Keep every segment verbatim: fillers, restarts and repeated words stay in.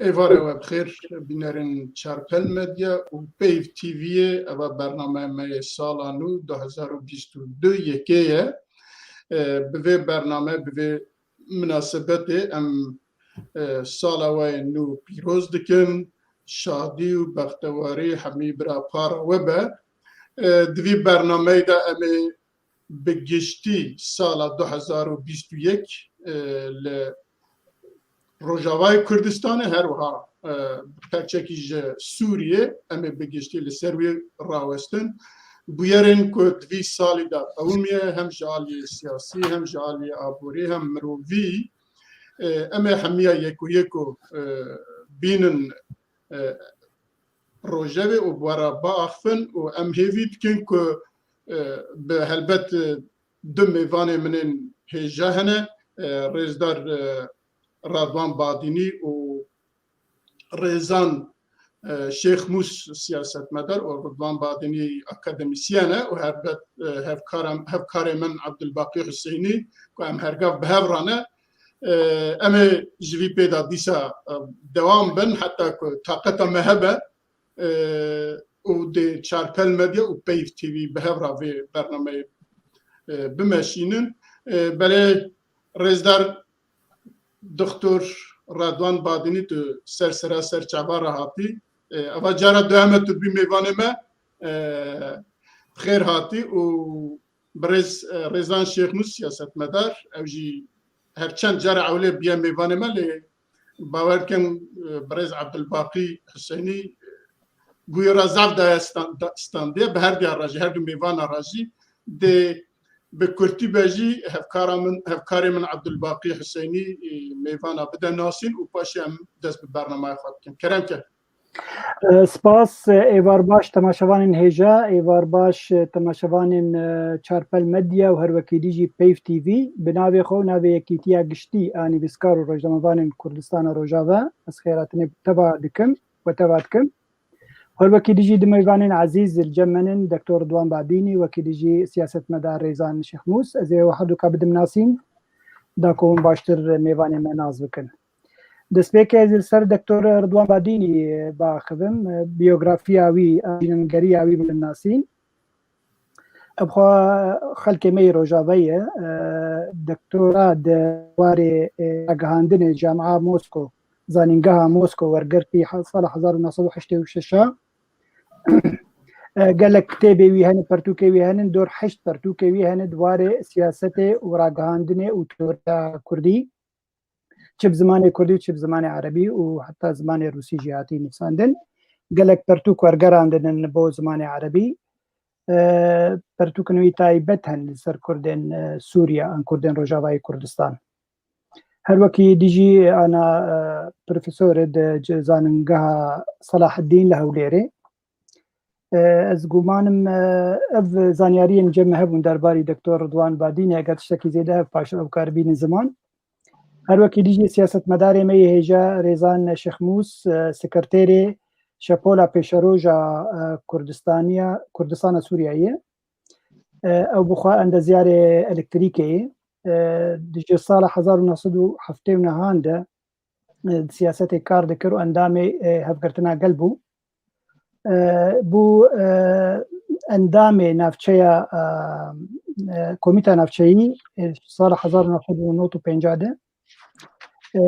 Êvarê we bi xêr, bînerên Çarpel Medya û Peyv T V'yê, eva bername me yê sala nû du hezar û bîst û du yekê ye. E, bi vê bername, bi vê minasebetê em, e, sala we yê nû pîroz dikin. Şadî û bextewarî hemî bira para we be. E, di vî bernameyê de em ê bi giştî sala du hezar û bîst û yek, e, li Rojavayê Kurdistanê, her wiha, e, perçekî ji Sûriyê, em ê bi giştî li ser wî rawestin. Bûyerên ku di vî salî de qewimiye, hem ji aliyê siyasî, hem ji aliyê aborî, hem mirovî, e, em ê hemiya yek û yek û, e, bînin, e, rojevê û bi we re biaxivin û em hêvî dikin ku, e, bi helbet, e, du mêvanê min ên hêja hene, e, rêzdar, e, Radwan Badînî û rêzan, e, Şêx Mûs siyasetmedar û Ridwan Badînî akademisyen e û helbet, e, hevkara, hevkarê min Abdulbaqî Huseynî ku em hergav bi hev re ne. E, em ê ji vî pê de dîsa, e, dewam bin heta ku taqeta me hebe, e, û dê Çarpel Medya û Peyv T V bi hev re vê bernameyê, e, bimeşînin. E, belê rêzdar Doktor Radwan Badînî, tu ser sera ser çava re hatî. E, eva cara duyem e tu bî mêvanê me. E, xêr hatî û birêz, e, Rêzan Şêxmûs siyasetmedar, ew jî her çend cara ewlê biye mêvanê me, lê bawer dikim, e, birêz Abdulbaqî Huseynî, e, guya re zaf daye stan-, da-, standiye, bi her diya re jî, her du mêvana re jî dê bi kurtî be jî hevkara min, hevkarê min Abdulbaqî Huseynî, e, mêvana bide nasîn û paşê em dest bi bernamaya xwe bikin. Kerem ke. E, spas, e, êvar baş temaşevanên hêja, êvar baş, e, temaşevanên, e, Çarpel Medya û her wekî dî jî Peyv T V. Bi navê xwe û navê Yekîtiya Giştî a Nivîskar û Rojnamevanên Kurdistana Rojava, ez xêratinê teva dikim, we teva dikim. Her wekî dî jî du mêvanên ezîz li cem min in, Doktor Ridwan Badînî, wekî dî jî siyasetmedar Rêzan Şêxmûs. Ez ê we herduka bidim nasîn, da ku hûn baştir mêvanê me nas bikin. Destpêkê ez li ser Doktor Ridwan Badînî biaxivim, biyografiya wî, jînengeriya wî bidim nasîn. Ev xwe xelkê me yê Rojavayê ye, e, doktora di warê, e, ragihandinê Camia Mosko, Zanîngeha Mosko wergirtî he-, sala hezar û neh sed û heştê û şeş a. E, gelek kitêbê wî hene, pertûkê wî hene, dor heşt pertûkê wî hene di warê siyasetê û ragihandinê û teoriya kurdî. Çi bi zimanê kurdî û çi bi zimanê erebî û heta zimanê rûsî jî hatî nivîsandin. Gelek pertûk wergerandin bo zimanê erebî. E, pertûkên wî taybet hene li ser kurdên, e, Sûriye an kurdên Rojavayê Kurdistan. Her wekî dî jî ana, e, profesorê di ci-, zanîngeha Selaheddîn li Hewlêrê. E, ez gumanim, e, ev zanyariyên cem me hebûn derbarî Doktor Ridwan Badînê, eger tiştekî zêde hev paştir ew karibînin ziman. Her wekî dî jî siyasetmedarê me yê hêja Rêzan Şêxmûs, e, sekreterê Şepola Pêşeroja, e, Kurdistaniya, Kurdistana Sûriyeyê ye. E, ew bi xwe endezyarê elektrîkê ye. E, di ji sala hezar û neh sed û heftê û nehan de, e, di siyasetê kar dikir û endamê, e, Hevgirtina Gel bû. E, bû, e, endamê navçeya, e, e, Komîta Navçeyî, e, sala hezar û neh sed û nod û pêncî de. E,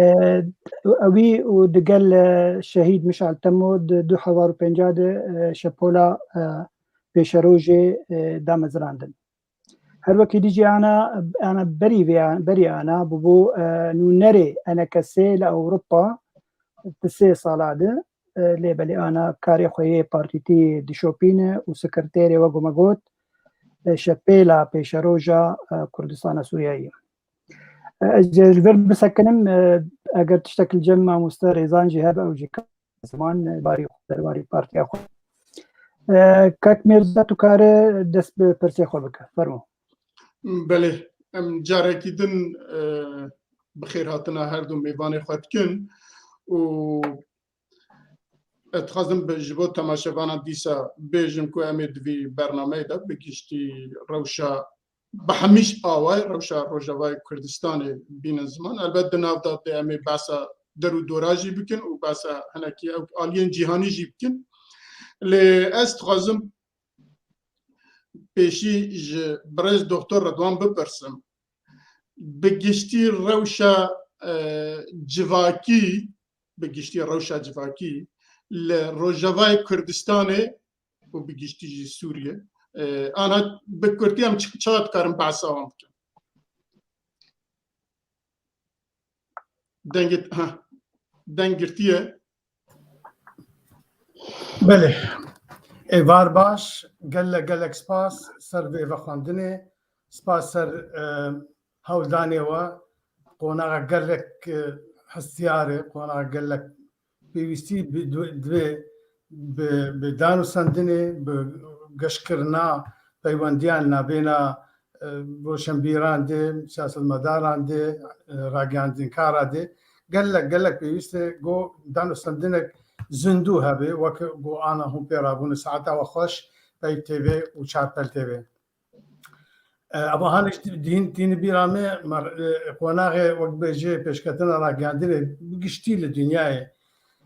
ewî û digel, e, Şehîd Mişal Temo di du hezar û pêncî de, e, Şepola, e, Pêşerojê, e, damezrandin. Her wekî dî jî ana, ana berî vê, berî ana bûbû, e, nûnerê enekesê li Ewropa di sê sala de, e, lê belê ana karê xwe yê partîtî dişopîne û sekreterê, wek me got, e, Şepêla Pêşeroja, e, Kurdistana Sûriyeyê. E, ez jê li vir bisekinim, e, eger tiştek li cem mamoste Rêzan jî hebe ew jî ziman, e, barî xwe, derbarî partiya xwe. E, kak Mîrza, tu kare dest bi pirsê xwe bike. Fermo. Belê, em carekî din, e, bi xêr hatina her du mêvanê xwe dikin û ez dixwazim bi, ji bo temaşevanan dîsa bêjim ku em ê di vî bernameyê de bi giştî rewşa bi hemî awayî rewşa Rojavayê Kurdistanê bînin ziman. Elbet di nav de dê em ê behsa der û dora jî bikin û behsa hinekî ew aliyên cîhanî jî bikin. Lê ez dixwazim pêşî ji birêz Doktor Redwan bipirsim. Bi giştî rewşa, e, civakî, bi giştî rewşa civakî li Rojavayê Kurdistanê û bi giştî jî Sûriyê, e, ana bi kurtî em çi, çawa dikarin behsa wan bikin? Dengê, ha, deng girtiye. Belê. Êvar baş, gelek gelek spas ser vê vexwendinê. Spas ser, e, hewldanê we. Qonaxa gelek, e, hestiyar e, qonaxa gelek pêwîstî bi, divê bi, bi danûstendinê, bi geşkirina peywendiyan nabêna, e, roşenbîran de, siyasetmedaran de, e, ragihandinkaran de gelek, gelek pêwîst e ku danûstendinek zindû hebe, wek ku ana hûn pê rabûne. Saeta we xweş, Peyv T V û Çarpel T V. E, eva han jî dîn, tîni bîra me, mer-, e, qonaxê wek bêjê pêşketina ragihandinê bi giştî li dinyayê.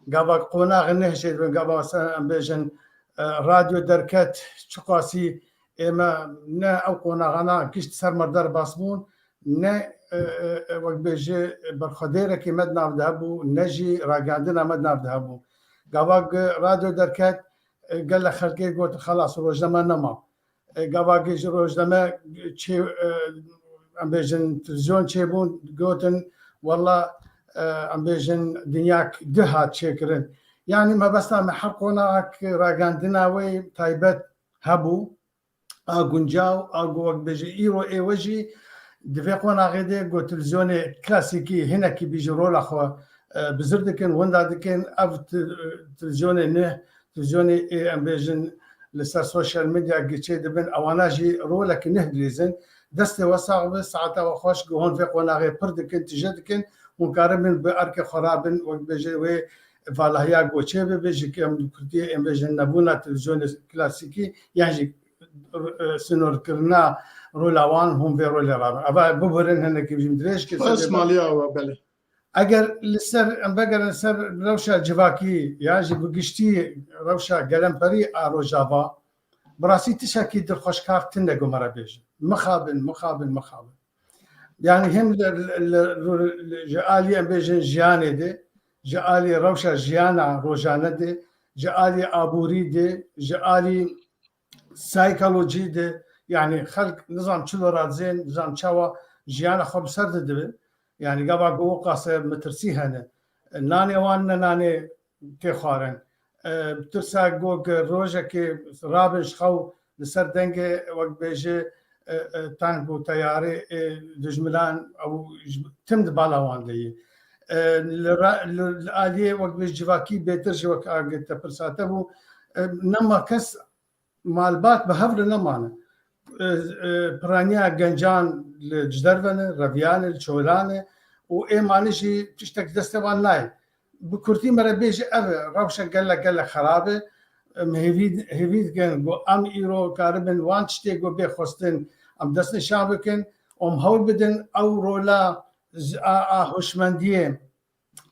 Gava qonaxê nehşê dibin, gava mesela em bêjin, e, radyo derket, çiqasî ême ne ew qonaxana gişt ser me derbas bûn, ne, e, e, e, wek bêjê berxwedêrekê me di nav de hebû, ne jî ragihandina me di nav de hebû. Gava radyo derket, e, gelek xelkê got, xelas, rojname nema. E, gava ji rojname çê, e, em bêjin televîzyon çêbûn, gotin, wela, e, em bêjin dinyak di hat çêkirin. Yanî mebesta me her qonaxek ragihandina wê taybet hebû, a guncaw, a ku wek bêjî îro êwe jî di vê qonaxê de ku televîzyonê klasîkî hinekî bî ji rola xwe, e, bizir dikin, winda dikin, ev te-, televîzyonê neh, televîzyonê ê, em bêjin, li ser sosyal medya giçê dibin, ewana jî rolekî neh dilîzin. Destê we sax be, saeta we xweş, ku hûn vê qonaxê pir dikin, tije dikin, hûn karibin bi erkê xwe rabin, wek bêjê wê valahiya goçê bibe, ji ke em kurtiyê em bêjin nebûna televîzyonê klasîkî, yan jî, e, sînorkirina rola wan, hûn vê rolê rabin. Eva bibirin hinekî jî dirêj kir. Esmaliya we, belê. Eger li ser, em vegerin ser rewşa civakî, yan jî bi giştî rewşa gelemperî a Rojava, bi rastî tiştekî dilxweşkar tune ku me re bêjin. Mixabin, mixabin, mixabin. Yanî hem li, li, li, li, ji alî em bêjin jiyanê de, ji alî rewşa jiyana rojane de, ji alî aborî de, ji alî psîkolojî de, yanî xelk nizam çilo radizên, nizam çawa jiyana xwe bi ser de dibin. Yanî gava ku o qase metirsî hene. Nanê wan ne nanê tê xwarin. E, tirsa ku rojekê rabin ji xew li ser dengê, wek bêje, e, e, tank û teyarê, e, dijminan ew ji, tim di bala wan de ye. E, li ra-, li, li aliyê, wek bêje, civakî bêtir jî wek a te pirsa te bû. E, nema kes malbat bi hev re nemane. E, e, piraniya gencan li ji derve ne, reviyane, li çolan e û ê mane jî tiştek ji destê wan nayê. Bi kurtî me re bêje ev e, rewşek gelek, gelek xerab e. Em hêvî, hêvî dikin ku em îro karibin wan tiştê ku bê xwestin em destnîşan bikin û em hewl bidin ew rola z-, a, a hişmendiyê,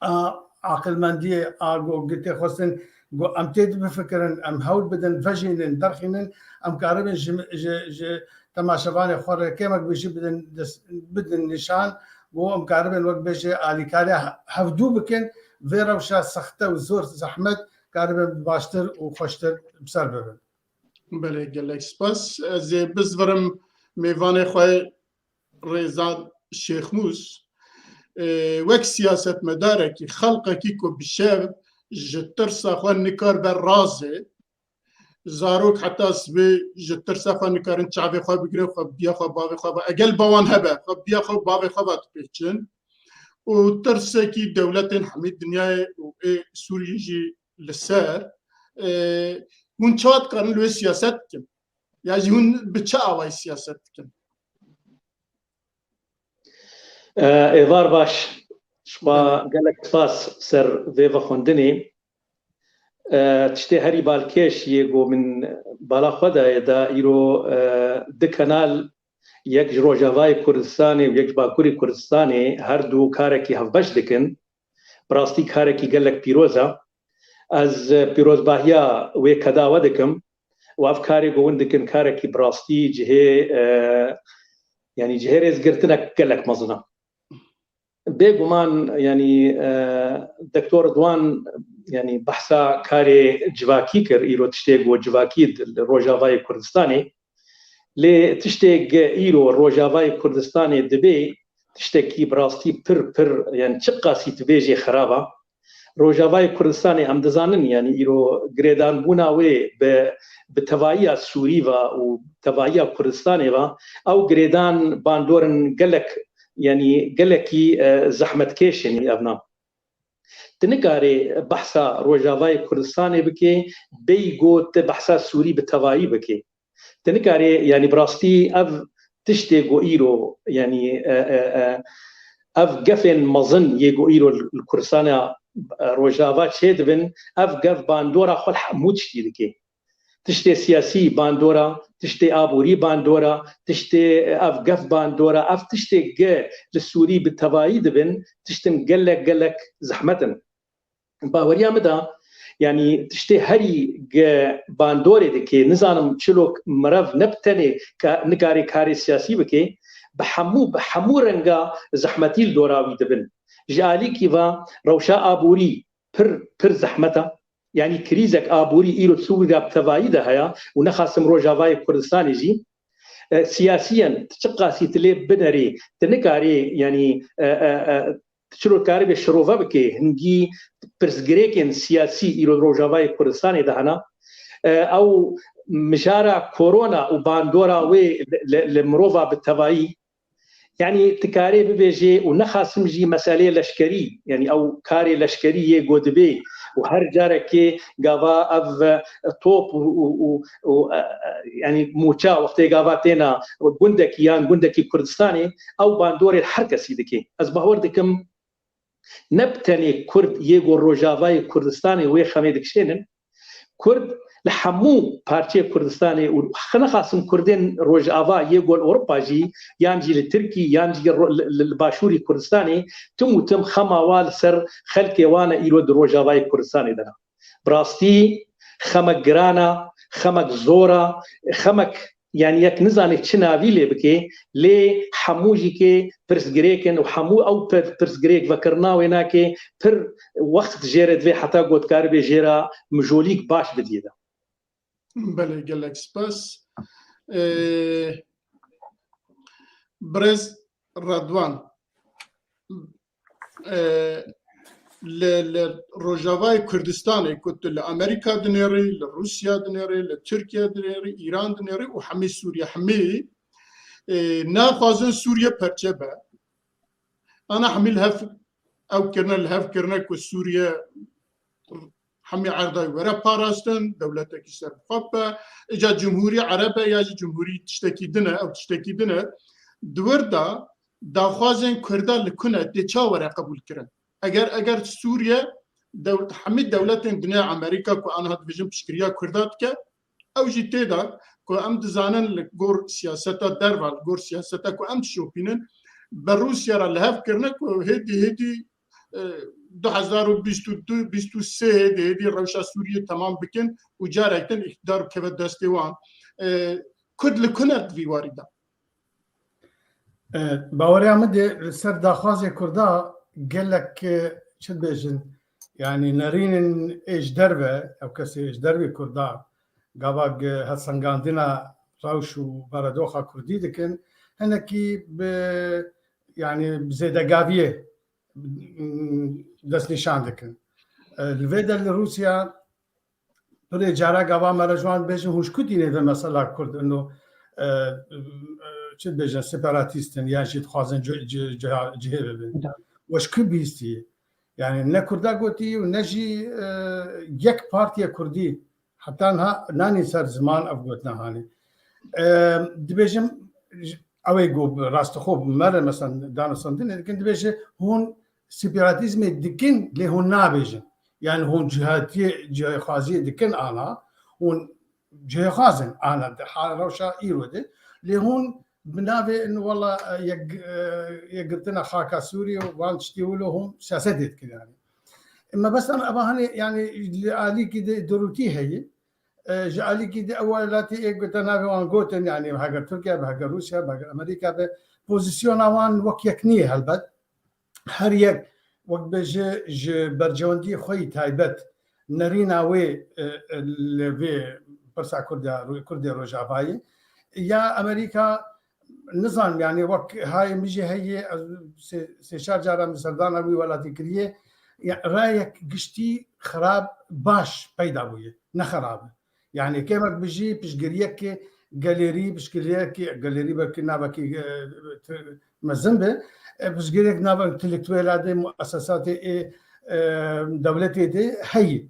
a aqilmendiyê, a ku tê xwestin ku em tê de bifikirin, em hewl bidin, vejînin, derxînin, em karibin ji, ji, ji temaşevanê xwe re kêmek bi jî bidin, dest, bidin nîşan, ku em karibin wek bêje alîkariya hevdû bikin, vê rewşa sexte û zor zehmet karibin baştir û xweştir bi ser bibin. Belê, gelek spas. Ez ê bizvirim mêvanê xwe Rêza Şêxmûs, e, wek siyasetmedarekî, xelqekî ku bi şev ji tirsa xwe nikaribe razê, zarok heta sibê ji tirsa xwe nikarin çavê xwe bigirin, xwe biya xwe bavê xwe ve, egel bawan hebe, xwe biya xwe bavê xwe ve dipêçin û tirsekî dewletên hemî dinyayê û ê Sûriyê jî li ser, e, hûn çawa dikarin li wê siyaset bikin? Ya jî hûn bi çi awayî siyaset dikin? E, êvar baş, şima gelek spas ser vê vexwendinê. E, tiştê herî balkêş yê ku min bala xwe daye da îro, e, du kanal, yek ji Rojavayê Kurdistanê û yek ji Bakurê Kurdistanê, her du karekî hevbeş dikin. Bi rastî karekî gelek pîroz e. Ez, e, pîrozbahiya wê keda we dikim û ev karê ku hûn dikin karekî bi rastî cihê, e, yanî cihê rêzgirtinek gelek mezin e. Bêguman, yanî, e, Doktor Ridwan, yanî behsa karê civakî kir, îro tiştê ku civakî di, li Rojavayê Kurdistanê. Lê tiştê ge îro Rojavayê Kurdistanê dibê tiştekî bi rastî pir, pir, yanî çiqasî tu bêjê xerab e. Rojavayê Kurdistanê em dizanin, yanî îro girêdanbûna wê bi, bi tevahiya Sûrî ve û tevahiya Kurdistanê ve, ew girêdan bandor in gelek, yanî gelekî, e, zehmetkêş in evna. Tu nikarê behsa Rojavayê Kurdistanê bikê, bêyî ku tu behsa Sûrî bi tevayî bikê. Tu nikarê, yanî bi rastî ev tiştê ku îro, yanî, e, e, e, ev gefên mezin yê ku îro li, li Kurdistana, e, Rojava çêdibin, ev gef bandora xwe li hemû tiştî dike. Tiştê siyasî bandora, tiştê aborî bandora, tiştê, e, ev gef bandora, ev tiştê ge li Sûrî bi tevayî dibin, tiştin gelek, gelek zehmet in. Baweriya min de, yanî tiştê herî ge bandorê dike, nizanim çilo mirev ne bi tenê ka-, nikarê karê siyasî bike, bi hemû, bi hemû renga zehmetî li dora wî dibin. Ji alîkî ve rewşa aborî pir, pir zehmet e. Yanî krîzek aborî îro Sûriya bi tevayî de heye û nexasim Rojavayê Kurdistanê jî, e, siyasiyen tu çiqasî tu lê binerî, tu nikarî, yanî, e, e, e, tu çilo karibê şirove bikê, hingî pirsgirêkên siyasî îro Rojavayê Kurdistanê de hene. E, ew mijara korona û bandora wê li, li, li mirova bi tevayî, yanî tu karê bibêjê û nexasim jî meseleyê leşkerî, yanî ew karê leşkerî yê ku dibê û her carekê gava ev, e, top û, û, û, û, e, e, yanî mûça wextê gava têna gundekî yan gundekî Kurdistanê, ew bandorê li her kesî dike. Ez bawer dikim ne bi tenê Kurd yê ku Rojavayê Kurdistanê wê xemê dikişênin, Kurd li hemû parçeyê Kurdistanê û xwe nexasim Kurdên Rojava yê ku li Ewropa jî, yan jî li Tirkî, yan jî ro-, li, li, li başûrî Kurdistanê, tim û tim xema wa li ser xelkê wan e îro di Rojavayê Kurdistanê de ne. Bi rastî xemek giran e, xemek zor e, xemek, yanî yek nizane çi navî lê bike, lê hemû jî kê pirsgirêk in û hemû ew pir-, pirsgirêk vekirina wê nake pir wext jê re divê heta ku tu karibê jê re mijolîk baş bidî de. Belê, gelek spas. Ee, Birêz Redwan, e, li, li Rojavayê Kurdistanê ku tu li Amerîka dinêrî, li Rûsya dinêrî, li Tirkiye dinêrî, Îran dinêrî û hemî Sûriye, hemî, e, naxwazin Sûriye perçe be. Ana hemî li hev ew kirine, li hev kirine ku Sûriye hemî erdayî were parastin, dewletekî serbixwe be, îca cumhûrî ereb e ya jî cumhûrî tiştekî din e, ew tiştekî din e. Di wir de daxwazên Kurda li ku ne, tê ça were qebûl kirin? Eger, eger Sûriye dew-, hemî dewletên dinya Amerîka ku aniha dibêjin piştgiriya Kurda dike, ew jî tê de ku em dizanin li gor siyaseta derve, li gor siyaseta ku em dişopînin, bi Rûsya re li hev kirine ku hêdî hêdî, e, du hezar û bîst û du bîst û sê hêdî hêdî rewşa Sûriyê temam bikin û carek din îqtidar bikeve destê wan. E, Kurd li ku ne di vî warî de? E, baweriya min de li ser daxwazê Kurda gelek, e, çi dibêjin, yanî nerînin ê ji derve, ew kesê ê ji dervê Kurda, gava gi-, helsengandina rewş û baredoxa Kurdî dikin, hinekî bi, yanî bi zêdegaviyê, mm, destnîşan dikin. E, li vê de li Rûsya pirê cara gava me re ji wan bêjin, hûn ji ku tînê ve mesela Kurd ino, e, e, çi dibêjin, separatîst in, yan jî dixwazin ci-, ci-, ciha-, cihê bibin. Evet. We ji ku bihîstiye? Yani ne Kurda gotî û ne jî, e, yek partiya Kurdî heta niha nanî ser ziman ev gotina hanê. E, dibêjim, ew ê ku rastixwe bi me re mesela danûstandinê dikin, dibêje hûn separatîzmê dikin, lê hûn nabêjin. Yani hûn cihatiyê, cihayxwaziyê dikin ana, hûn cihêxwaz in ana di ha-, rewşa îro de, lê hûn bi navê in wela, e, yek, e, yekgirtina xaka Sûriyê û van tiştî wilo hûn siyasetê dikin yani. Mebesta me eva hene, yani li alîkî de durûtî heye. E, ji alîkî de ew welatî ê gote navê wan gotin, yani heger Tirkiye be, heger Rûsya be, heger Amerîka be, pozîsyona wan wek yek nîye helbet. Her yek wek bêje ji bercewendiyê xwe yî taybet nerîna wê, e, e, li vê pirsa Kurda, Kurdê Rojavayê. Ya Amerîka, nizanim, yani wek hayê min jî heye, ez sê, sê çar cara min serdana wî welatî kiriye, ya, rayek giştî xirab baş peyda bûye, ne xirab e. Yani kêmek bijî piştgiriyekê gelêrî, piştgiriyekê gelêrî belkî navekî, e, t-, mezin be, e, piştgiriyek nava entelektuela de, muesesatê ê, e, dewletê de heye.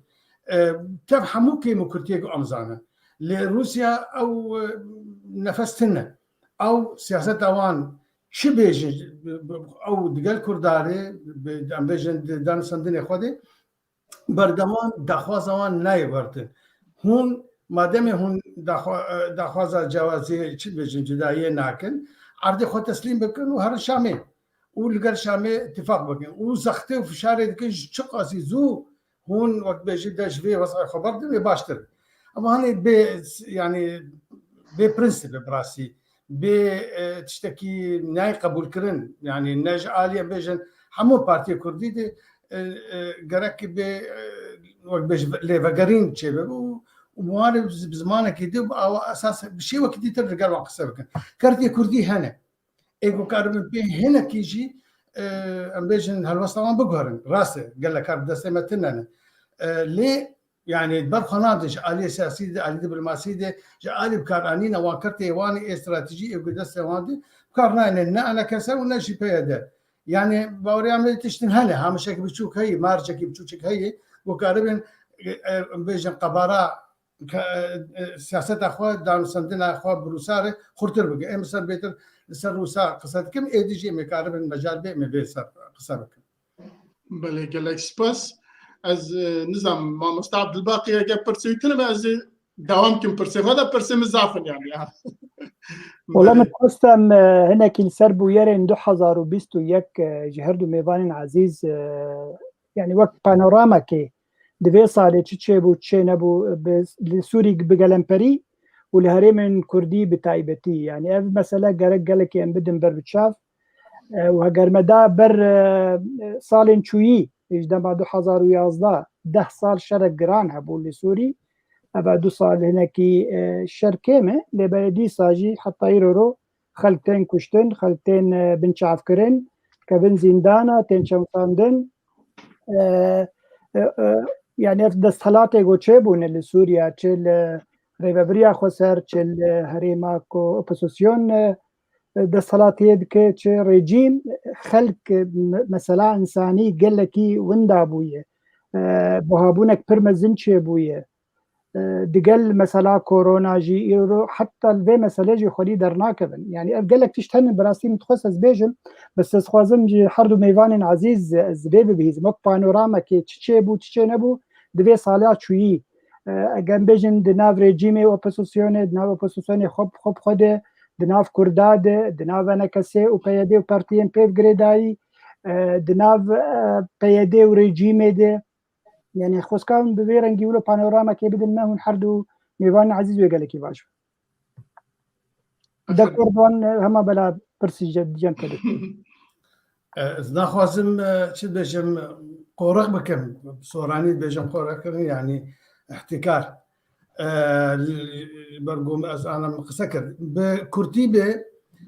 E, tev hemû kêm û kurtiyek em zanin. Lê Rûsya ew, e, nefes tune. Ew siyaseta wan çi bêjin, ew digel Kurdarê, bi, em bêjin di danûstandinê xwe de, berdewam daxwaza wan nayê wertin. Hûn, mademê hûn daxwa-, e, daxwaza cewazê, çi dibêjin, cudayiyê nakin, erdê xwe teslîm bikin û herin Şamê. Û li gel Şamê îtîfaq bikin. Û zextê û fişarê dikin ji çiqasî zû hûn wek bêjî de ji vê wezayê xwe berdin wê baştir. Ama hani bê, yani bê prensîp e bi rastî. Bê, e, tiştekî nayê qebûlkirin. Yani ne ji alî em bêjin hemû partiyê kurdî de, e, e, gerek bê, e, wek bêjî lêvegerîn çêbe û, û bi wan re bi zimanekî dî, bi awa esas bi şêwekî dîtir li gel wan qise bikin. Kertê kurdî hene. Ê ku karibin pê hinekî jî, e, em bêjin helwesta wan biguherin. Rast e, gelek kar bi destê me tune ne. E, lê, yani, ber xwe nadin ji aliyê siyasî de, aliyê diplomasî de, ji alî bikaranîna wan kertê wan ê stratejî ê ku destê wan de, bi kar nayne ne E N K S û ne jî P Y D. Yani, baweriya me tiştin hene, hamişek biçûk heye, marjekî biçûçik heye, ku karibin, e, e, em bêjin qebara ke, e, e, siyaseta xwe, danûstandina xwe bi Rûsa re xurtir bike. Em ser bêtir li ser Rûsa qise dikim, êdî jî em ê karibin mecal bê em ê vê ser qise bikin. Belê, gelek spas. Ez, e, nizam, mamoste Abdulbaqî, eger pirsê wî tune be, ez ê dewam kim pirsê xwe de, pirsê min zaf in yani, ya. Wela Belê. Min dixwest em, e, hinekî li ser bûyerên du hezar û bîst û yek, e, ji her du mêvanên ezîz, e, yani wek panoramekê di vê salê çi çêbû, çi çênebû, bi, li Sûrî bi gelemperî û li herêmên Kurdî bi taybetî. Yani ev mesele gerek gelekê em bidin ber bi çav. E, û heger me da ber, e, salên çûyî, ji dema du hezar û yazdeh, deh sal şerek giran hebû li Sûrî. Eva du sal hinekî, e, şer kêm e, lê belê dîsa jî heta îro ro xelk tên kuştin, xelk tên, e, binçavkirin, kevin zîndana, tên çewsandin. E, e, e, yani ev desthilatê ku çêbûne li Sûriye, çi li Rêvebiriya Xweser, çi li herêma ku opozisyon, e, desthilatiyê dike, çi rejîm, xelk, me-, mesela însanî gelekî winda bûye. E, buhabûnek pir mezin çêbûye. E, digel mesela korona jî îro heta li vê meselê jî xwedî dernakevin. Yani ev gelek tişt hene, bi rastî min dixwest ez bêjim, bes ez dixwazim ji her du mêvanên ezîz ez vê bibihîzim. Wek panoramekê çi çêbû, çi çênebû, di vê sala çûyî. E, eger em bêjin di nav rejîmê û opozisyonê, di nav opozisyonê xwe, xwe bi xwe de, di nav Kurda de, di nav E N K S û P Y D û partiyên pêv girêdayî, e, di nav, e, P Y D û rejîmê de, yani xweskan bi vê rengî wilo panoramekê bidin me hûn her du mêvanên ezîz wê gelekî baş. De Kurdan, e, hema bela pirsî cem te. E, ez naxwazim, e, çi dibêjim, qorix bikim, soranî dibêjim qorix kirin, yani îhtîkar. E, li, li ber ku ez ana min qise kir. Bi kurtî bê,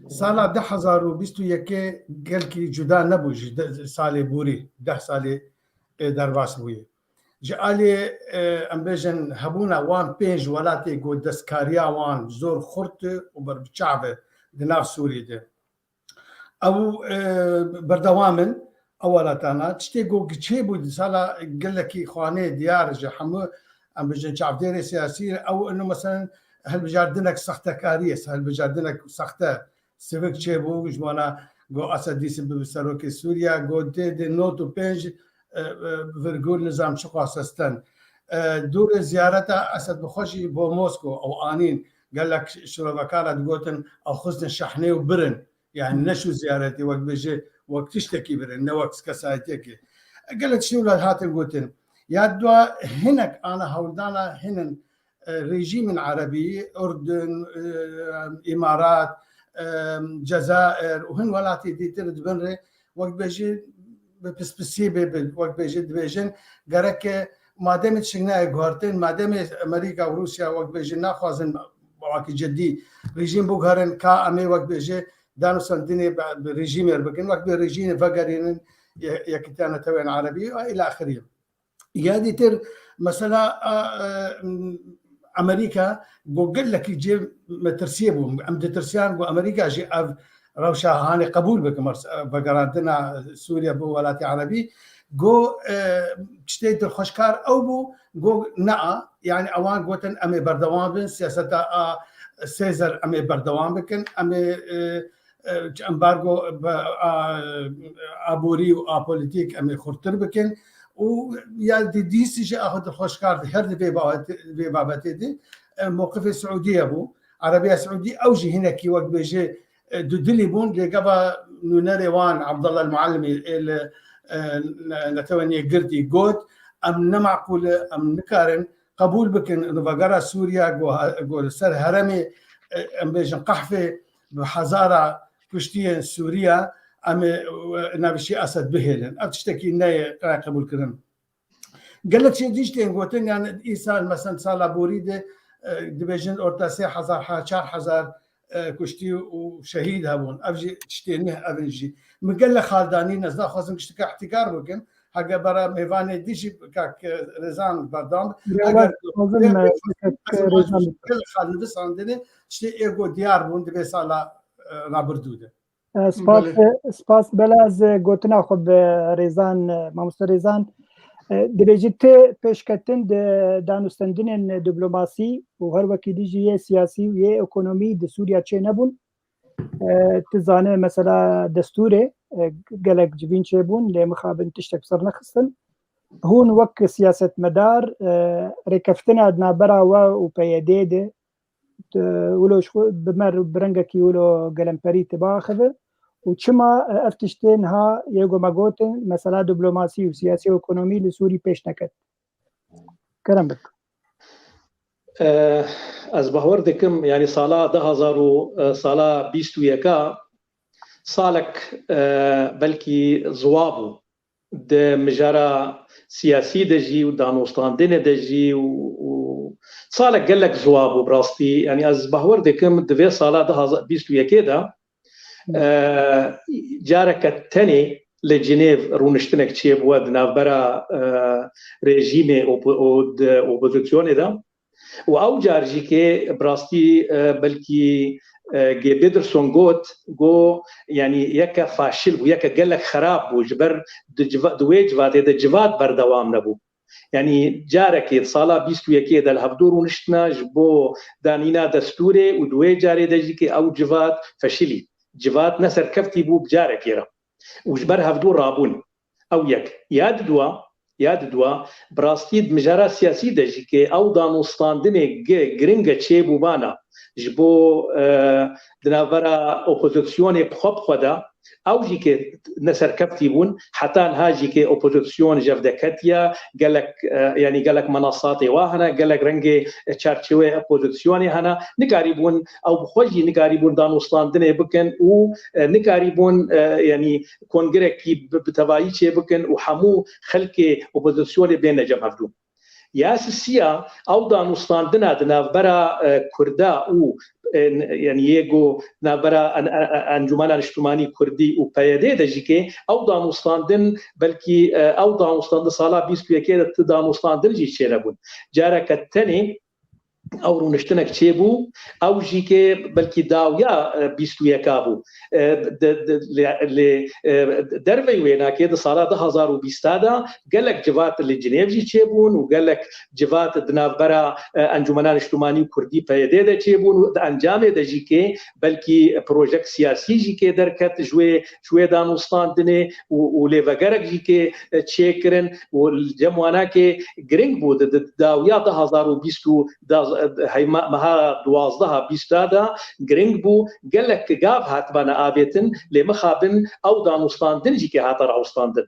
sala du hezar û bîst û yekê gelkî cuda nebû ji de, salê borî, deh salê, e, derbas bûye. Ji alî, e, em bêjin hebûna wan pênc welatê ku destkariya wan zor xurt e û berbiçav e di nav Sûrî de. Ew, e, berdewam in, ew welatana. Tiştê ku giçê bû di sala gelekî xwanê diyar ji hemû, em bijin çavdêrê siyasî, ew ino meselen hilbijardinek sextekarî ye, hilbijardinek sexte sivik çêbû, ji wana got Esed dîsî bibe serokê Sûriya, got tê de nod û pênc, e, e, virgul nizam çiqas esten. E, dûrê ziyareta Esed bi xwe jî bo Mosko ew anîn, gelek şirovekara digotin ew xistin şehnê û birin. Yani neşû ziyaretê wek bêje, wek tiştekî birin, ne wek kesayetiyekê. Gelek tiştê wilo hatin gotin. Ya dua hinek ana hewldana hinin, e, rejîmên erebî, Urdun, e, Îmarat, e, Cezayir û hin welatê dîtir di bin rê, wek bêjî, bi pispisî bê, bi, wek bêjî, dibêjin, gereke mademê tişik nayê guhertin, mademê Amerîka û Rûsya, wek bêjî, naxwazin wekî cidî rejîm biguherin, ka em ê, wek bêjî, danûstandinê bi, bi rejîmê re bikin, wek bi rejîmê vegerînin ye-, Yekîtiya Netewên Erebî, ila axirî. Ya dîtir, mesela, a, e, Amerîka, go gelekî cê metirsiyê bû. Em ditirsiyan, go Amerîka jî ev rewşa hanê qebûl bikin, mers-, e, vegerandina Sûriye bo welatê Erebî. Go, e, tiştê dilxweşkar ew bû, go nea, yani ewan gotin, em ê berdewam bin, siyaseta a sê zer em ê berdewam bikin, em ê, e, e, embargo bi, a, aborî û apolitîk em ê xurtir bikin û ya di dîsî jî axwe dilxweşkar di her di vê babetê, vê babetê de, e, mewqifê Siûdiye bû. Erebiya Siûdî ew jî hinekî wek bêjê, e, dudilî bûn, lê gava nûnerê wan Abdullah El Muallimî ê li, e, ne-, Netewên Yekgirtî got, em ne meqûl e, em nikarin qebûl bikin rivegera Sûriya, go, go li ser heremê, e, em bêjin Qehfê, bi hezara kuştiyên Sûriya, em ê, e, navîşî Esed bihêlin. Ev tiştekî neyê qebûlkirin. Gelek şey dî jî tên gotin, yani îsal, mesela sala borî de, e, dibêjin orta sê hezar, ha, çar hezar, e, kuştî û şehîd hebûn. Ev jî tiştê ne, ev in jî. Min gelek xal danîn, ez naxwazim tişteke îhtîkar bikim. Hege bera mêvanê dî jî kak, e, Rêzan berdam. Rêwar, eger lazim, e, kak Rêzan gelek xal nivîsandine, tiştê êgo diyar bûn di vê sala, e, rabirdû de. E, spas, Belê. E, spas. Bela ez, e, gotina xwe bi Rêzan, e, mamoste Rêzan, e, dibêjî ti pêşketin di danûstendinên diplomasî û her wekî dî jî yê siyasî û yê ekonomî di Sûriya çênebûn. E, tu zanî mesela destûrê, e, gelek civîn çêbûn, lê mixabin tiştek ser nexistin. Hûn wek siyasetmedar, e, rêkeftina di navbera we û P Y D de, tu wilo ji xwe bi me re bi rengekî wilo gelemperî tu biaxive û çima, e, ev tiştê niha yê ku me gotin, mesela diplomasî û siyasî û ekonomî li Sûrî pêş neket? Kerem bik. E, ez bawer dikim, yani sala du hazar û, e, sala bîst û yeka salek, e, belkî ziwa bû. Di mijara siyasî de jî û danûstandinê de jî û, û salek gelek ziwa bû bi rastî. Yani ez bawer dikim di vê sala du hazar bîst û yekê de, e, careke tenê li Cinêv rûniştinek çêbûye di navbera, e, rejîmê opo-, û di opozisyonê de. Û ew car jî kê bi rastî, e, belkî, e, Gê Pederson got, got, yanî yeke faşil bû, yeke gelek xerab bû, ji ber di civa-, di wê civatê de civat berdewam nebû. Yanî carekê di sala bîst û yekê de li hevdû rûniştine ji bo danîna destûrê û di wê carê de jî kê ew civat feşilî. Civat ne serkeftî bû bi carekê re. Û ji ber hevdû rabûn. Ew yek. Ya didua, ya didua, bi rastî di mijara siyasî de jî kê ew danûstandinê gi-, giring e çêbûbana ji bo, e, di navbera opozisyonê bi xwe bi xwe de, ew jî kê ne serkeftî bûn, heta niha jî kê opozisyon jev deketiye, gelek, e, yanî gelek menasatê wa hene, gelek rengê çarçewê opozisyonê hene, nikarîbûn, ew bi xwe jî nikarîbûn danûstandinê bikin û, e, nikarîbûn, e, yanî kongrekî bi, bi tevayî çê bikin û hemû xelkê opozisyonê bêne cem hevdû. Ya sisiya ew danûstandina di navbera, e, Kurda û, e, n-, yanî yê ku navbera en-, e, e, Encûmena Niştimanî Kurdî û P Y D de jî kê ew danûstandin belkî, e, ew danûstandin sala bîst û yekê de ti danûstandin jî çênebûn. Careke tenê ew rûniştinek çêbû, ew jî kê belkî dawiya, e, bîst û yeka bû. E, di, di, lê, lê, e, derveyî wê nakê di sala du hazar û bîst de gelek civat li Cinêv jî çêbûn û gelek civat di navbera, e, Encûmena Niştimanî û Kurdî P Y D de çêbûn û di encamê de jî kê belkî projek siyasî jî kê derket ji wê, ji wê danûstandinê û, û lêvegerek jî kê, e, çêkirin û li cem wana kê giring bû di, di dawiya du hazar û bîst û du, heyma-, meha duwazdeha bîsta de giring bû, gelek gav hatibane avêtin, lê mixabin ew danûstandin jî kê hate rawistandin.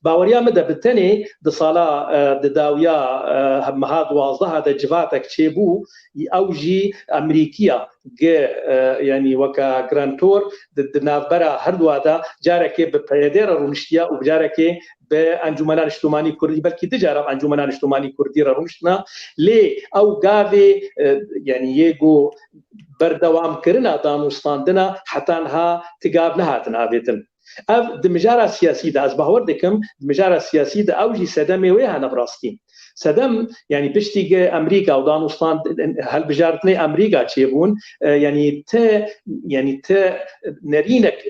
Baweriya min de bi tenê di sala, e, di dawiya, e, meha duwazdeha de civatek çêbû, ew jî Amerîkiya gi, e, yanî weke grantor di, di navbera herduwa de carekê bi P Y D re rûniştiya û carekê bi Encûmena Niştimanî Kurdî, belkî du cara bi Encûmena Niştimanî Kurdî re rûniştina. Lê ew gavê, e, yanî yê ku berdewamkirina danûstandina heta niha ti gav nehatin avêtin. Ev di mijara siyasî de, ez bawer dikim, di mijara siyasî de ew jî sedemê wê hene bi rastî. Sedem, yanî piştî ku Amerîka û danûstan, hilbijartinê Amerîka çêbûn, e, yanî ti, yanî ti nerînek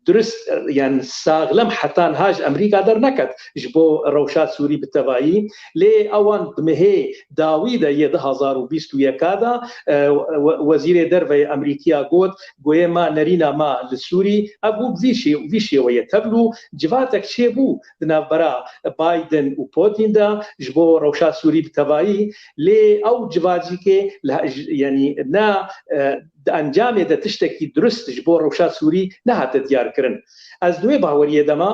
durist, e, yan saxlem heta niha ji Amerîka derneket ji bo rewşa Sûrî bi tevayî. Lê ewan di mehê dawî de yê du hazar û bîst û yeka de, e, we-, wezîrê derve yê Amerîkiya got, goyê ma nerîna ma li Sûrî, ev bû vî şê-, vî şêweyê tevlû civatek çêbû di navbera Biden û Putin de ji bo rewşa Sûrî bi tevayî, lê ew civacîkê li he-, j-, yanî ne, e, di encamê de tiştekî durist ji bo rewşa Sûrî nehate diyarkirin. Ez di wê baweriyê de me,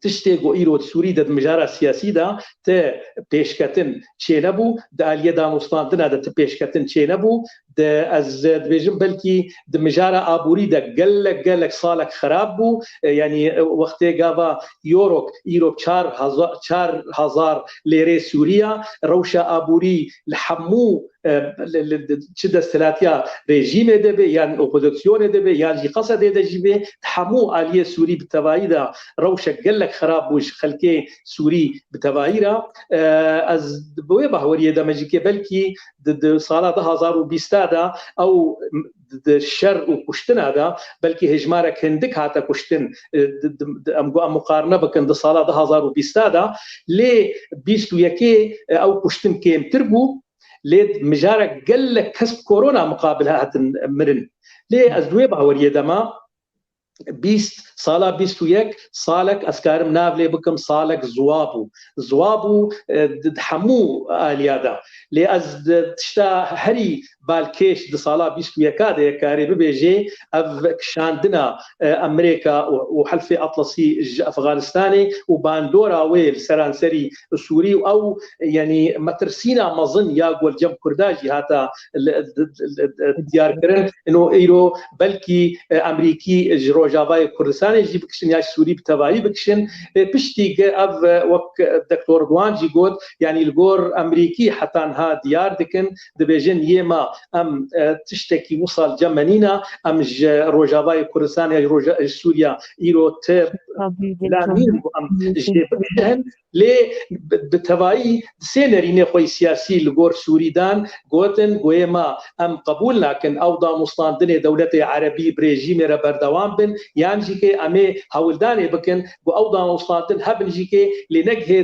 tiştê ku îro di Sûrî de di mijara siyasî de ti pêşketin çênebû, di aliyê danûstandina de ti pêşketin çênebû, di, ez dibêjim belkî di mijara aborî de gelek, gelek salek xerab bû. E, yanî, e, wextê gava euro, îro çar hezar, çar hezar lêrê Sûriya, rewşa aborî li hemû, e, li, li, li, çi desthilatiya rejîmê de be, yan opozisyonê de be, yan jî Qesedê de jî be, di hemû aliyê Sûrî bi tevayî de rewşek gelek xerab bû ji xelkê Sûrî bi tevayî re. E, ez bi wê bahweriyê de me jî ke belkî di, di sala du hazar û bîsta de ew di, di şer û kuştina de belkî hejmarek hindik hate kuştin, e, di, di, di, em got em muqarene bikin di sala du hazar û bîsta de, lê bîst û yekê, e, ew kuştin kêmtir bû, lê mijarek gelek kes bi korona muqabil hatin mirin. Lê ez di wê baweriyê de me, bîst, sala bîst û yek salek, ez karim nav lê bikim, salek ziwa bû. Ziwa bû, e, di, di hemû aliya de. Lê ez di tişta herî balkêş di sala bîst û yeka de yek karê bibêjê, ev kişandina, e, Amerîka û, û Helfê Atlasî ji Efxanistanê û bandora wê li seranserî Sûrî û ew, yanî metirsîna mezin ya ku li cem Kurda jî hata li, li, li, li, diyar kirin. Ino îro belkî, e, Amerîkî ji Rojavayê Kurdistanê jî bikişin ya ji Sûrî bi tevayî bikişin. E, piştî ge ev, e, wek Doktor Ridwan jî got, yanî li gor Amerîkî heta niha diyar dikin, dibêjin yê me em, e, tiştekî wisa li cem me nîne, em ji Rojavayê Kurdistanê ya ji Roja-, ji Sûriya îro ti planîn û em jê bigihîjin. Lê bi, bi tevayî di sê nerînê xwe yî siyasî li gor Sûrî dan, gotin, goyê me em qebûl nakin ew danûstandinê dewletê erebî bi rejîmê re berdewam bin, yan jî ke em ê hewldanê bikin ku ew danûstandin hebin jî ke lê negihê,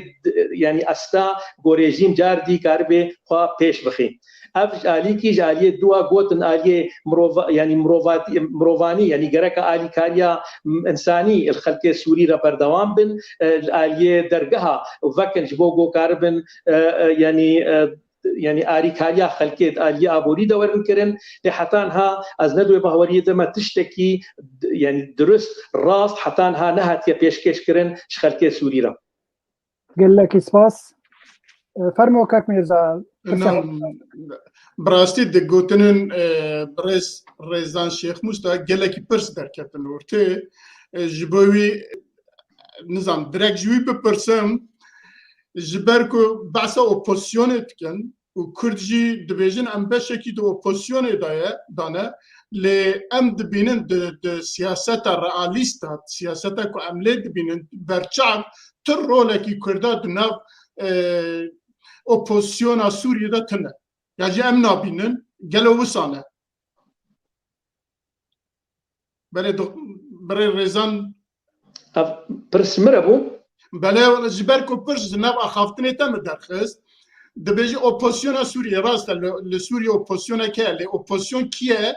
yanî esta ku rejîm car dî karibe xwe pêş bixî. Ev ji alîkî, ji aliyê dua gotin aliyê mirova-, yanî mirovatî, mirovanî, yanî gereka alîkariya, m-, însanî li xelkê Sûrî re berdewam bin, e, li aliyê dergeha vekin ji bo ku karibin, e, e, yanî, e, yanî arîkariya xelkê di aliyê aborî de werin kirin. Lê heta niha ez ne di wê baweriyê de me tiştekî d-, yanî dirust, rast heta niha nehatiye pêşkêş kirin ji xelkê Sûrî re. Gelekî spas. E, fermo kak Mirza. Na, bi rastî di gotinên, e, birêz Rêzan Şêx Mûsta gelekî pirs derketin ortê. E, ji bo wî, nizam, direk ji wî bipirsim, ji ber ku behsa opozisyonê dikin, û Kurd jî dibêjin em beşekî di opozisyonê de ye, dane, lê em dibînin di, di siyaseta realîst de, siyaseta ku em lê dibînin, berçav tu rolekî Kurda di nav, e, opozisyona Sûriyê de tune. Ya jî em nabînin, gelo wisa ne? Belê do-, birê Rêzan. Ev pirs min re bû? Belê, ji ber ku pirs ji nav axaftinê te min derxist. Dibêjî opozisyona Sûriyê, rast e, li, li Sûriyê opozisyonek heye, lê opozisyon kî ye?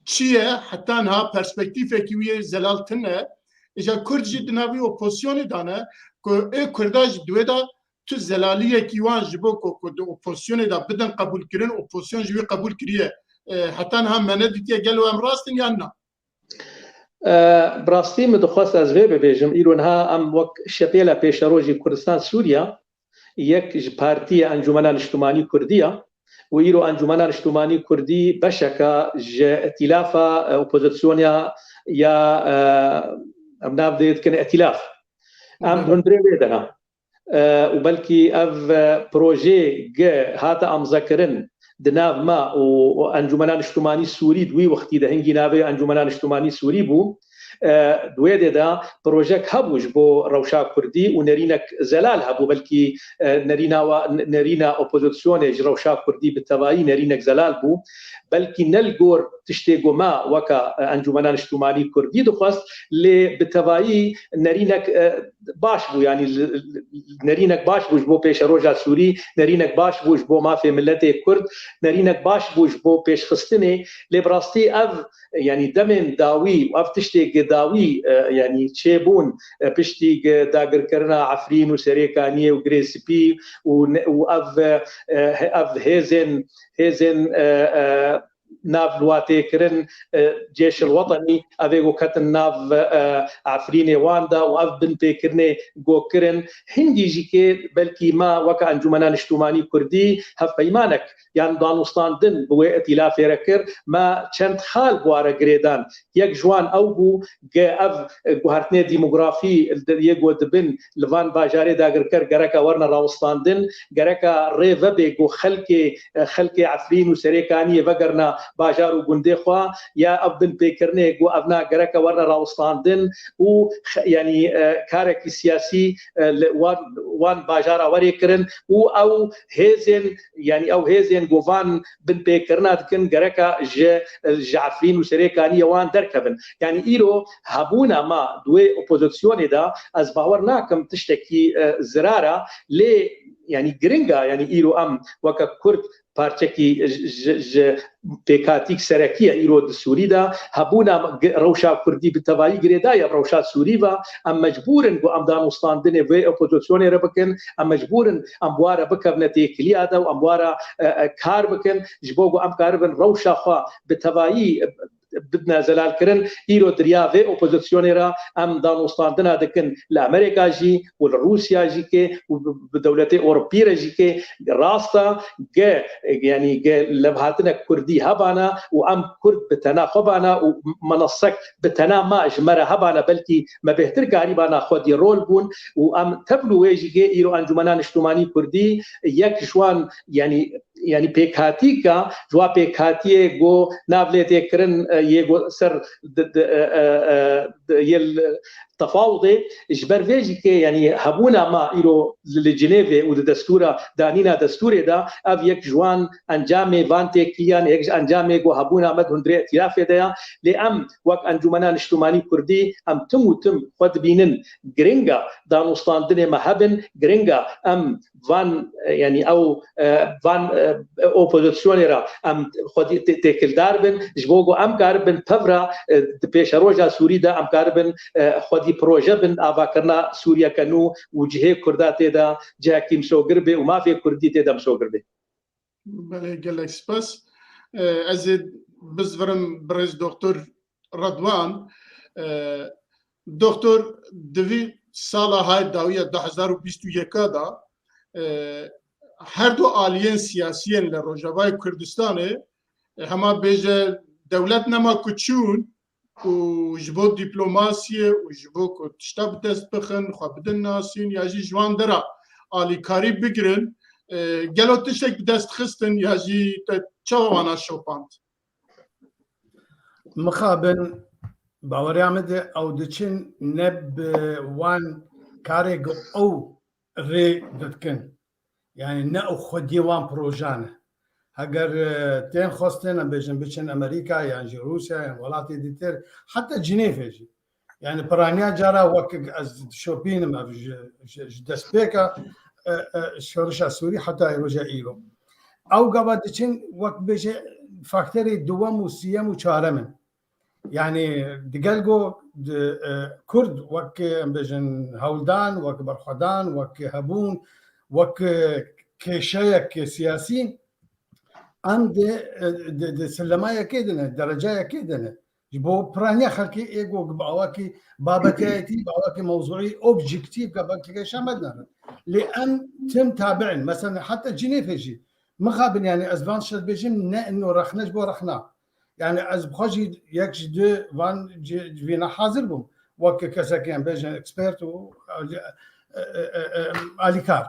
Çi ye? Heta niha perspektîfekî wî yê zelal tune. Îja Kurd jî di nav wî opozisyonê de ne, ku ê Kurda jî di wê de tu zelaliyekî wan ji bo ku, ku di opozisyonê de bidin qebûlkirin, opozisyon ji wî qebûl kiriye. E, heta niha me nedîtiye, gelo em rast in yan na? E, bi rastî min dixwest ez vê bibêjim, îro niha em wek Şepêla Pêşerojî Kurdistan Sûriya, yek ji Partiyê Encûmena Niştimanî Kurdî ya û îro Encûmena Niştimanî Kurdî beşeka ji îtîlafa, e, opozisyona ya, e, em nav dê dikin îtîlaf. Em di hundirê wê de ne. E, û belkî ev, e, projê ge hate amzekirin di nav me û, û Encûmena Niştimanî Sûrî di wî wextî de hingî navê Encûmena Niştimanî Sûrî bû. E, di wê dê de projek hebû ji bo rewşa Kurdî û nerînek zelal hebû, belkî, e, nerîna wa-, nerîna opozisyonê ji rewşa Kurdî bi tevayî nerînek zelal bû. Belkî ne li gor tiştê ku me weke, e, Encûmena Niştimanî Kurdî dixwest, lê bi tevayî nerînek, e, baş bû, yanî li, li, nerînek baş bû ji bo pêşeroja Sûrî, nerînek baş bû ji bo mafê miletê Kurd, nerînek baş bû ji bo pêşxistinê. Lê bi rastî ev, yanî demên dawî û ev tiştê ku dawî, e, yanî çêbûn, e, piştî ku dagirkirina Efrîn û Serêkaniyê û Girê Spî û ne-, û ev, e, ev hêzên, hêzên, e, e, nav li wa tê kirin, e, Cêşil Wetenî, ev ê ku ketin nav, e, Efrînê wan de û ev binpêkirinê ku kirin. Hingî jî kê belkî me weke Encûmena Niştimanî Kurdî hevpeymanek yan danûstandin bi wê îtîlafê re kir, me çend xal bi wa re girêdan. Yek ji wan ew bû ku ev, e, guhertinê demografî yê ku dibin li van bajarê dagirker gereka werine rawestandin, gereka rê vebe ku xelkê, e, xelkê Efrîn û Serêkaniyê vegerina bajar û gundê xwe, ya ev binpêkirinê ku evna gereka werine rawestandin û xe-, yanî, e, karekî siyasî, e, li wan, wan bajara werê kirin û ew hêzên, yanî ew hêzên ku van binpêkirina dikin gereka ji, ji Efrîn û Serêkaniyê wan derkevin. Yanî îro hebûna me di wê opozisyonê de ez bawer nakim tiştekî, e, zirar e, lê yanî giring e, yanî îro em weke Kurd parçekî ji, ji, ji pêkhatîk serekî ye îro di Sûrî de. Hebûna gi-, rewşa Kurdî bi tevayî girêdayî ye bi rewşa Sûrî ve. Em mecbûr in ku em danûstandinê vê opozisyonê re bikin. Em mecbûr in em bi wa re bikevine têkiliya de û em bi wa re, e, e, kar bikin. Ji bo ku em karibin rewşa xwe bi tevayî, e, bidine zelalkirin. Îro di riya vê opozisyonê re em danûstandina dikin li Amerîka jî û li Rûsya jî kê û bi, bi dewletê Ewropî re jî kê. Rast e, ge, yanî ge levhatinek Kurdî hebana û em Kurd bi tena xwe bana û menesek bi tena me ji me re hebana, belkî me bêhtir karîbana xwedî rol bûn û em tevlû wê jî kê îro Encûmena Niştimanî Kurdî yek ji wan, yanî yanî pêkhatîka, ji wa pêkhatiyê ku nav lê tê kirin, e, yê ku ser di, di, e, e, e, di, yê li tefawudê, ji ber vê jî kê, yanî hebûna me îro li, li Cinêvê û di destûra, danîna destûrê de, ev yek ji wan encamê van têkiliyan, yek ji encamê ku hebûna me di hundirê îtîlafê de ye. Lê em wek Encûmena Niştimanî Kurdî, em tim û tim xwe dibînin giring e danûstandinê me hebin, giring e em van, e, yanî ew, e, van, e, opozisyonê re em xwedî tê-, têkildar bin, ji bo ku em karibin pevra, e, di pêşeroja Sûrî de em karibin, e, xwedî proje bin avakirina Sûriyeke nû û cihê Kurda tê de cihekî misogir bê û mafê Kurdî tê de misogir bê. Belê, gelek spas. E, ez ê bizvirim birêz Doktor Redwan. E, Doktor, di vî sala hay dawiya du hezar û bîst û yeka de, e, her du aliyên siyasiyên li Rojavayê Kurdistanê, e, hema bêje dewlet nema ku çûn û ji bo dîplomasiyê û ji bo ku tişta bi dest bixin, xwe bidin nasîn ya jî ji wan dera alîkarî bigirin, e, gelo tiştek bi dest xistin ya jî te çawa wana şopand? Mixabin baweriya min de ew diçin ne bi wan karê ku ew rê didikin. Yani ne ew xwediyê wan projan e. Heger, e, tên xwestin, em bêjin biçin Amerîka yan jî Rûsya yan welatê dîtir, heta Cinêvê jî. Yani piraniya cara wek ez dişopînim ev ji, ji, ji destpêka, e, e, şorişa Sûrî heta roja îro. Ew gava diçin wek bêje faktorê duwem û siyem û çarem in. Yani digel go di, e, Kurd wek, em bêjin, hewldan, wek berxwedan, wek hebûn, wek, e, kêşeyek siyasî, em di, e, di, di silemayekê de ne, derecayekê de ne. Ji bo piraniya xelkê ê ku bi awakî babetiyayetî, bi awakî mewzûî, objektîf, ka belkî kêşa me dinêrin. Lê em tim tabi in. Mesela heta Cinêfê jî. Mixabin, yani ez van tişt bêjim, ne ino rexne ji bo rexna. Yani ez bi xwe jî yek ji du van ci-, civîna hazir bûm. Wek kesekê em bêjin ekspert û alî-, e, e, e, e, alîkar.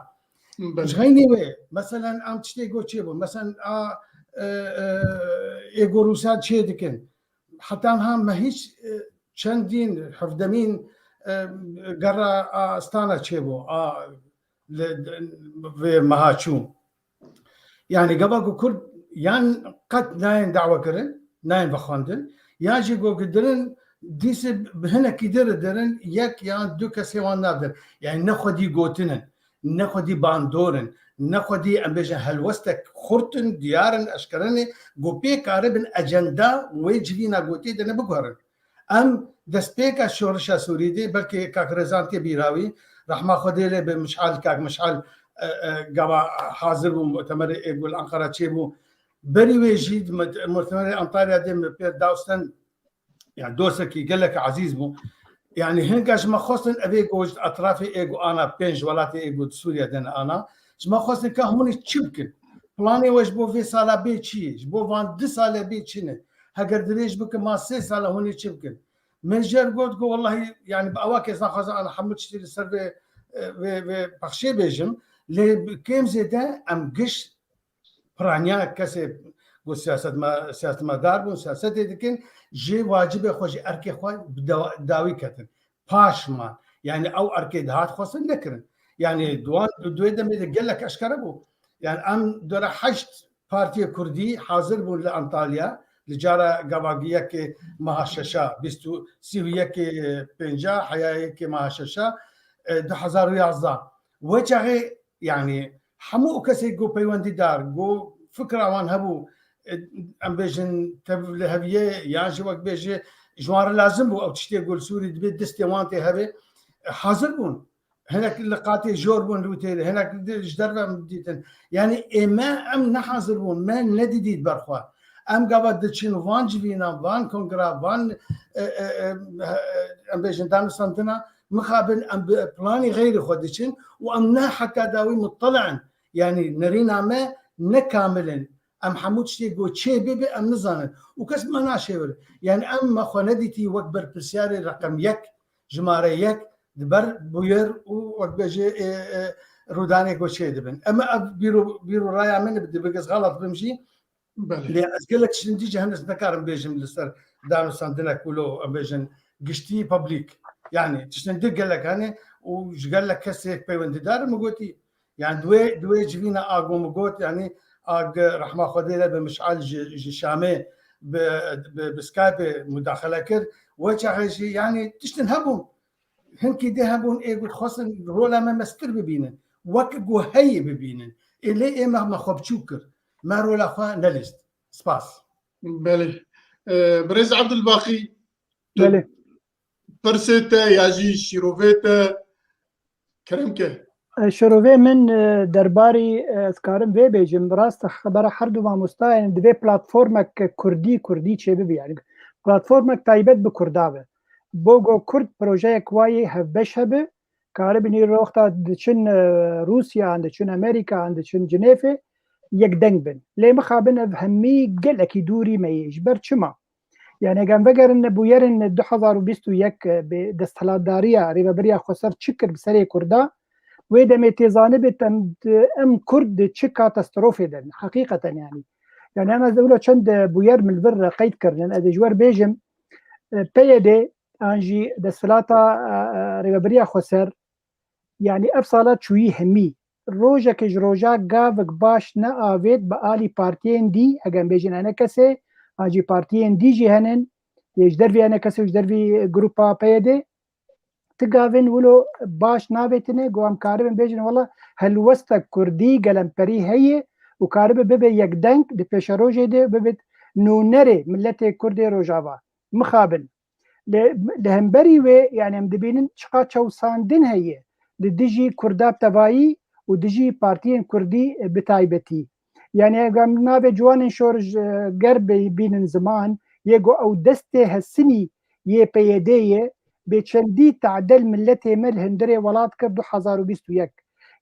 Belê. Ji xeynî wê, meselen em tiştê got çê bû. Meselen a, e, e, ê got Rûsya çê dikin. Heta niha me hîç, e, çendîn, hevdemîn, e, gera a Astana çê bû. A, li, vê meha çû. Yani gava ku Kurd yan qet nayên dawekirin, nayên vexwendin, yan jî ku dirin dîse bi hinekî dir dirin, yek yan du kesê wan nadin. Yani ne xwedî gotinin, ne xwedî bandor in, ne xwedî em bêjin helwestek xurt in, diyar in, eşkere ne, ku pê karibin ecenda wê civîna gotê de ne biguherin. Em destpêka şorişa Sûrî de, belkî kak Rêzan tê bîra wî, rehma Xwedê lê be Mişal, kak Mişal, e, e, gava hazir bû, mutemerê ê ku li Ankara çêbû. Berî wê jî di mut-, mutemerê Antalya de min pê dawsten, yani dostekî gelek ezîz bû. Yani hinka ji me xwestin evê ku ji etrafê ê ku ana pênc welatê ê ku di Sûriye de ne ana, ji me xwestin ka hûn ê çi bikin? Planê we ji bo vê sala bê çi ye? Ji bo van du sale bê çi ne? Heger dirêj bikin, ma sê sala hûn ê çi bikin? Min jê re got ku wellahî, yani bi awakê ez naxwazim ana hemû tiştî li ser vê, vê, vê pexşê bêjim. Lê bi kêm zêde em giş piraniya kesê ku siyasetme-, siyasetmedar bûn, siyasetê dikin, jê wacibê xwe, ji erkê xwe bi dewa-, dawî ketin. Paş man. Yani ew erkê dihat xwestin nekirin. Yani duwan, di wê demê de gelek eşkere bû. Yani em dora heşt partiyê kurdî hazir bûn li Antalya, li cara gava yekê meha şeşa, bîst û, sî û yekê pênca, heya yekê meha şeşa, e, du hezar û yazdeh. Wê çaxê, yani, hemû ew kesê ku peywendîdar, ku fikra wan hebû, e, em bêjin tev li heviyê, yan jî wek bêje, ji wan re lazim bû, ew tiştê ku li Sûrî dibê destê wan tê hevê, e, hazir bûn. Hinek li qatê jor bûn li wê têrê, hinek di-, ji derve em dîtin. Yani ê me em nehazir bûn, me nedidît ber xwe. Em gava diçin van civînan, van kongra, van, e, e, e, e, em bêjin danûstandina, mixabin em bi planî xeyrî xwe diçin û em ne heta dawî muttali in. Yani nerîna me ne kamil in. Em hemû tiştê ku çê bibe em nizanin. Û kes me naşêwir. Yani em me xwe nedîtî wek berpirsiyarê reqem yek, jimare yek, di ber bûyer û wek bêje, e, e, rûdanê ku çê dibin. Em ev bîro, bîro raya min bi, dibik ez xelat bim jî. Belê. Lê ez gelek tiştin dî jî henû nekarim bêjim li ser danûstandinek wilo, em bêjin giştî public. Yani tiştin dî gelek hene û ji gelek kesê peywendîdar min gotî. Yani di wê, di wê civîna a ku min got, yani a gi rehma Xwedê re bi Mişal ji, ji Şamê bi, bi, bi Skype'ê mudaxele kir. Wê çaxê jî yani tiştin hebûn. Hinkî dê hebûn ê ku dixwestin rola me mestir bibînin. Wek ku heyî bibînin. Ê lê ê me, me xwe biçûk kir. Me rola xwe nelîst. Spas. Belê. Ee, Birêz Abdulbaqî, tu Belê. pirsê te ya jî şîrovê te kerem ke. E, şirovê min, e, derbarî, e, ez karim vê bêjim, rast e, xebera her du mamosta, yani divê platformek kurdî, kurdî çêbibe, yani platformek taybet bi kurda be. Bo go kurd projeyek wayê hevbeş hebe, karibin îro wexta diçin, e, Rûsya, an diçin Amerîka, an diçin Cinêfê, yek deng bin. Lê mixabin ev hemî gelekî dûrî me yê. Ji ber çima? Yani eger em vegerin bûyerên du hezar û bîst û yek, e, bi desthilatdariya Rêveberiya Xweser çi kir bi serê Kurda, wê demê tê zanibit em, em Kurd di çi katastrofê de ne, heqîqeten yani. Yani em ez ewla çend, e, bûyer min li vir qeyd kirinin, ez ê ji wer bêjim, e, P Y D an jî desthilata, e, e, Rêveberiya Xweser, yani ev sala çûyî hemî. Rojekê ji roja gavik baş neavêt bi alî partiyên dî, eger em bêjin H N K S, an jî partiyên dî jî henin, yê ji dervî H N K S û ji dervî grupa P Y D, ti gavên wilo baş navêtine, ku em karibin bêjin, wela helwestek kurdî gelemperî heye û karibe bibe yek deng di pêşerojê de, bibit nûnerê miletê Kurdê Rojava. Mixabin. Li, li hemberî wê, yani em dibînin çiqa çewsandin heye li dijî Kurda bi tevayî û dijî partiyên kurdî, e, bi taybetî. Yani eger em navê ciwanên şorişger bînin ziman, yê ku ew destê hesinî yê P Y D ye, bê çendî tadel milletê me li hundirê welat kir du hezar û bîst û yek.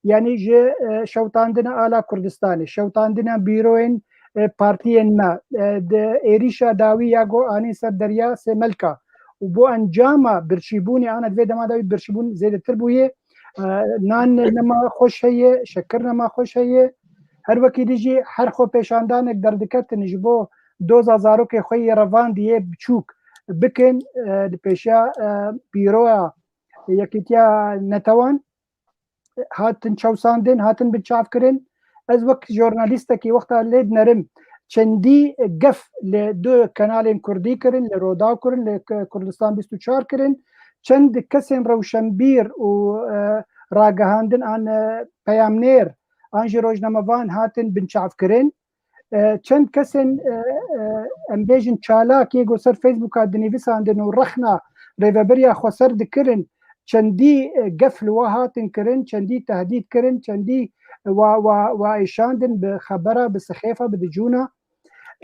Yani ji, e, şewtandina ala Kurdistanê, şewtandina bîroyên, e, partiyên me, e, di êrîşa dawî ya ku anîn ser derya Sêmelka û bo encama birçîbûnê, ana di vê dema de wî birçîbûn zêdetir bûye. E, nan nema xweş heye, şekir nema xweş heye. Her wekî dî jî her xwepêşandanek derdiketin ji bo doza zarokê xwe yê revandî yê biçûk bikin, e, di pêşiya, e, bîroya Yekîtiya Netewan hatin çewsandin, hatin binçavkirin. Ez wek jornalîstekî wexta lê dinerim, çendî gef li du kanalên kurdî kirin, li Rodaw kirin, li K-, Kurdistan bîst û çar kirin. Çend kesên rewşenbîr û, e, ragihandin an, e, peyamnêr an jî rojnamevan hatin binçavkirin. E, çend kesên, e, e, em bêjin çalak yê ku ser Facebooka dinivîsandin û rexna rêveberiya xweser dikirin, çendî, e, gef li wa hatin kirin, çendî tehdît kirin, çendî wa, wa, wa êşandin bi xebera, bi sixêfa, bi dicûna.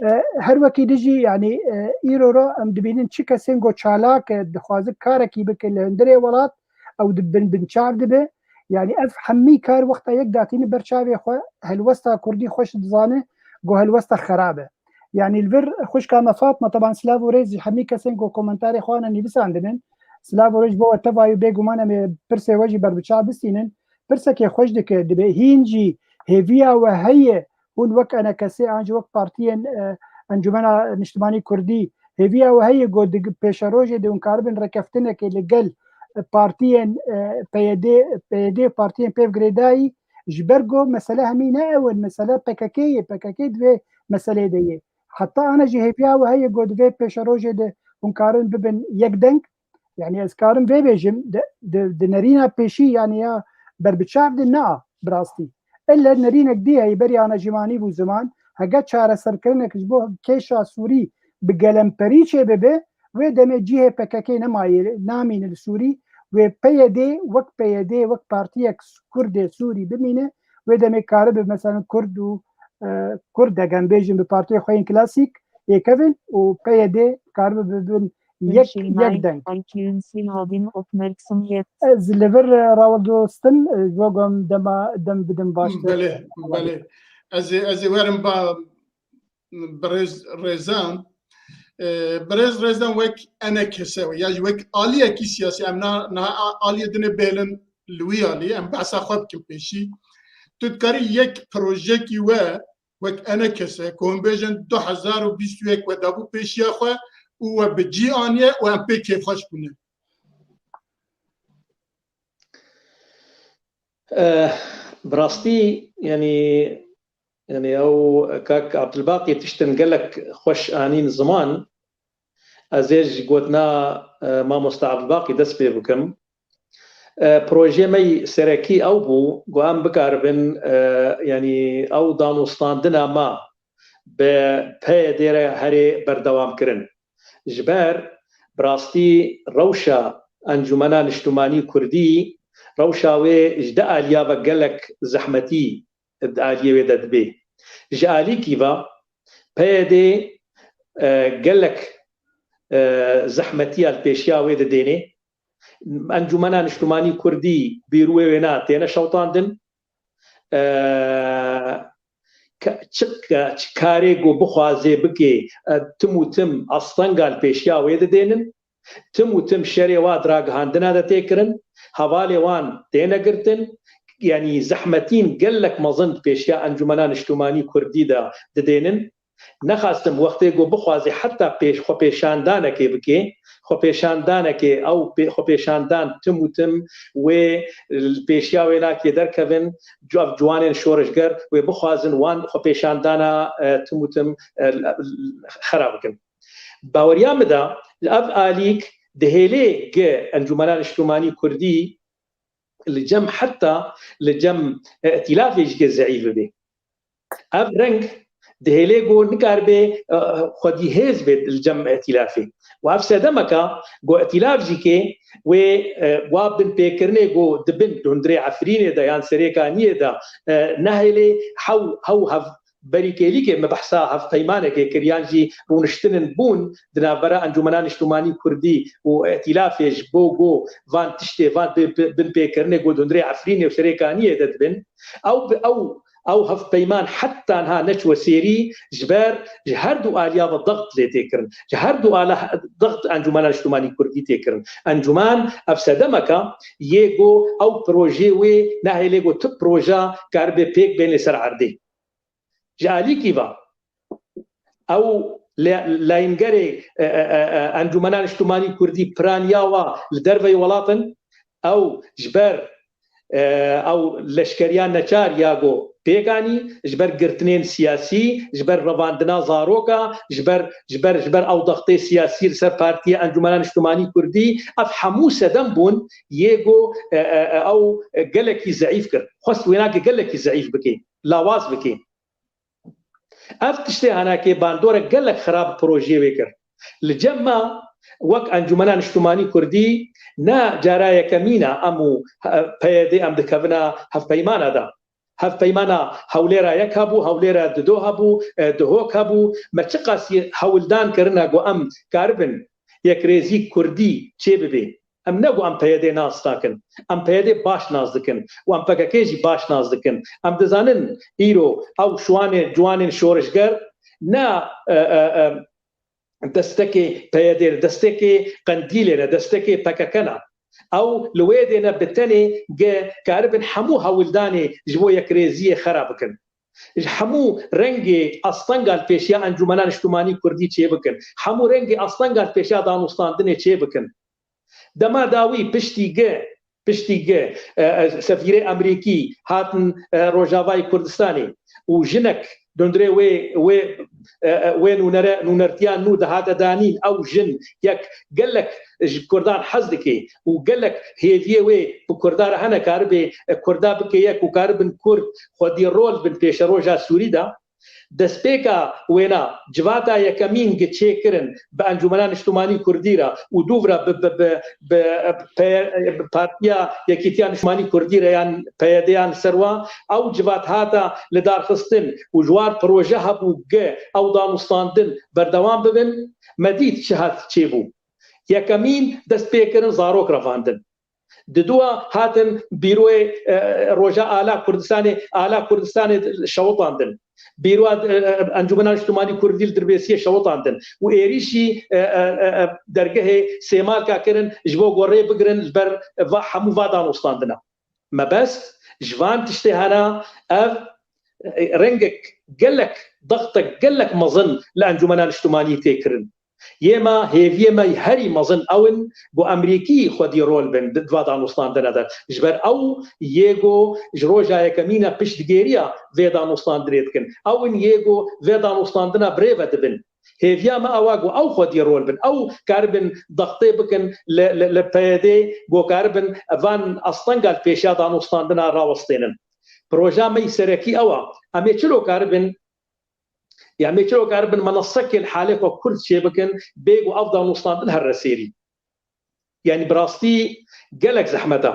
E, her wekî dî jî, yanî, e, îro re em dibînin çi kesên ku çalak e, dixwaze karekî bike li hundirê welat, ew di bin, binçav dibe. Yanî ev hemî kar wexta yek datîne ber çavê xwe, helwesta kurdî xweş dizane ku helwesta xerab e. Yanî li vir xwişka me Fatma, teban silav û rêz ji hemî kesên ku komentarê xwe ne nivîsandinin. Silav û rêz bo we tevayî û bêguman em ê pirsê we jî berbiçav bistînin. Pirsekê xweş dike, dibe hîn jî hêviya we heye, hûn wek enekesê an jî wek partiyên, e, Encûmena Niştimanî Kurdî, hêviya we heye ku di pêşerojê de hûn karibin rêkeftinekê li gel, e, partiyên, e, P Y D, P Y D, partiyên pêv girêdayî, ji ber ku mesele hemî ne ew in, mesele P K K ye, P K K di vê meselê de ye. Heta ana jî hêviya we heye ku di vê pêşerojê de hûn karin bibin yek deng? Yani ez karim vê bêjim, di, di, di nerîna pêşî, yani ya berbiçav de na, bi rastî. Elle nerînek dî heye, berî ana jî manî bû ziman, hege çareserkirinek ji bo kêşa Sûrî bi gelemperî çêbibe, wê demê cihê P K K nemaye, namîne li Sûrî, wê P Y D wek P Y D, wek partiyek Kurdê Sûrî bimîne, wê demê karibe, mesela Kurd û, e, Kurd, degem bêjin bi partiyê xwe yên klasîk, yekevin û P Y D karibe bibin yek, yek deng. Ez li vir, e, rawildostim, e, ji bo ku em dema, dem bidim baştir. Belê, belê. Ez ê, ez ê werim ba, birêz Rêzan. E, birêz Rêzan wek enekese ya jî wek aliyekî siyasî, em na, na aliyê dinê bêlin li wî alî, em behsa xwe bikin pêşî. Tu dikarî yek projekî we wek enekese, ku hûn bêjin du hezar û bîst û yek we dabû pêşiya xwe û we bi cî aniye û em pê kêfxweş bûne. Eh, bi rastî, yanî, yanî ew kak Abdulbaqî tiştin gelek xweş anîn ziman. Ez ê ji gotina, eh, mamosta Abdulbaqî dest pê bikim. E, projeyê me yî serekî ew bû ku em bikaribin, e, yanî ew danûstandina me bi P Y D re herê berdewam kirin. Ji ber bi rastî rewşa Encûmena Niştimanî Kurdî, rewşa wê ji di aliya ve gelek zehmetî di aliyê wê de dibê. Ji alîkî ve P Y D, e, gelek, e, zehmetiya li pêşiya wê didênê. Encûmena Niştimanî Kurdî bîrûyê wêna têne şewtandin. E, ke-, çi, çi karê ku bixwazê bikê, e, tim û tim astenga li pêşiya wê didênin. Tim û tim şerê wa di ragihandina de tê kirin, hevalê wan têne girtin, yanî zehmetîn gelek mezin di pêşiya Encûmena Niştimanî Kurdî de didênin. Nexastim wextê ku bixwazê heta pêş, xwepêşandanekê bikê, xwepêşandanekê, ew pê-, xwepêşandan tim û tim wê li pêşiya wê nakê derkevin, cu-, ev ciwanên şorişger wê bixwazin wan xwepêşandana, e, tim û tim, e, xera bikin. Baweriya min de li ev alîk dihêlê ge Encûmena Niştimanî Kurdî li cem heta li cem, e, îtîlafê jî ge zeîf bibe. Ev reng Dihêlê ku nikaribe, e, xwedî hêz bê li cem îtîlafê. Û ev sedemeka ku îtîlaf jî kê wê, e, wa binpêkirinê ku dibin di hundirê Efrînê de yan Serêkaniyê de, e, nehêlê hew, hew hev berîkêlîkê me behsa hevpeymanekê kir yan jî rûniştinin bûn di navbera Encûmena Niştimanî Kurdî û îtîlafê ji bo ku van tiştê, van bi, bi, binpêkirinê ku di hundirê Efrînê û Serêkaniyê de dibin. Ew bi, ew Ew hevpeyman heta niha neçû serî, ji ber ji her du aliya ve dext lê tê kirin. Ji her du ala dext Encûmena Niştimanî Kurdî tê kirin. Encûmen ev sedemeka yê ku ew projê wê nehêlê ku tu proja karibe pêk bên li ser erdê. Ji alîkî ve ew le-, leyîngerê, e, e, e, e, Encûmena Niştimanî Kurdî piraniya wa li derveyî welat in. Ew ji ber, e, ew leşkeriya neçar ya ku pêk anî, ji ber girtinên siyasî, ji ber revandina zaroka, ji ber, ji ber, ji ber ew dextê siyasî li ser Partiya Encûmena Niştimanî Kurdî, ev hemû sedem bûn yê ku, e, e, e, ew gelekî zeîf kir. Xwest wênakê gelekî zeîf bike, lawaz bike. Ev tiştê henekê bandorek gelek xirab projeyê wê kir. Li cem me wek Encûmena Niştimanî Kurdî ne cara yekemîn e em û, e, P Y D em dikevine hevpeymana de. Hevpeymana Hewlêra yek hebû, Hewlêra dido hebû, e, Duhok hebû. Me çiqasî hewldan kirine ku em karibin yekrêzî Kurdî çêbibe. Em ne ku em P Y D nas nakin. Em P Y D baş nas dikin û em P K K jî baş nas dikin. Em dizanin îro ew şiwanê ciwanên şorişger ne, e, e, e, destekê P Y D, destekê Qendîlê ne, destekê P K K ne. Ew li wê dê ne bi tenê ge karibin hemû hewldanê ji bo yekrêziyê xera bikin. Ji hemû rengê astenga li pêşiya Encûmena Niştimanî Kurdî çêbikin. Hemû rengê astenga li pêşiya danûstandinê çêbikin. Dema dawî piştî ge, piştî ge, e, e, sefîrê Amerîkî hatin, e, Rojavayê Kurdistanê û jinek di hundirê wê, wê, e, e, wê nûnere, nûnertiya nû dihate danîn, ew jin yek gelek ji Kurdan hez dike û gelek hêviyê wê bi Kurda re hene, karibe, e, Kurda bike yek û karibin Kurd xwedî rol bin pêşeroja Sûrî de. Destpêka wêna civata yekemîn gi çêkirin bi Encûmena Niştimanî Kurdî re û dûv re bi, bi, bi, bi, pe-, bi Partiya Yekîtiya Niştimanî Kurdî re yan P Y D yan li ser wa, ew civat hata lidarxistin û ji war proje hebû gi ew danûstandin berdewam bibin, me dît çi hat çêbû. Yekemîn dest pê kirin zarok revandin. Di dua hatin bîroyê, e, roja ala Kurdistanê, ala Kurdistanê şewitandin. Bîroya, e, e, Encûmena Niştimanî Kurdî li Dirbêsiyê şewitandin. Û êrîşî, e, e, e, e, dergehê Sêmalka kirin ji bo goreyê bigirin li ber va, hemû va danûstandina. Mebest ji van tiştê hene ev, e, rengek gelek, dextek gelek mezin li Encûmena Niştimanî tê kirin. Yê me, hêviyê me herî mezin ew in ku Amerîkî xwedî rol bin di, di va danûstandine de. Ji ber ew yê ku ji roja yekemîn e piştgêriya vê danûstandinê dikin. Ew in yê ku vê danûstandina birêve dibin. Hêviya me ew e ku ew xwedî rol bin. Ew karibin dextê bikin li, li, li P Y D ku karibin van astenga li pêşiya danûstandina rawestênin. Proja me yî serekî ew e. Em ê çilo karibin Ya em ê çiro karibin menesekê li halê xwe kurd çêbikin, bê ku ev danûstandin here serî? Yanî bi rastî gelek zehmet e.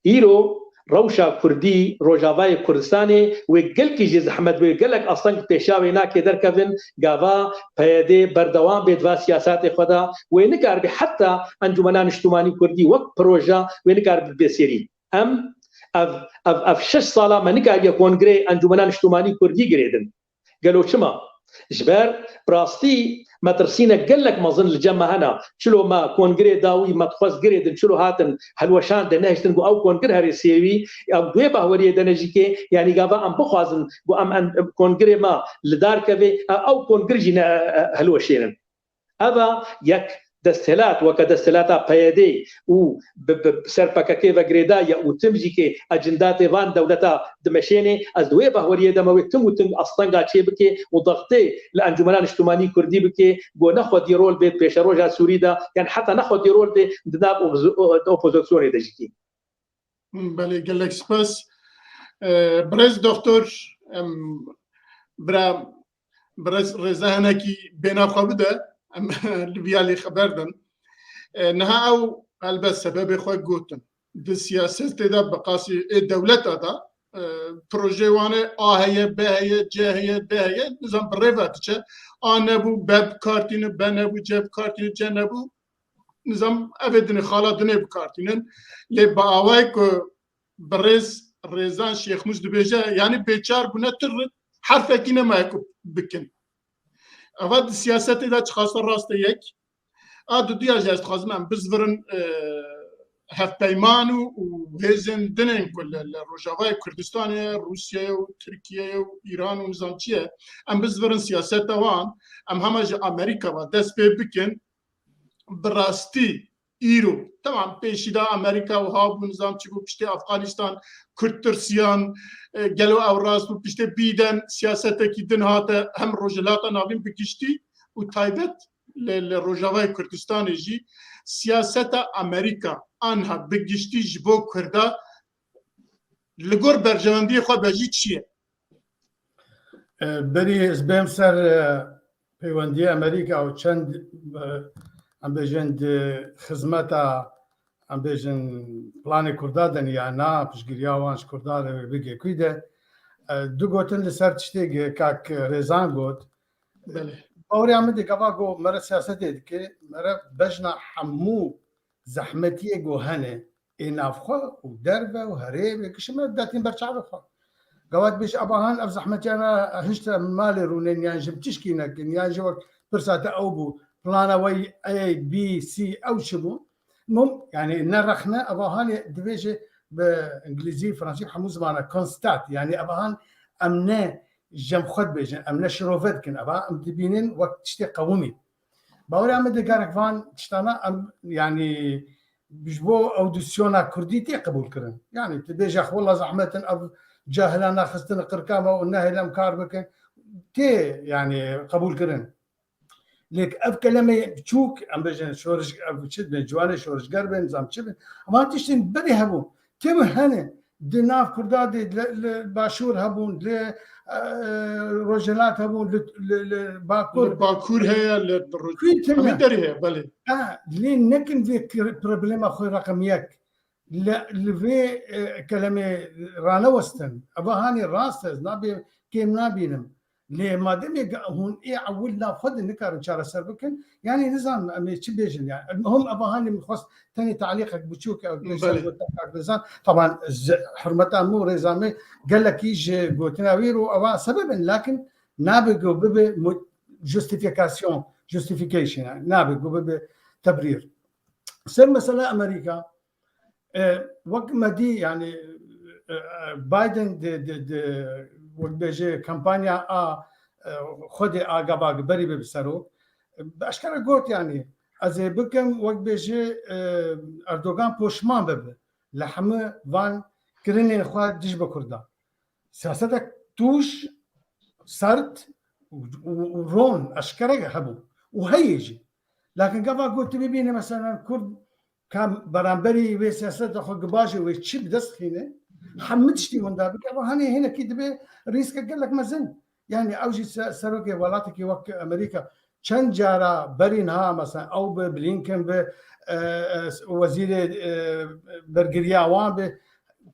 Îro rewşa kurdî, Rojavayê Kurdistanê wê gelkî jî zehmet bê, gelek asteng pêşiya wê nake derkevin, gava P Y D berdewam bê di va siyasatê xwe de, wê nikaribe heta Encûmena Niştimanî Kurdî wek proje wê nikaribe bê serî. Em ev, ev, ev şeş sala me nikariye kongreyê Encûmena Niştimanî Kurdî girêdin. Gelo çima? Ji ber bi rastî metirsînek gelek mezin li cem me hene. Çilo me kongrê dawî me dixwest girêdin, çilo hatin hilweşandin, nehiştin ku ew kongir here sêwî, ew di wê bahweriyê de ne jî kê, yanî gava em bixwazin ku em, em, em kongrê me li dar keve, e, ew kongir jî ne, e, e, hilweşênin. Ev e yek desthilat weke desthilata P Y D û bi, bi ser P K K ve girêdaye û tim jî kê ecindatê van dewleta dimeşênê, ez di wê bahweriyê de me wê tim û tim astenga çê bike û dextê li Encûmena Niştimanî Kurdî bike, ku ne xwedî rol bê pêşeroja Sûrî de, yan heta ne xwedî rol bê di nav opozi-, o-, opozisyonê de jî kê. Belê, gelek spas. Ee, birêz doktor, em, bira, Birêz Rêza hinekî bêhna xwe bide, em li vîya lê xeber din. E, niha ew helbet sebebê xwe gotin. Di siyasetê de bi qasî ê dewleta de, e, projeyê wan e, A heye, B heye, C heye, D heye, nizam bi rê ve diçe. A nebû, B bi kar tîne, B nebû, C bi kar tîne, C nebû. Nizam evê dinê, xala dinê bi kar tînin. Lê bi awayê ku birêz Rêzan Şêxmûs dibêje, yanî bêçar bûne, tu herfekî nemaye ku bikin. Eva di siyasetê de çiqasa rast e yek. A diduya jî ez dixwazim em bizvirin, e, hevpeyman û, û hêzên din ên ku li, li Rojavayê Kurdistanê ye, Rûsyayê û Tirkiyeyê û Îran û nizam çi ye, em bizvirin siyaseta wan, em hema ji Amerîka ve dest pê bikin, bi rastî îro, temam, pêşî de Amerîka wiha bû, nizam çi bû, piştê Afganistan, Kurd tirsiyan, e, gelo ew rast bû, piştê Bîden siyasetekî din hate, hem Rojhilata Navîn bi giştî û taybet li, li Rojavayê Kurdistanê jî siyaseta Amerîka anha bi giştî ji bo Kurda li gor berjewendiyê xwe be jî çi ye? E, berî ez bêm ser, e, peywendiya Amerîka û çend, e, em bêjin di xizmeta, em bêjin planê Kurda de ya na, piştgiriya wan ji Kurda re bigê kû de. E, du gotin li ser tiştê kak Rêzan got. Belê. Baweriya min digava ku mere siyasetê dike, mere bejna hemû zehmetiyê ku hene, ê navxwe û derve û herêmê kişime detîn ber çavê xwe. Gava dibêje, eva han ev zehmetiyana hişte malê rûnên, yan ji tişkî nekin, yan ji wek pirsa te ew bû, plana we A, B, C, ew çi bû? Mum, yani ne rexne, eva hanê dibêje bi îngilîzî, fransî, hemû zimana constat, yani eva han em ne jemxwe dibêjin, em ne şirove dikin, eva em dibînin wek tiştê qewimî. Baweriya min de gerek van tiştana em, yani, ji bo audisyona kurdî tê qebûl kirin. Yani, tu bêje, "Wela zehmet in, ev cahilana xistin qirka me û nehêlin em kar bikin." Tê, yani, qebûl kirin. Lê ev keleme biçûk, em bêjin, şoriş, ev çi bin, ciwanê şorişger bin, zam çi bin. Ama tiştên berê hebûn. Tê min hene. Di nav Kurda de li, li Başûr hebûn, li, e, Rojhilat hebûn, li, li, li Bakur. Li Bakur heye, li Roj-, Kuî tine. Hemî derê heye, belê. Ha, lê nekin vê kir-, problema xwe reqem yek. Li, li vê, e, kelemê ranewestin. Eva hanê rast ez nabê kêm nabînim. Lê mademê ge-, hûn ê ewil nav xwe de nikarin çareser bikin, yanî nizanim em ê çi bêjin yani. Hûn eva hanê min xwest tenê talîqek biçûk ew Belê. Taban ji hurmeta min û rêza me gelekî ji gotina wî û eva sebeb in, lakin nabe ku bibe mu-, justifikasyon, justification yani. Nabe ku bibe tebrîr. Ser mesela Amerîka, E, wek me dî, yani, e, e, Biden di, di, di, wek bêje kampanya a, e, xwedê a gava berî be bi serok, e, bi eşkere got, yani, ez ê bikim, wek bêje, e, Erdogan poşman bibe li hemû van kirinên xwe dij bi Kurda. Siyasetek tûj, sert û, û, û ron, eşkere hebû û heye jî. Lakin gava got tu bibîne, mesela, Kurd ka beramberî wê siyaseta xwe gibajê wê çi bi dest xîne, hemû tiştî winda bike, eva hanê hinekî dibe rîske gelek mezin. Yani ew jî se-, serokê welatekî wek Amerîka çend cara berî niha, mesela ew bi Blinken bi, e, e, wezîrê, e, bergiriya wan bi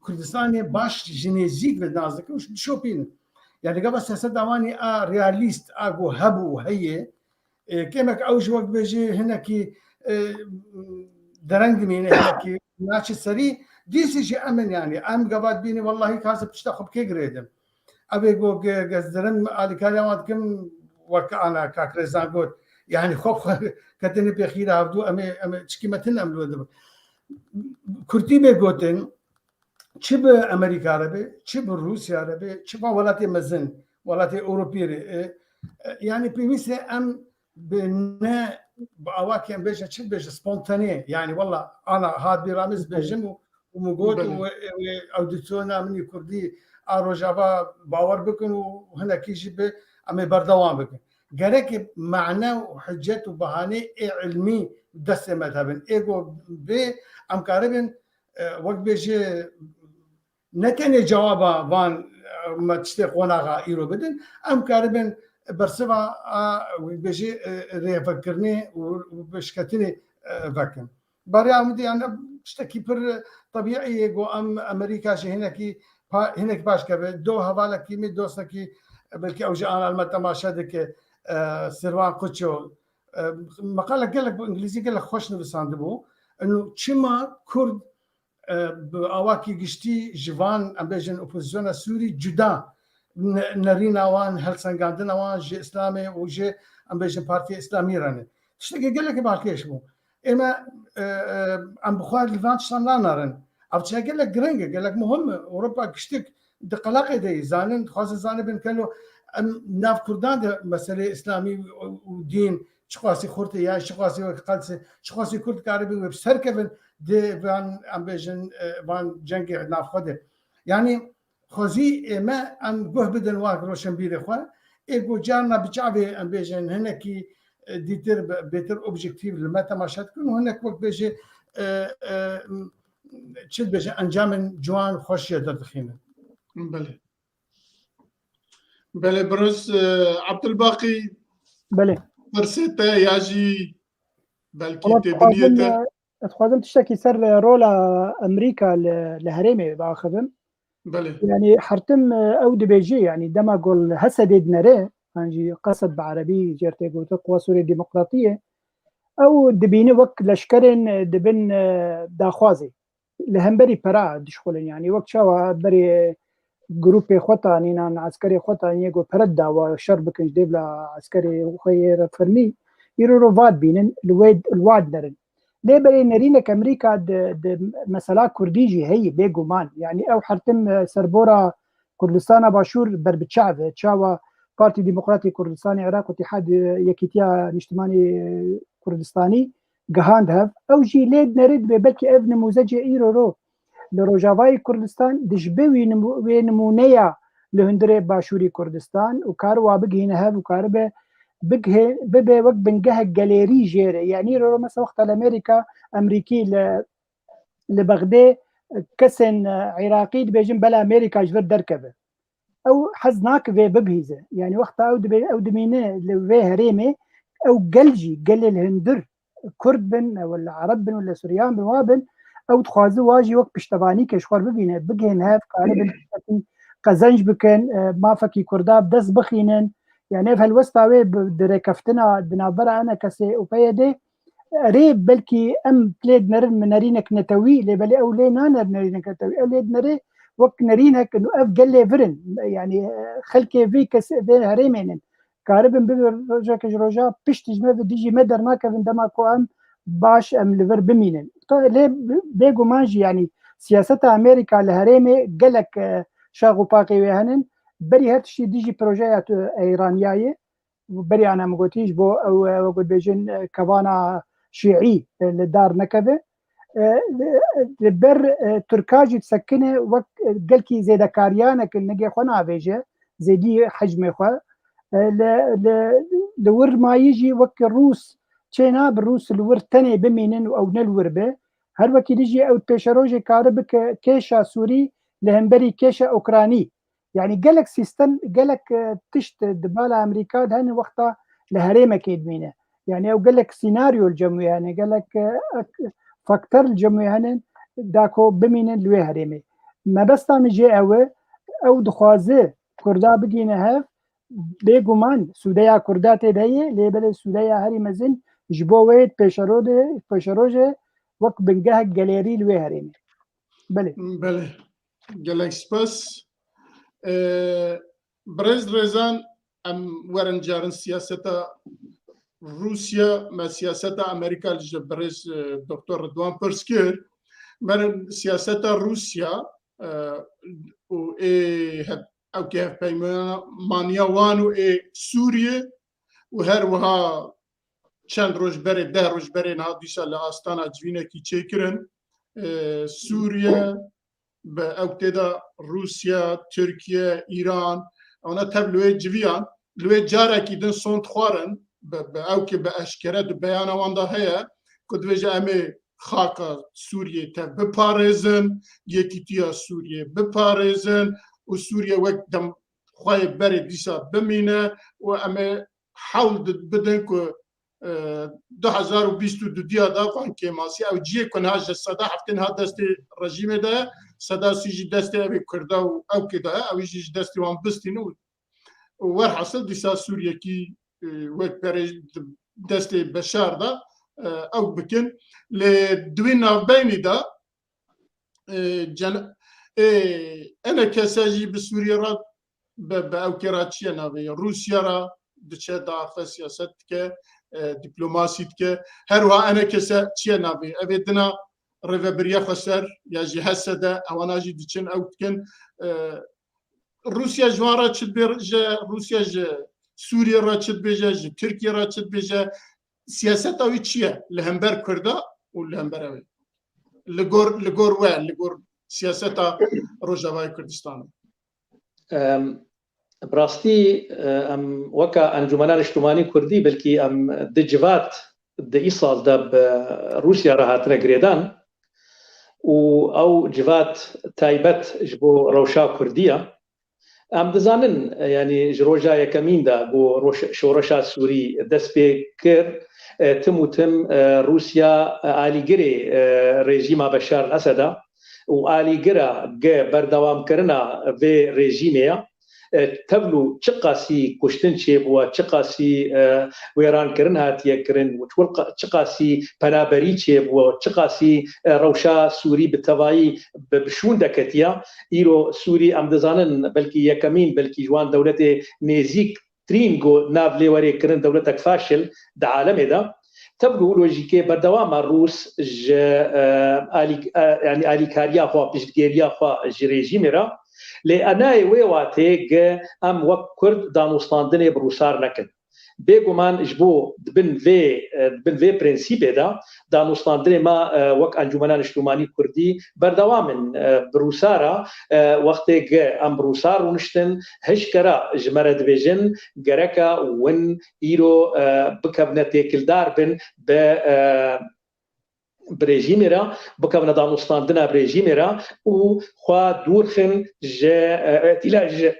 Kurdistanê baş ji nêzîk ve nas dikin û dişopînin. Yani gava siyaseta wan a realîst a ku hebû û heye, E, kêmek ew ji wek bêjî hinekî, e, dereng dimîne, hinekî naçe serî, dîsî jî em in, yani, em gava dibînin, wellahî, ka ez pişta xwe bi kê girêdim. Ev ê got, ge-, gezdirim, alîkariya wan dikim, wek ana kak Rêzan got, yani, xwe, xwe ketinê pê xîra hevdû, em ê, em ê çikî metin em li we dibin. Kurtî bê gotin, çi bi Amerîka re be, çi bi Rûsya re be, çi van welatê mezin, welatê Ewropî re, e, e, yani pêwîst e em bi ne, bi awakê em bêjin, çi bêjin, spontane, yani wela ana hat bîra min ez bêjim û, û min got û Belê. wê, wê audisyona min ê kurdî a Rojava bawer bikin û hinekî jî bi em ê berdewam bikin. Gerek e mane û hicet û behanê ê ilmî destê me de hebin. Ê ku bê em karibin, e, wek bêjê ne tenê cewaba van, e, me tiştê qonaxa îro bidin, em karibin, bersiva a, wî bêjî, e, rêvekirinê û, û pêşketinê, e, vekin. Barê Amûdê, yani, tiştekî pir tebîî ye ku em Amerîka jî hinekî pa-, hinekî paş keve. Do hevalekî min, dostekî, belkî ew jî ana li me temaşe dike, e, Sirvan Kuço. E, meqalek gelek bi îngilîzî gelek xweş nivisandibû. Eno çima Kurd e, bi awakî giştî ji van, em bêjin, opozisyona Sûrî cuda ne-, nerîna wan, helsengandina wan ji Îslamê û ji, em bêjin, Partiya Îslamî re ne. Tiştekî gelekî balkêş bû. Ême, e, e, em bi xwe li van tiştan nanerin. Ev tiştek gelek giring e, gelek muhim e. Ewropa giştik di qelaqê de ye. Zanin, dixwazin zanibin kelo em nav Kurdan de meseleyê Îslamî û, û dîn çiqasî xurt e, ya çiqasî wek qels e, çiqasî Kurd karibe wê bi ser kevin di van, em bêjin, e, van cengê navxwe de. Yanî xwezî ême em guh bidin wak roşenbîrê xwe. Ê ku carna bi çavê, em bêjin, hinekî, e, dîtir, be-, bêtir objektîf li me temaşe dikin û hinek wek bêjê, e, e, çi dibêje, encamên ciwan xweş jê derdixînin. Belê. Belê, Birûs, e, Abdulbaqî, Belê. Pirsê te ya jî belkî Wala têbiniyê dixwazim, te. E, ez dixwazim tiştekî ser, e, rola Amerîka li, li herêmê biaxivim. Belê. Yani hertim, e, ew dibêjî, yani dema ku li Hesedê dinere, an jî Qesed bi erebî jê re tê gotin, Quwa Sûrê Demokratiyê, ew dibîne wek leşkerên, e, dibin, e, daxwazê. Li hemberî pera dişxulin, yani wek çawa berê grûpê xwe tanînan, eskerê xwe tanî yê ku pere dawa şer bikin ji dêvla eskerê xwe yê re fermî, îro ro va dibînin, li wê, li wa dinerin. Lê berê nerînek Amerîka di, di mesela Kurdî jî heyî, bêguman. Yani ew hertim, e, serbora Kurdistana Başûr ber bi çav e. Çawa Partî Demokratî Kurdistanê Iraq û Îtîhad, e, Yekîtiya Niştimanî, e, Kurdistanî gihand hev. Ew jî lê dinerit bê, belkî ev nimûzecê îro ro li Rojavayê Kurdistan dijbe wî nimû-, wê nimûneya li hundirê Başûrî Kurdistan û kar wa bigihîne hev û karibe bigihê-, bibe wek bingehek gelêrî jê re. Yanî îro ro mesela wexta li Amerîka, Amerîkî li, li Bexdê kesên, e, Iraqî dibêjin bela Amerîka ji vir derkeve. Ew hez nake vê bibihîze. Yani wexta ew dibe, ew dimîne li vê herêmê, ew gel jî, gelê li hundir, Kurd bin, ew li Ereb bin, wele Suryan bin, wa bin, ew dixwaze wa jî wek piştevanî ke ji xwe bibîne, bigihên hev, karibin tiştekî qezenc bikin, e, mafekî Kurda bi dest bixînin. Yani ev helwesta wê bi, di rêkeftina di navbera E N K S û P Y D, erê belkî em lê dinerin bi nerînek netewî, lê belê ew lê nanerin nerînek netewî. Ew lê dinerê wek nerînek, û ev gelê vir in. Yani, e, xelkê vî kes vê herêmê nin. Karibin bibe rojek ji roja pişt ji me ve dijî me dernakevin dema ku em baş, em li vir bimînin. Ta lê bêguman jî, yani, siyaseta Amerîka li herêmê gelek, e, şax û paqê wê henin. Berî her tiştî dijî projeya tu-, Îraniyayê. Berî ana min gotî, ji bo ew, e, wek dibêjin, e, kevana şîî, e, li dar nekeve. E, li, li ber, e, Tirka jî disekine wek, e, gelkî zêdekariyanek li nigê xwe navêje, zêdî hecmê xwe. E, li, li, li wir mayî jî wek Rûs çêna bi Rûs li wir tenê bimînin û ew ne li wir be. Her wekî dî jî ew pêşerojê kari bike kêşa Sûrî li hemberî kêşa Ûkranî. Yani gelek sîstem, gelek, e, tişt di bala Amerîka de hene wexta li herêmekê dimîne. Yani ew gelek sînaryo li cem wê hene, gelek, e, ek-, faktor li cem wê hene, da ku bimînin li wê herêmê. Mebesta min jê ew e, ew dixwaze Kurda bigîne hev, bêguman sûdeya Kurda tê de ye, lê belê sûdeya herî mezin ji bo wê pêşerode-, pêşerojê wek bingehek gelêrî li wê herêmê. Belê. Belê. Gelek spas. Ee, Birêz Rêzan, em werin carin siyaseta Rûsya, me siyaseta Amerîka li ji birêz, e, Doktor Ridwan pirs kir. Merin siyaseta Rûsya, e, û ê hev-, ew ki hevpeymaniya wan û ê Sûriyê û her wiha çend roj berê, deh roj berê niha dîsa li Astana civînekî çêkirin. E, Sûriye, bi ew tê de Rûsya, Tirkiye, Îran, ewna tev li wê civiyan, li wê carekî din sond xwarin, bi, bi ew ki bi eşkere di beyana wan de heye, ku dibêje em ê xaka Sûriyê tev biparêzin, yekîtiya Sûriyê biparêzin û Sûriye wek dem-, xwe yê berê dîsa bimîne û em ê hewl di-, bidin ku, e, du hezar û bîst û du diya de van kêmasî ew cihê ku niha ji seda heftê niha destê rejîmê de ye, seda sî jî destê ew ê Kurda û ewkê de ye, ew jî ji destê wan bistîne û, û werhasil dîsa Sûriyekî, e, wek berê di destê Beşar de, e, ew bikin. Lê di wî navbeynî de, e, cen-, e, ene kese jî bi Sûriyê re, bi, bi ewkê re çiye navê ye? Rûsya re diçe, diaxe, siyaset dike, e, dîplomasî dike. Her wiha ene kese çiye navê? Ev ê dina rêvebiriya xweser ya jî H S D, ewana jî diçin ew dikin. E, Rûsya ji wan re çi dibêje, Rûsya ji Sûriyê re çi dibêje, ji Tirkiye re çi dibêje, siyaseta wî çi ye li hember Kurda û li hember ew ê? Li gor, li gor we, li gor siyaseta Rojavayê Kurdistanê. Em, bi rastî, e, em weka Encûmena Niştimanî Kurdî belkî em di civat di îsal de bi Rûsya re hatine girêdan û ew civat taybet ji bo rewşa Kurdî ye. Em dizanin, e, yanî ji roja yekemîn de ku roş-, şoreşa Sûrî dest pê kir, e, tim û tim, e, Rûsya, e, alîgirê, e, rejîma Beşar el-Esed e û alîgira ge berdewamkirina vê rejîmê ye. E, tevlû çiqasî kuştin çêbûye, çiqasî, e, wêrankirin hatiye kirin, çiqa-, çiqasî penaberî çêbûye, çiqasî, e, rewşa Sûrî bi tevayî bi, bi şûn de ketiye. Îro Sûrî, em dizanin, belkî yekemîn, belkî ji wan dewletê nêzîk tirîn ku nav lê were kirin dewletek faşil di alemê de. Tevlû lojîkê berdewam e Rûs ji, e, alî-, e, yanî alîkariya xwe, piştgiriya xwe ji rejîmê re. Lê enayê wê watê ge em wek Kurd danûstandinê bi Rûsar nekin. Bêguman ji bo di bin vê, e, di bin vê prensîbê de danûstandinê me, e, wek Encûmena Niştimanî Kurdî berdewam in, e, bi Rûsara, e, wextê ge em bi Rûsar rûniştin, hişkera ji me re dibêjin, gereka win îro, e, bikevne têkildar bin bi, e, bi rejîmê re, bikevne danûstandina bi rejîmê re û xwe dûr xin ji, e, îtîla ji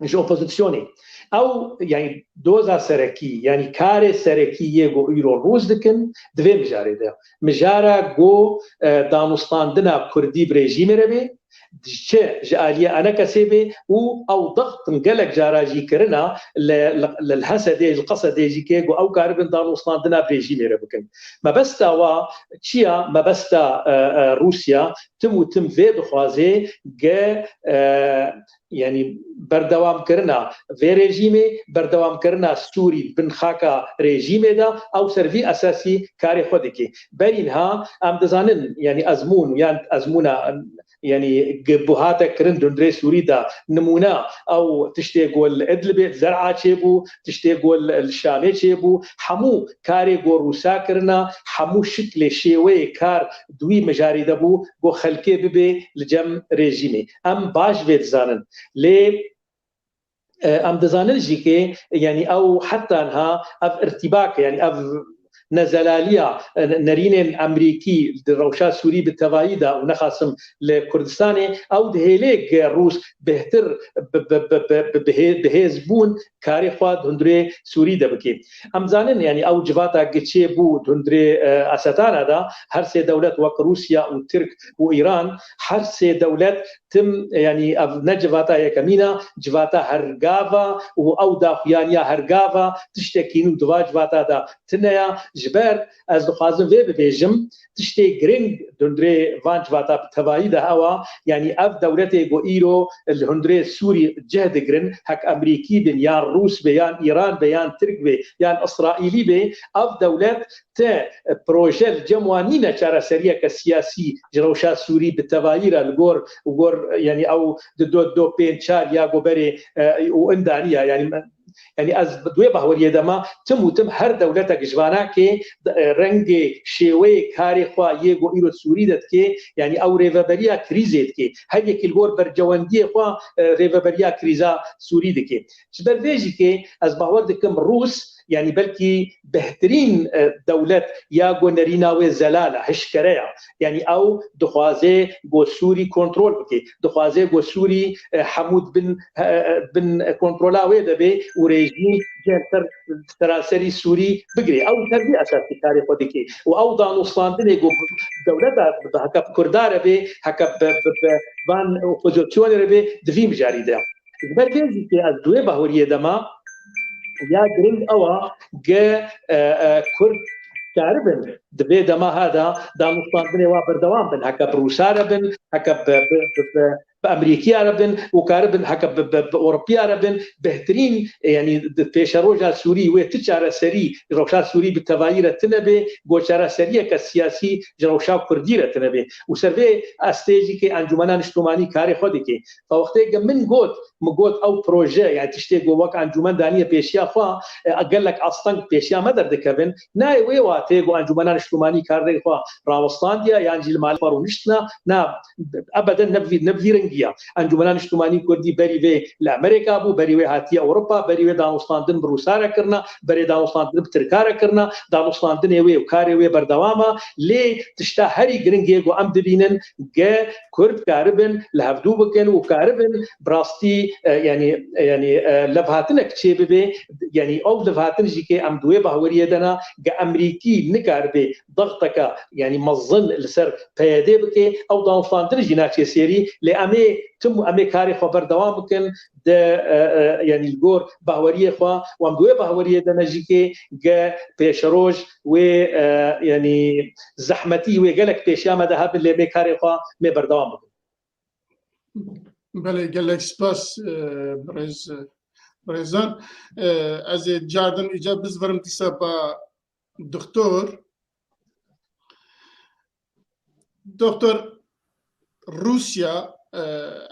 ji opozisyonê. Ew, yanî doza serekî, yanî karê serekî yê ku îro Rûs dikin, di vê mijarê de. Mijara ku, e, danûstandina Kurdî bi rejîmê re bê, diçe ji aliyê enekesê bê û ew dextin gelek cara jî kirina li, li, li Hesedê, li Qesedê jî kê ku ew karibin danûstandina bi rejîmê re bikin. Mebesta wa çi ya? Mebesta, e, e, Rûsya tim û tim vê dixwaze ge, e, yanî berdewamkirina vê rejîmê, berdewamkirina Sûrî bin xaka rejîmê de, ew ser vî esasî karê xwe dike. Berî niha em dizanin, yanî ezmûn yan ezmûna, yanî ge-, buhate kirin di hundirê Sûrî de, nimûne ew tiştê ku li Idlibê, Der'a çêbû, tiştê ku li, li Şamê çêbû, hemû karê ku Rûsa kirina, hemû şiklê şêweyê kar di wî mijarî de bû, ku xelkê bibe li cem rejîmê. Em baş vê dizanin. Lê, e, em dizanin jî kê, yanî ew heta niha ev irtîbak, yanî ev nezelaliya, e, nerînên Emerîkî di rewşa Sûrî bi tevayî de û nexasim li Kurdistanê, ew dihêlê ge Rûs bêhtir bi, bi, bi, bi, bi, bihê-, bihêz bûn karê xwe di hundirê Sûrî de bike. Em zanin, yanî ew civata gi çê bû di hundirê, e, Esetana de, her sê dewlet wek Rûsya û Tirk û Îran, her sê dewlet tim, yanî ev ne civata yekemîn e, civata hergav e û ew daxuyaniya hergav e, tiştekî nû di va civata de tune ye. Ji ber ez dixwazim vê bibêjim, tiştê giring di hundirê van civata bi tevayî de ew e, yanî ev dewletê ku îro li hundirê Sûrî cih digirin, hek Emerîkî bin, yan Rûs be, yan Îran be, yan Tirk be, yan Îsraîlî be, ev dewlet ti proje li cem wan nîne çareseriyeke siyasî ji rewşa Sûrî bi tevayî re li gor, li gor, yanî ew di do, do pênc çar ya ku berê, e, û indaniya, yanî me-, Yanî ez bi wê bahweriyê de me, tim û tim her dewletek ji vanakê, e, rengê, şêweyê karê xwe yê ku îro Sûrî de dike, yanî ew rêveberiya krîzê dike. Her yekî li gor bercewendiyê xwe, e, rêveberiya krîza Sûrî dike. Ji ber vê jî kê ez bawer dikim Rûs, yanî belkî behtirîn, e, dewlet ya ku nerîna wê zelal e, hişkere ye. Yanî ew dixwaze ku Sûrî kontrol bike, dixwaze ku Sûrî, e, hemû bin, e, e, bin kontrola wê de be û rejîm cem ser seraserî Sûrî bigire. Ew ser vî esasî karê xwe dike. Û ew danûstandinê ku dewleta bi heke bi Kurda re be, heke bi, bi, bi van opozisyonê re be, di vî mijarî de. Ji ber vê jî ez di wê bahweriyê de me, ya giring ew e, ge, e, e, Kurd karibin di vê dema ha de danûstandinê wa berdewam bin. Heke bi Rûsa re bin, heke bi, bi, bi, bi, bi Amerîkiya re bin û karibin heke bi, bi, bi Ewropiya re bin, bêhtirîn, e, yanî di pêşeroja Sûrî wê ti çareserî, rewşa Sûrî bi tevayî re tine bê, go çareseriyeke siyasî ji rewşa Kurdî re tine bê. Û ser vê astê jî ke Encûmena Niştimanî karê xwe dike. Fa wextê ke min got, min got ew proje, yani tiştê ku wek encûmen daniye pêşiya xwe, e, gelek asteng pêşiya me derdikevin. Nayê wê wateyê ku Encûmena Niştimanî karê xwe rawestandiye, yan jî li malê xwe rûniştine, na, ebeden ne bi vî, ne bi vî rengî ye. Encûmena Niştimanî Kurdî berî vê li Amerîka bû, berî wê hatiye Ewropa, berî wê danûstandin bi Rûsa re kirine, berê danûstandin bi Tirka re kirine, danûstandinê wê û karê wê berdewam e. Lê tişta herî giring ê ku em dibînin, ge Kurd karibin li hevdû bikin û karibin bi rastî, e, yanî, yanî, e, levhatinek çêbibe, yanî ew levhatin jî ke em di wê bahweriyê de ne, ge Amerîkî nikaribe dexteke, yanî mezin li ser P Y D bike, ew danûstandin jî naçe sêrî, lê em ê tim, em ê karê xwe berdewam bikin, de, e, e, yanî li gor bahweriyê xwe, û em di wê bahweriyê de ne jî ke ge pêşeroj wê, e, yanî zehmetî wê gelek pêşiya me de hebin, lê mê karê xwe mê berdewam bikin. Belê, gelek spas, e, birêz, birêzan. E, ez ê cardin îca bizvirim dîsa ba doktor. Doktor, Rûsya, e,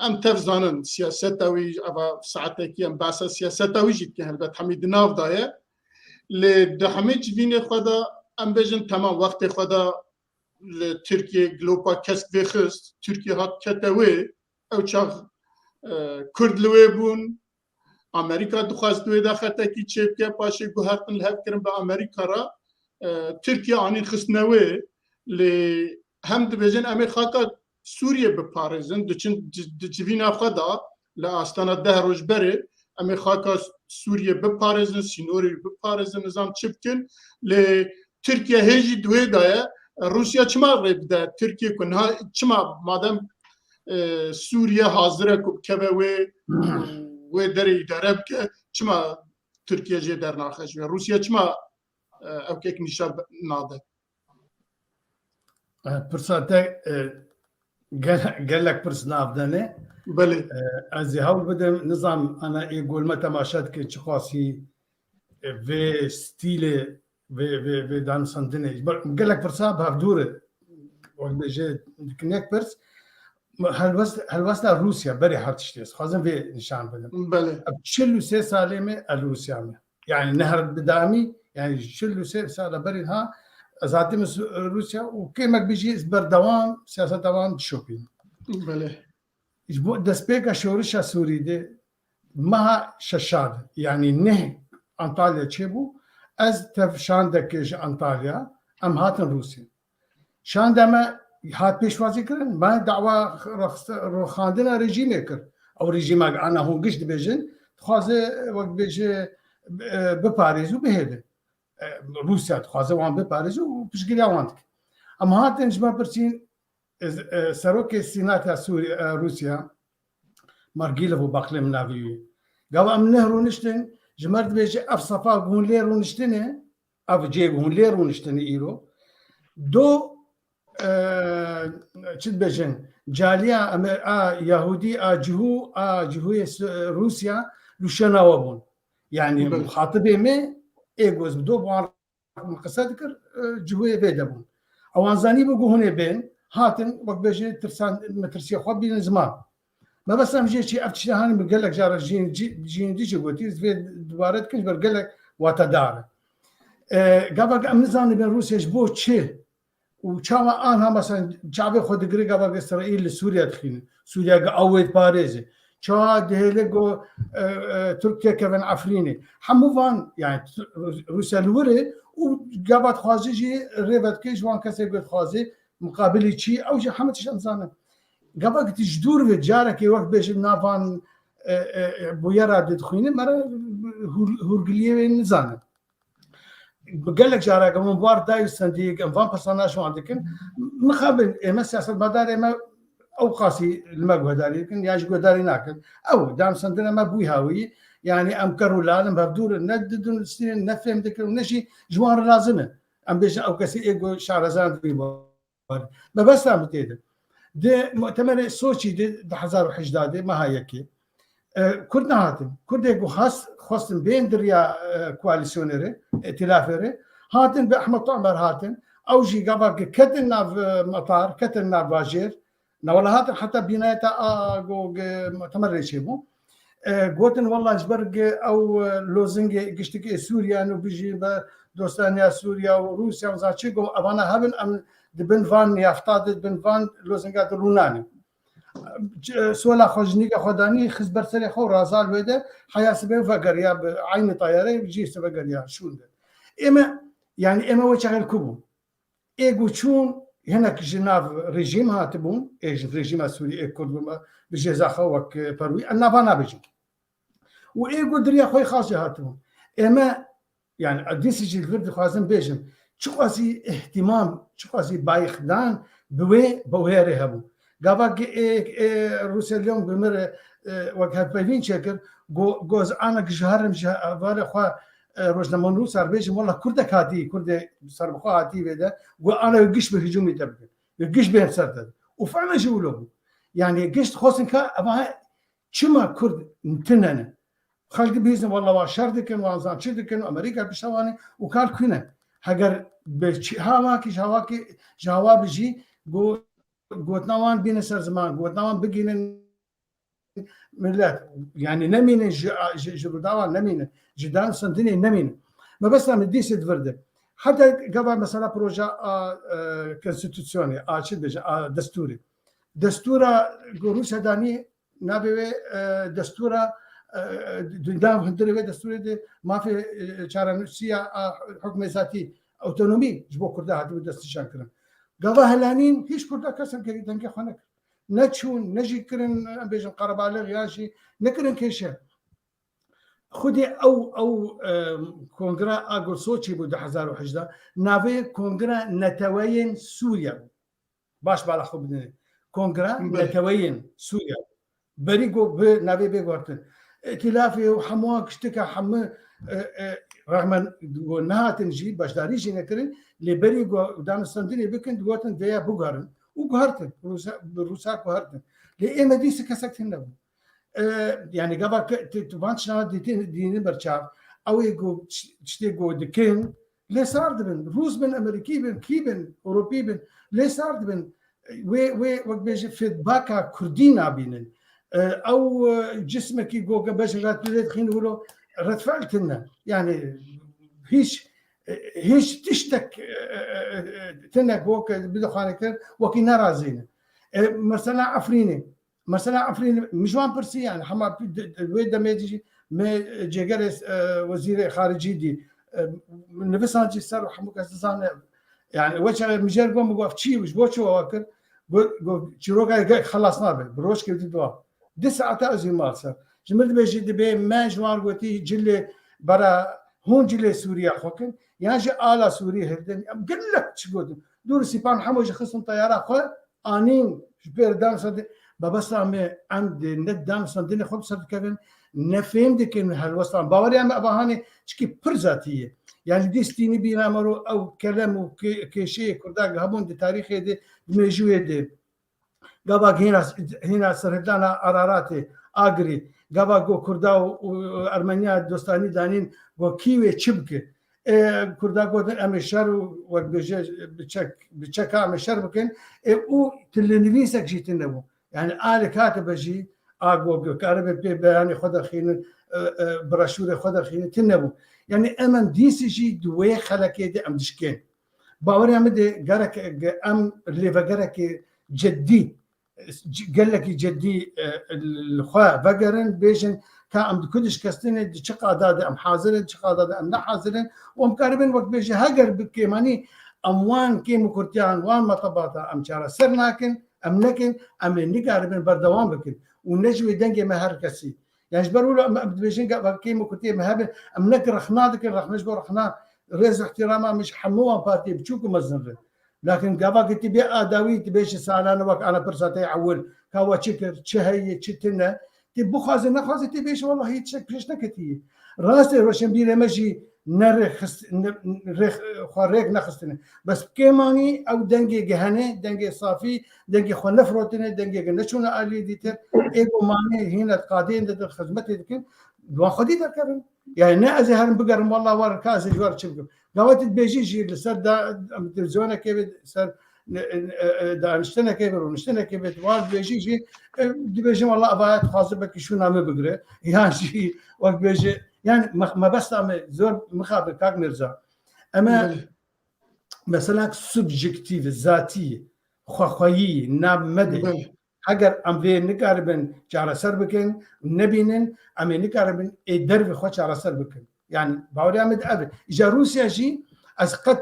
em tev zanin, siyaseta wî, eva saetekî em behsa siyaseta wî jî dikin, helbet hemî di nav de ye. Lê di hemî civînê xwe de, em bêjin, temam wextê xwe de li Tirkiye glopa kesk vêxist, Tirkiye hat kete wê, ew çax, e, Kurd li wê bûn, Amerîka dixwest wê de xetekî çêbike, paşê guhertin li hev kirin bi Amerîka re, e, Tirkiye anîn xistine wê, lê hem dibêjin em ê xaka Sûriye biparêzin, diçin ci-, di civîna xwe de li astana deh roj berê em ê xaka Sûriye biparêzin, sînorê biparêzin, nizam çi bikin, lê Tirkiye hê jî di wê de ye. Rûsya çima rê bide Tirkiye ku niha, çima madem, e, Sûriye hazir e ku bikeve wê, wê derê îdare bike, çima Tirkiye jê dernaxe ji wê? Rûsya çima, e, ew kek nîşan nade? E, pirsa te, e, gel-, gelek pirs navdene. Belê. E, ez ê hewl bidim, nizam ana ê gol me temaşe dike çiqasî, e, vê stîlê, vê, vê, vê danûstandinê. Ji ber gelek pirsa bi hevdû re, wek bêje dikin yek pirs. Helwest-, helwesta Rûsya berê her tiştê. Ez xwazim vê nîşan bidim. Belê. Ev çil û sê salê me, ez li Rûsya me. Yani ne her bi damî, yani çil û sê sala berî ha, ez hatime Su-, Rûsya û kêmek bijî ez berdewam, siyaseta wan dişopînim. Belê. Ji bo destpêka şorişa Sûrî de meha şeşa de, yani neh Antalya çêbû, ez tev şandekê ji Antalya, em hatin Rûsya. Şanda me hat pêşwazî kirin, me dawa rexist-, rixandina rejîmê kir. Ew rejîma ana hûn giş dibêjin, dixwaze, wek dibêje, e, biparêz û bihêle. E, Rûsya dixwaze wan biparêze û piştgiriya wan dike. Em hatin ji me pirsîn, e, e, serokê Sînata Sûriye, e, Rûsya, Margîlov û baqlê min navê wî. Gava em neh rûniştin, ji me re dibêje ev sefa ku hûn lê rûniştine, ev cihê ku hûn lê rûniştine îro, do, e, çi dibêjin, caliya em ê a Yahûdî, a Cihû, a Cihûyê Su-, Rûsya li şena we bûn. Yani Belê. Muxatibê me ê ku ez bi do bi wan min qise dikir, e, Cihûyê vê de bûn. Ewan zanîbû ku hûn ê bên, hatin, wek bêje, tirsan, metirsiya xwe bînin ziman. Mebesta min jê çi, ev tiştê hanî min gelek cara jîn-, jî-, jîn dî jî gotî, ez vê dubare dikim, ji ber gelek watedar e. E, gava em nizanibin Rûsya ji bo çi û çawa anha, mesela, çavê xwe digire gava Îsraîl li Sûriye dixîne. Sûriye ge ew wê diparêze. Ça dihêle ku, e, e, Tirk têkevin Efrînê. Hemû van, yani, Rû-, Rûsya li wir e û gava dixwaze jî rê vedike ji wan kesê ku dixwaze, muqabilî çi, ew jî hemû tişt em zanin. Gava ku tu ji dûr ve carekê wek bêjin navan, e, e, e, bûyera didixwîne, me re hûr-, hûrgiliyê wê nizanin. Bi gelek cara ke min bar dayî sendî, em van pirsana ji wan dikin. Mixabin, ême siyasetmedarê me ew qasî li me guhdarî dikin, ya jî guhdarî nakin. Ew, damsendina me bûyî hawî, yani em ker û lal in, bi hev dûr in, ne didin, distînin, ne fêm dikin, ne jî ji wan re lazim e. Em bêjin ew kesî ê ku şarezan dibî bar. Mebesta min tê de. Di mutemerê Soçî de di hezar û hejdeh de, meha yekê, e, Kurd nehatin. Kurdê ku xwest, xwestin bên di riya, e, koalîsyonê re, îtîlafê re, hatin bi Ehmed Tumer hatin. Ew jî gava ke ketin nav, e, metar, ketin nav bajêr. Ne wela hatin heta bînayeta a, go, ge, mutemerê çêbû. E, gotin, wela ji ber ge ew, e, lozingê giştikê Sûriye û bijî be dostaniya Sûriye û Rûsya û zaçî, go, evana hebin, em di bin van yafta de, di bin van lozinga de rûnanê. Sola xwe ji nîga xwe danî, xist ber serê xwe û razal wê de, heya sibê vegeriya bi eynî tayarê cî se vegeriya şûn de. Ême, yani ême wê çaxê li ku bûn? Ê ku çûn, hinek ji nav rejîm hatibûn, ê ji rejîma Sûrî, ê Kurd bûn, bi jêza xwe wek, e, perwî, em nava nabêjin. Û ê ku diriya xwe xas jî hatibûn. Ême, yani, dîsî jî li vir dixwazim bêjim, çiqasî îhtimam, çiqasî bayixdan bi wê, bi wê re hebû. Gava ki ê, ê Rûsya Leon bi mir, e, wek hevpeyvîn çêkir, go, goz ana ki ji herim ji hevalê xwe, e, rojnamen Rûsar bêjim, wela Kurdek hatî, Kurdê serbixwe hatî vê de, go ana giş bi hicûmî te bikin. Giş bên ser te. Û fena jî wilo bû. Yani giş dixwestin ka eva çima Kurd tine ne? Xelk dibihîzin, wela wa şer dikin, wan zan çi dikin, Amerîka pişta wan e û kar kune. Heger bi çi, hawakî, ji hawakî, ji hawa bijî, go-, gotina wan bîne ser ziman, gotina wan bigînin millet. Yani nemînin ji, ji, ji Rûdawan nemînin, ji dan sendinê nemînin. Mebesta min dîsê di vir de. Heta gava mesela proja a, e, konstitûsyonê, a çi dibêje, a destûrê. Destûra ku Rûsya danî navê wê, e, destûra, e, di nav hundirê wê destûrê de mafê, e, çarenûsiya a hukmê zatî, otonomî ji bo Kurda hatibû destnîşan kirin. Gava helanîn hîç Kurda kesekî dengê xwe nekir. Ne çûn, ne jî kirin, em bêjin qerebalix yan jî nekirin kêşe. Xwedê ew, ew, e, kongre a ku Soçî bû du hezar û hejdeh, navê Kongre Neteweyên Sûriye bû. Baş bala xwe bidinê. Kongre Belê. Neteweyên Sûriye. Berî ku bi navê bê guhertin. Îtîlafê û hemû tişteke hemû, e, e, rexmen ku nehatin jî, beşdarî jî nekirin, lê berî ku danûstandinê bikin, digotin vêya biguherin. Û guhertin. Rûsa, Rûsa guhertin. Lê ême dîsî kesek tune nebû. E, yani gava ke, tu, tu van tiştana dîtin, dînin berçav. Ew ê ku tişt-, tiştê ku dikin, lê sar dibin. Rûs bin, Amerîkî bin, kî bin, Ewropî bin, lê sar dibin. Wê, wê, wek bêje, feedbacka Kurdî nabînin. E, ew, e, cismekî goke beş red lê dixîn wilo redfel tine. Yani hîç, e, hîç tiştek, e, e, e, tine goke bidixwane kir, wekî nerazîne. E, mesela Efrînê. Mesela Efrîn, min ji wan pirsî, yani, hema di, di, wê demê de jî me cêgerê, e, wezîrê xaricî dî. E, nivisan jî ser hemû kes dizane. Yani, we çaxê mijêr got, min got, çi, ji bo çi we kir? Got, got, çîroka yek xelas nabe, bi rojkê di dua. Di saeta ez ê mal ser. Ji min dibêjî, dibê me ji wan gotî cilê bera hûn cilê Sûriya xwe kin, yan jî ala Sûrî hildin. Em gelek çi gotin. Dûr Sîpan hemû jî xistin teyara xwe, anîn ji pêr danûstandin, babesta me em dê ne danûstandinê xwe bi ser dikevin, ne fêm dikin helwestan. Baweriya me eva hanê çikî pir zatî ye. Yani dîstînî bîna me ro ew kelem û kê-, kêşeyê Kurda hebûn di tarîxê de, di mêjûyê de. Gava hîna, hîna serhildana Araratê, Agirî, gava got Kurda û, û Ermeniya dostanî danîn, got kî wê çi bike? E, Kurda gotin, em ê şer û wek bêje bi çek, bi çeka em ê şer bikin. E, û tu li nivîsek jî tune bû. Yani alek hatibe jî, a go, go, karibe pê beyanê xwe derxînin, e, e, broşûrê xwe derxînin, tune bû. Yani em, em dîsî jî di wê xelekê de em dişkên. Baweriya min de gerek, em lêvegerekê cidî c-, gelekî cidî, e, li xwe vegerin, bêjin ka em di ku dişkestinê, di çi qada de em hazir in, çi qada de em ne hazir in, û em karibin wek bêje heger bi kêmanî em wan kêm û kurtiyan, wan metebata em çareser nakin, em nekin, em ê nikaribin berdewam bikin û ne ji wê dengê me her kesî. Yani ji ber wilo em, em dibêjin gava kêm û kurtiyê me hebe, em nek rexna dikin, rexne ji bo rexna rêz û ihtirama min ji hemû wan partiyê biçûk û mezin re. Lakin gava ki tu bê adawî, tu bê ji salane wek ana pirsa te ewil, ka we çi kir, çi heye, çi tune, tu bixwaze nexwaze tu bêjî, wellahî tiştek pêş neketiye. Rastê roşenbîrê me jî ne rêxist-, ne, rêx-, xwe rêk nexistine. Bes kêmanî ew dengê ge hene, dengê safî, dengê xwe nefirotine, dengê ge neçûne aliyê dîtir, ê ku mane hîne qadên didin, xizmetê dikin, wan xwedî derkevin. Yani ne ez ê herim bigerim, wallah war ka ez ê ji war çi bikim. Gava tu dibêjî jî li ser da, em, televîzyonekê be, ser, ne, e, e, daniştinekê be, rûniştinekê be, war dibêjî jî, e, dibêjim, wallah, ava dixwaze belkî şûna min bigire. Yan jî wek bêje, yani me-, mebesta me zor mixabe, kak Mirza. Em ê Belê. Mesela subjektîf, zatî, xwexweyî, nav me de. Belê. Heger em vê nikaribin çareser bikin, nebînin, em ê nikaribin ê dervê xwe çareser bikin. Yani baweriya min di ev e. Îja Rûsya jî ez qet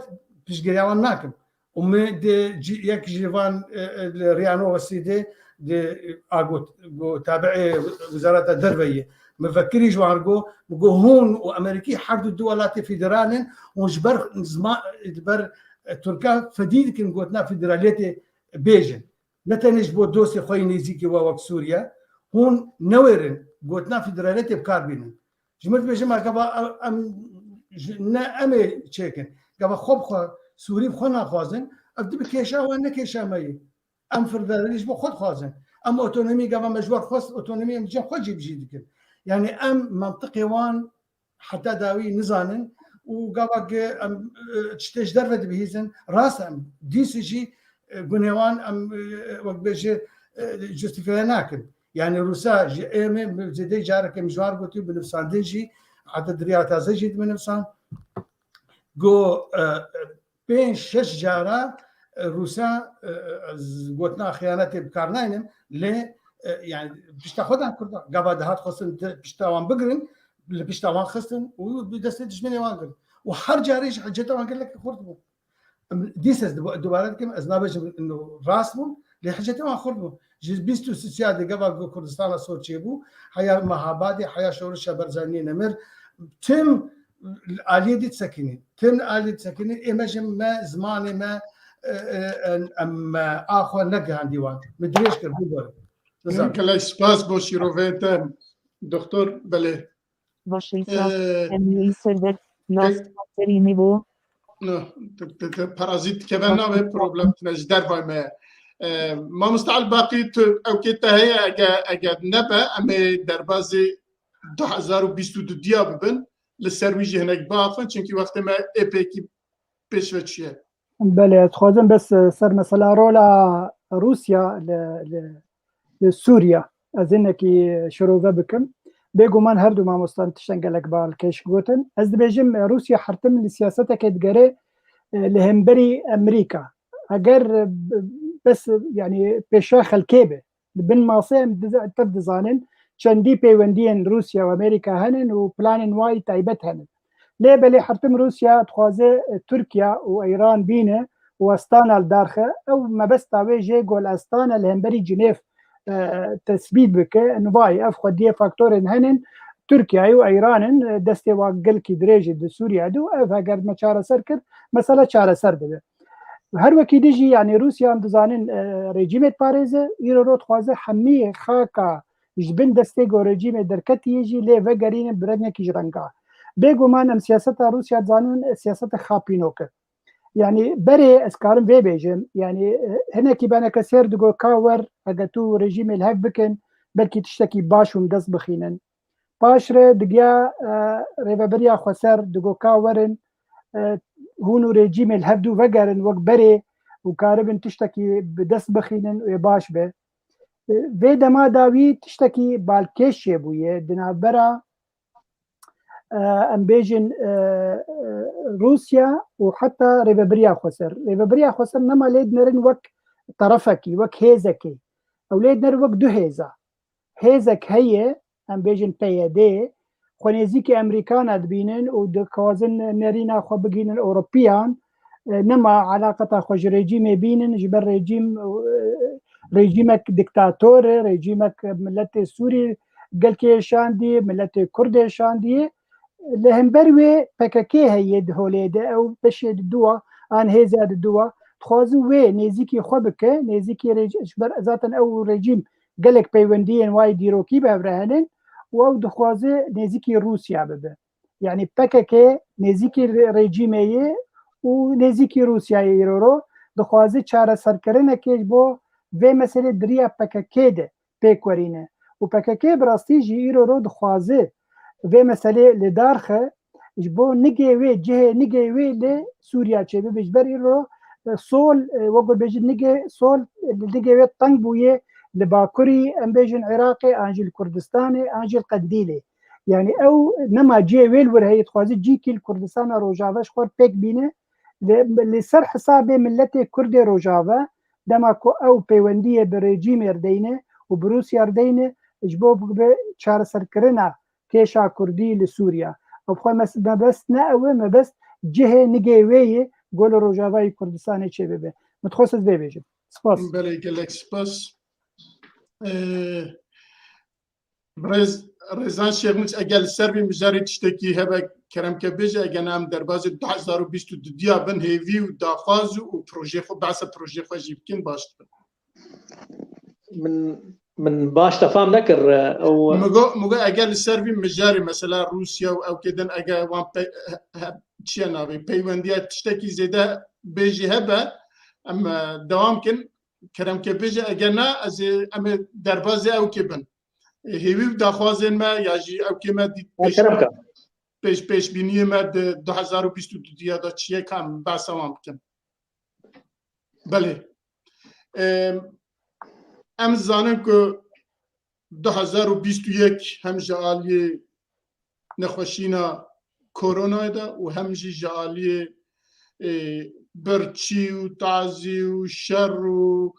piştgiriya wan nakim. Û min di ci-, yek ji van, e, e, li Riya Nowostî de, di, a, got, got, tabi'ê Wezareta Derve ye. Min vekirî ji wan got, min got, hûn û Amerîkî her du, du welatê federal in, hûn ji ber zima-, ji ber, e, Tirka fedî dikin gotina federaliyetê bêjin. Ne tenê ji bo dostê xwe yê nêzîkî we wek Sûriye, hûn newêrin gotina federaliyetê bi kar bînin. Ji min dibêjin, me gava em, em, ji, ne em ê çêkin. Gava xwe bi xwe, Sûrî bi xwe naxwazin, ev dibe kêşa wan, ne kêşa me ye. Em federalî ji bo xwe dixwazin. Em otonomî, gava me ji wan xwest otonomî, em cem xwe cîbicî dikin. Yani em mentiqê wan heta dawî nizanin û gava ge em, e, tiştê ji derve dibihîzin. Rast em dîsî jî, e, gunê wan em, e, wek bêje, e, justifie nakin. Yani Rûsa ji êmê zêdeyî careke min ji wan gotî, bi nivsandin jî, heta di Riya Taze jî di min nivsan. Go, e, e, pênc şeş cara, e, Rûsa, e, e, z-, gotina xiyanetê bi kar naynim, lê, e, yani pişta xwe dan Kurda. Gava dihat xwestin te-, pişta wan bigirin, li pişta wan xistin û bi destê dijminê wan girin. Û her carê jî hiceta wan gelekî xurt bû. Em, dîs ez diba-, dubare dikim, ez nabêjim ino rast bûn, lê hicetê wan xurt bû. Ji bîst û sisiya de gava ku Kurdistana Sor çêbû, heya Mehabadê, heya şorişa Barzanî Nemir, tim aliyê dî disekinî. Tim aliyê disekinî, ê me ji me, zimanê me, e, e, em, em, e, a xwe negihandî wan. Min dirêj kir, bibore. Nizanim. Gelek spas bo şîroveyên te, Doktor. Belê. Vaşîsa, Ee, em li server ke-, nas serî nîbû. No, te, te, te parazît keve nabe, problem tine ji dervay me. Ee, Mamoste Elbaqî, tu ewkê te heye, ege, ege nebe, em ê derbazî du hezar û bîst û du diya bibin, li ser wî jî hinek biaxivin, çunkî wextê me êpêkî pêş ve çûye. Belê, ez dixwazim bes, e, ser mesela rola Rûsya li, li, li Sûriya ez hinekî şirove bikim. Bêguman her du mamostan tiştên gelek balkêş gotin. Ez dibêjim, e, Rûsya her tim li siyaseteke digere, e, li hemberî Amerîka. Eger, e, b-, bes, e, yani pêşiya xelkê be, Di bin masê em diz-, tev dizanin çendî peywendiyên Rûsya û Amerîka henin û planên wayî taybet henin. Lê belê her tim Rûsya dixwaze, e, Tirkiye û Îran bîne û astana li dar xe. Ew mebesta wê jê ku li astana li hemberî Cinêv, e, tesbît bike. Nivayê ev xwediyê faktorên henin Tirkiyeyê û Îran in, e, destê wa gelkî dirêj e di Sûriye de û ev heger me çareser kir, mesele çareser dibe. Her wekî dî jî, yanî Rûsya em dizanin, e, rejîmê diparêze, îro rot dixwaze hemî xaka ji bin destê ku rejîmê derketiyê jî lê vegerînin bi rengekî ji renga. Bêguman em siyaseta Rûsya dizanin, e, siyaseta xapînok e. Yanî berê ez karim vê bêjim, yanî, e, hinekî beneke sêr digo ka wer, heke tu rejîmê li hev bikin, belkî tiştekî baş hûn dest bixînin. Paşre digiya, e, rêveberiya xweser digo ka werin, e, hûn û rejîmê li hevdû vegerin wek berê û karibin tiştekî bi dest bixînin û ê baş be. E, vê dema dawî tiştekî balkêş çêbûye di navbera, e, em bêjin, e, e, Rûsya û heta rêveberiya xweser. Rêveberiya xweser nema lê dinerin wek terefekî, wek hêzekê. Ew lê diner wek du hêza. Hêzek heye, em bêjin P Y D, xwe nêzîkî Amerîkana dibînin û dixwazin nerîna xwe bigihînin Ewropiyan. E, nema elaqeta xwe ji rejîmê bînin, ji ber rejîm, e, rejîmek diktator e, rejîmek miletê Sûrî gelkê şandî, miletê Kurdê şandî. Li hember wê P K K heye di holê de, ew beşê di dua, an hêza di dua. Dixwaze wê nêzîkî xwe bike, nêzîkî rêj-, ji ber zaten ew rejîm gelek peywendiyên wayî dîrokî bi hev re henin û ew dixwaze nêzîkî Rûsya bibe. Yanî P K K nêzîkî re-, rejîmê ye û nêzîkî Rûsyayê îro ro dixwaze çareserkirinekê ji bo vê meselê di riya P K K de pêk werîne. Û P K K bi rastî jî îro ro dixwaze vê meselê li dar xe, ji bo nigê wê, cihê nigê wê li Sûriya çêbibe. Ji ber îro, e, sol, e, wek ku bêjin nigê sol, e, li nigê wê teng bûye li Bakurî, em bêjin Iraqê, an jî li Kurdistanê, an jî li Qendîlê. Yanî ew nema cihê wê li wir heye, dixwaze cîkî li Kurdistana Rojava ji xwe pêk bîne. Li, li ser hesabê miletê Kurdê Rojava, dema ku ew peywendiyê bi rejîmê re deyne û bi Rûsya re deyne, ji bo bibe çareserkirina kêşa Kurdî li Sûriya. Ew xwe mes-, mebest ne ew e, mebest cihê nigê wê ye, ku li Rojavayê Kurdistanê çêbibe. Min dixwest ez vê bêjim. Spas. Belê, gelek spas. Ee, Birêz Rêzan Şêxmûç, eger li ser vî mijarê tiştekî hebe, kerem ke bêje, eger ne em derbazê du hezar û bîst û dudiya bin hêvî û daxwaz û, û projeyê xwe, behsa projeyê xwe jî bikin, baş dibin. Min, min baş te fam nekir, e, ew Min got, min got, eger li ser vî mijarê, mesela Rûsya û ew kê din, eger wan pe-, he, he, çi ye navê, peywendiya tiştekî zêde bêjî hebe, em, e, dewam kin, kerem ke bêje, eger ne, ez ê, em ê derbazê ew kê bin. E, hêvî û daxwazên me ya jî ew kê me dît pêş, kerem ke. Pêş, pêşbîniyê me di du hezar û bîst û dudiya de çi ye, ka em behsa wan bikin. Belê. Em, em zanin ku du hezar û bîst û yek hem ji aliyê nexweşîna koronayê de û hem jî ji aliyê, e, birçî û tazî û şer û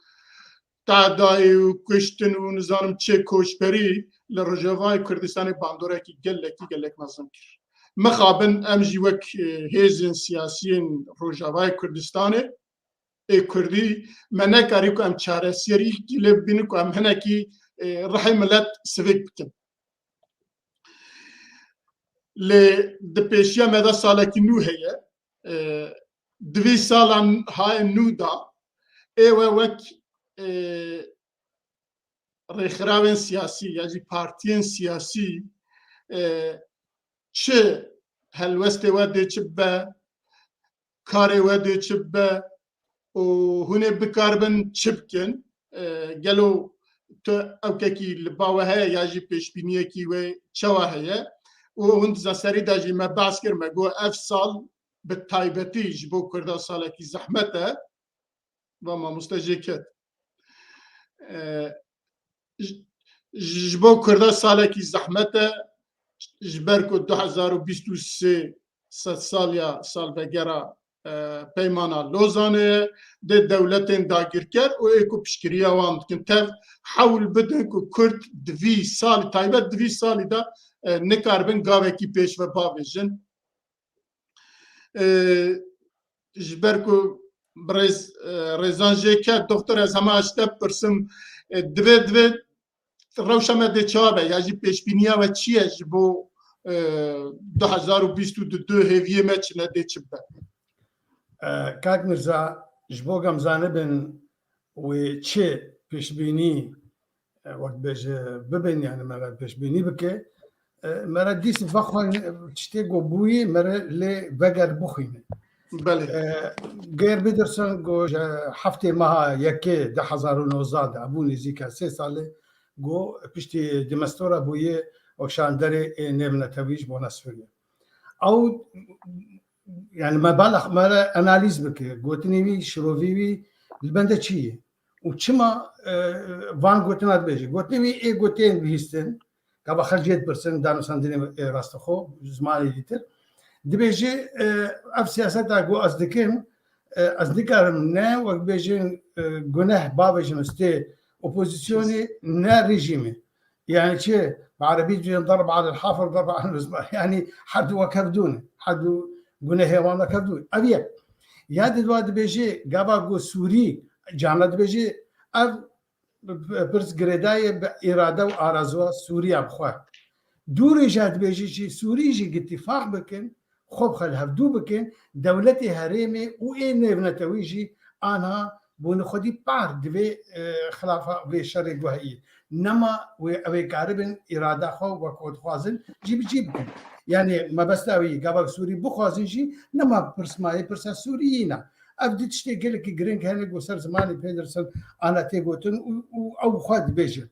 tadayê û kuştin û nizanim çê koçberî li Rojavayê Kurdistanê bandorekî gelekî gelek mezin kir. Mixabin em jî wek, e, hêzên siyasiyên Rojavayê Kurdistanê ê Kurdî me nekarî ku em çareserî lê bibînin ku em hinekî, e, rihê milet sivik bikin. Lê di pêşiya me de salekî nû heye. E, di vî salan hayê nû de ê we wek, e, rêxirawên siyasî ya jî partiyên siyasî, e, çi helwestê we dê çi bibe, karê we dê çi bibe û hûn ê bikaribin çi bikin? E, gelo tu ewkekî li ba we heye ya jî pêşbîniyekî wê çawa heye? Û hûn di serî de jî me behs kir, me got ev sal bi taybetî ji bo Kurda salekî zehmet e. Va mamoste jê ket. E, ji, ji bo Kurda salekî zehmet e, ji ber ku du hezar û bîst û sê sedsalya salvegera, e, Peymana Lozanê ye, dê dewletên dagirker û ê ku piştgiriya wan dikin tev hewl bidin ku Kurd di vî salî, taybet di vî salî de, e, nikaribin gavekî pêş ve bavêjin. E, ji ber ku birêz, e, Rêzan jê ket, doktor, ez hema ji te bipirsim, e, divê, divê rewşa me dê çawa be, ya jî pêşbîniya we çi ye ji bo, e, du hezar û bîst û du hêviyê me çi ne dê çi bibe? E, Kak Mirza, ji bo ku em zanibin wê çi pêşbînî, e, wek bêje bibin, yani me re pêşbînî bike. E, me re dîs vexwe tiştê ku bûyî me re lê veger bixwîne. Belê. E, Geir Biderson ku ji heftê meha yekê du hezar û nozdeh de bû nêzîka sê salê ku piştî demostora bûye û şanderê ê nêvnetewî ji bona Sûriye. Ew, yani me bala me re analîz bike. Gotinê wî, şirovî wî li bende çi ye? Û çima, e, van gotina dibêje? Gotinê wî ê gotên bihîstin, gava xelk jê dipirsin, danûstandinê, e, rastixwe, zimanê dîtir. Dibêje, e, ev siyaseta ku ez dikim, e, ez nikarim ne, wek bêjin, e, guneh bavêjin stê Opozisyonê ne rejîmê. Yani çi? Bi erebî dibêjin ضرب على الحافر ضرب على المسمار. Yani her du wek hevdû ne. Her du gunehê wan wek hevdû. Ev yek. Ya di dua dibêjê gava ku Sûrî, cana dibêjê ev pirs girêdayê bi îrade û arazuwa Sûriya bi xwe. Dûrê jî dibêjî jî Sûrî jî gitîfaq bikin, xwe bi xwe li hevdû bikin, dewletê herêmê û ê nêvnetewî jî anha bûne xwedî par divê, e, xilafa vê şerê ku heyî. Nema wê ew ê karibin îrada xwe wek xwe dixwazin cî bi cî bikin. Yani mebesta wî gava Sûrî bixwazin jî nema pirs mayê pirsa Sûriyî ne. Ev du tiştê gelekî giring hene ku ser zimanê Pedersen ana tê gotin û, û ew xwe dibêje.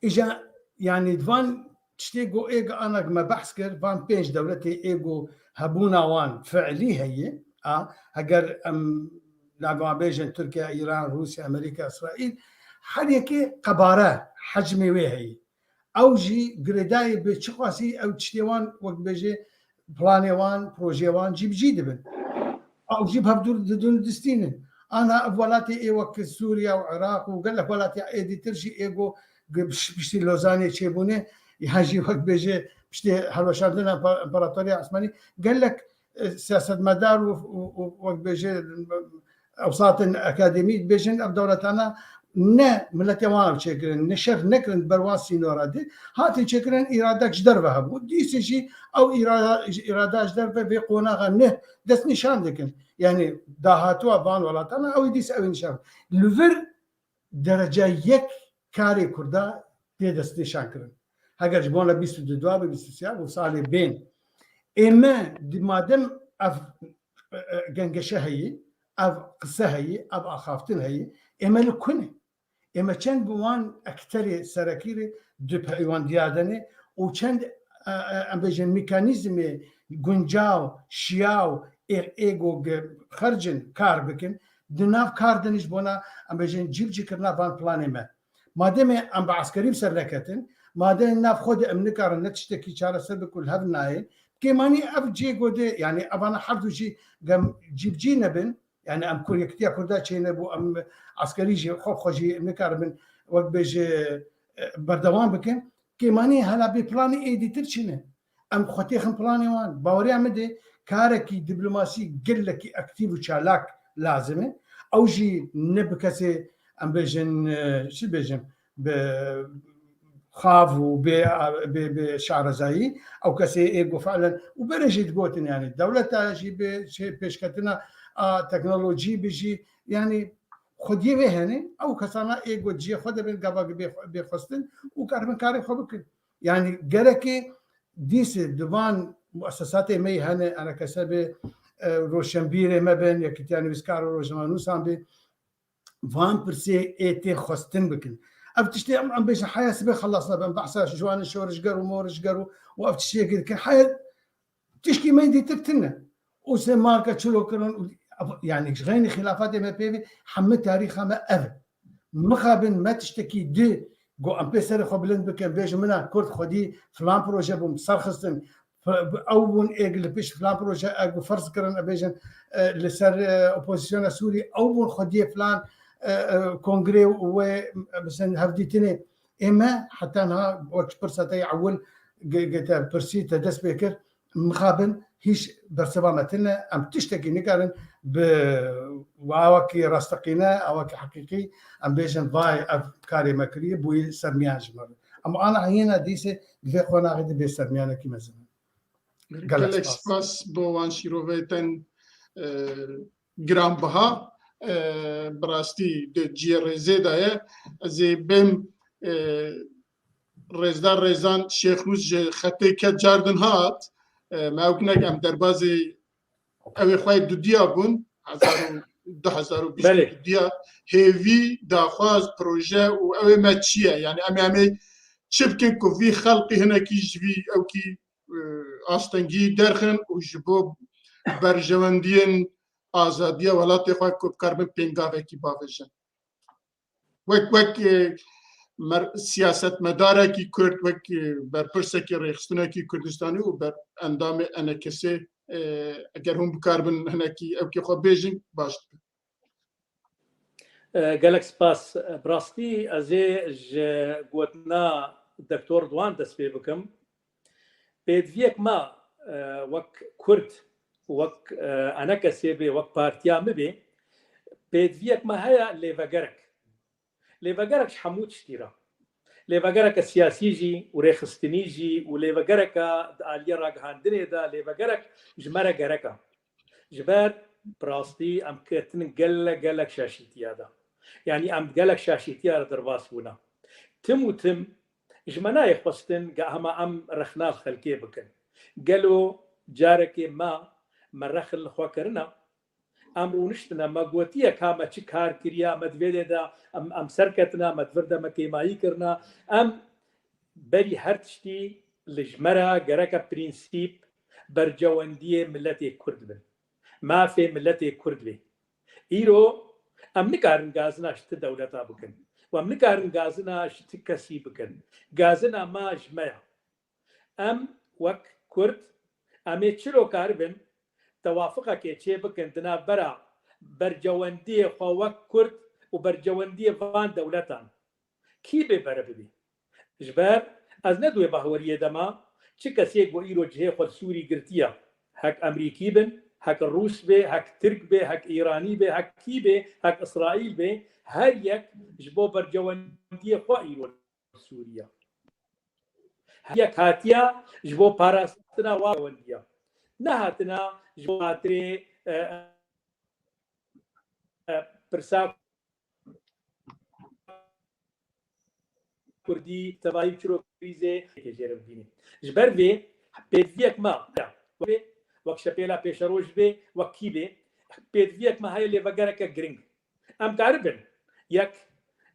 Îja, yani, di van tiştê ku ê ku ana ku me behs kir, van pênc dewletê ê ku hebûna wan fiilî heye, a, heger em nava bêjin Tirkiye, Îran, Rûsya, Amerîka, Îsraîl, her yekê qebare, hecmê wê heye. Ew jî girêdayê bi çiqasî ew tiştê wan, wek bêjê, planê wan, projeyê wan cî bi cî dibin. Ew jî bi hevdû didin distînin. Ana ev welatê ê wek Sûriye û Iraq û gelek welatê ê dîtir jî ê ku gi-, piş-, piştî Lozanê çêbûne, ya jî wek bêjê piştî hilweşandina Empa-, Împaratoriya Osmanî gelek, e, siyasetmedar û, û, û wek bêjê, ewsatên akademî dibêjin ev dewletana ne miletê wan ev çêkirin, ne şer nekirin ber wan sînora de. Hatin çêkirin îradek ji derve hebû. Dîsê jî ew îrada, îrada ji derve vê qonaxa ne destnîşan dikin. Yani dahatûya van welatana ew ê dîs ew ê nîşan. Li vir derece yek karê Kurda tê destnîşan kirin. Heger ji bona bîst û du dua be, bîst û sê be, salê bên. Ê me di madem ev, e, e, gengeşe heyî, ev qise heyî, ev axaftin heyî, ê me li ku ne? Ê me çend bi wan ekterê serekî re di peywandiya de ne û çend, e, e, em bêjin mekanîzmê guncaw, şiyaw, ê, ê ku ge-, xercin kar bikin, di nav kar de ne ji bona em bêjin cîbicîkirina van planê me. Mademê em bi eskerî bi ser neketin, mademê nav xwe de em nikarin ne tiştekî çareser bikin ku li hev nayê, kêmanî ev cê ku de, yani evana her du jî gem cîbicî nebin, yani em kur yekitiya Kurda çênebû, em eskerî jî xwe bi xwe jî nikaribin wek bêje, e, berdewam bikin. Kêmanî hela bê planê ê dîtir çi ne? Em xwe têxin planê wan. Baweriya min de karekî diplomasî gelekî aktîf û çalak lazim e. Ew jî ne bi kesê, em bêjin, e, çi bêjim, bi xav û bê, bê, bê şarezayî, ew kesê ê ku fiilen û berê jî digotin, yani dewleta jî bi şey pêşketina a teknolojî bi jî, yani xwediyê wê hene, ew kesana ê ku cihê xwe de bin gava bê, bê xwestin û karibin karê xwe bikin. Yani gerekê dîsê di van muesesatê me yê hene, enekese bê, e, roşenbîrê me bin, yekîtiya nivîskar û rojnamenûsan bê, van pirsê ê tê xwestin bikin. Ev tiştê em, em bêjin heya sibê xelas nabin. Behsa ji wan şorişger û morişger û, û ev tiştê dikin. Heya tişkî me dîtir tune. Û sê marka çilo kirin û, yani ji xeynî xîlafatê me pê ve hemî tarîxa me ev e. Mixabin me tiştekî di ku em pê serê xwe bilind bikin, bêjin mina Kurd xwedî filan proje bûn serxistin, ew bûn ê li pişt filan proje, e, ku ferz kirin, e, bêjin, e, li ser, e, opozisyona Sûrî, ew bûn xwediyê filan, e, e, kongrê û wê, e, bisin hevdîtinê. Ê me heta niha wek pirsa te yê ewil ge-, ge-, te pirsî te dest pê kir, mixabin hîç bersiva me tune, em tiştekî nikarin bi awakî rasteqîne, awakî heqîqî, em bêjin, vay, ev karê me kiriye, bûyî sermiyan ji me re. Em ana heyîna dîsê di vê qonaxê de bê sermiyanekî mezin in. Gelek Gelek spas. Spas bo wan şîroveyên, e, giranbiha, e, bi rastî di cihê rêzê de ye. Ez ê bêm, e, rêzdar Rêzan Şêxnûs ji xetê ket cardin hat. E, me ew kinek em derbazê ew ê xwe dudiya bûn, hezar û, du hezar û bîst û dudiya, hêvî, daxwaz, proje û ew ê me çi ye? Yani em ê, em ê çi bikin ku vî xelqî hinekî ji vî ewkî, e, astengî derxin û ji bo berjewendiyên azadiya welatê xwe ku bikaribin pêngavekî bavêjin? Wek, wek, e, mer-, siyasetmedarekî Kurd, wek, e, berpirsekî rêxistinekî Kurdistanî û ber endamê enekesê, e, eger hûn bikaribin hinekî ewkê xwe bêjin, baş dibe. E, gelek spas. Bi rastî ez ê ji gotina Doktor Ridwan dest pê bikim. Pêdiviyek me, e, wek Kurd, wek, e, enekesê bê, wek partiya min bê, pêdiviyek me heye lêvegerek. Lêvegerek ji hemû tiştî re. Lêvegereke siyasî jî û rêxistinî jî û lêvegereke di aliyê ragihandinê de lêvegerek ji me re gerek e. Ji ber bi rastî em ketinin gelek, gelek şaşîtiya de. Yanî em gelek şaşîtiya re derbas bûne. Tim û tim ji me nayê xwestin ge hema em rexna li xelkê bikin. Gelo carekê me, me rex li xwe kirine? Em rûniştine, me gotiye ka me çi kar kiriya, me di vê dê de em, em serketine, me di vir de me kêmayî kirine. Em berî her tiştî li ji me re gereke prînsîp bercewendiyê miletê Kurd bin. Mafê miletê Kurd bê. Îro em nikarin gazina ji ti dewleta bikin. Û em nikarin gazina ji ti kesî bikin. Gazina me ji me ye. Em wek Kurd, em ê çilo karibin tewafiqekê çê bikin di navbera bercewendiyê xwe wek Kurd û bercewendiyê van dewletan. Kî bê bere bibî? Ji ber ez ne di wê bahweriyê de me, çi kesê ku îro cihê xwe li Sûrî girtiye, hek Emerîkî bin, hek Rûs bê, hek Tirk bê, hek Îranî bê, hek kî bê, hek Îsraîl bê, her yek ji bo bercewendiyê xwe îro Sûriye. Her yek hatiye ji bo parastina wa wendiya. Nehatina ji bo xatirê, e, e, pirsa Kurdî, tevayî çiro krîzê, jê re bibînî. Ji ber vê pêdiviyek me, wek, wek şepêla pêşeroj bê, wek kî bê, pêdiviyek me heye lê vegereke giring. Em karibin yek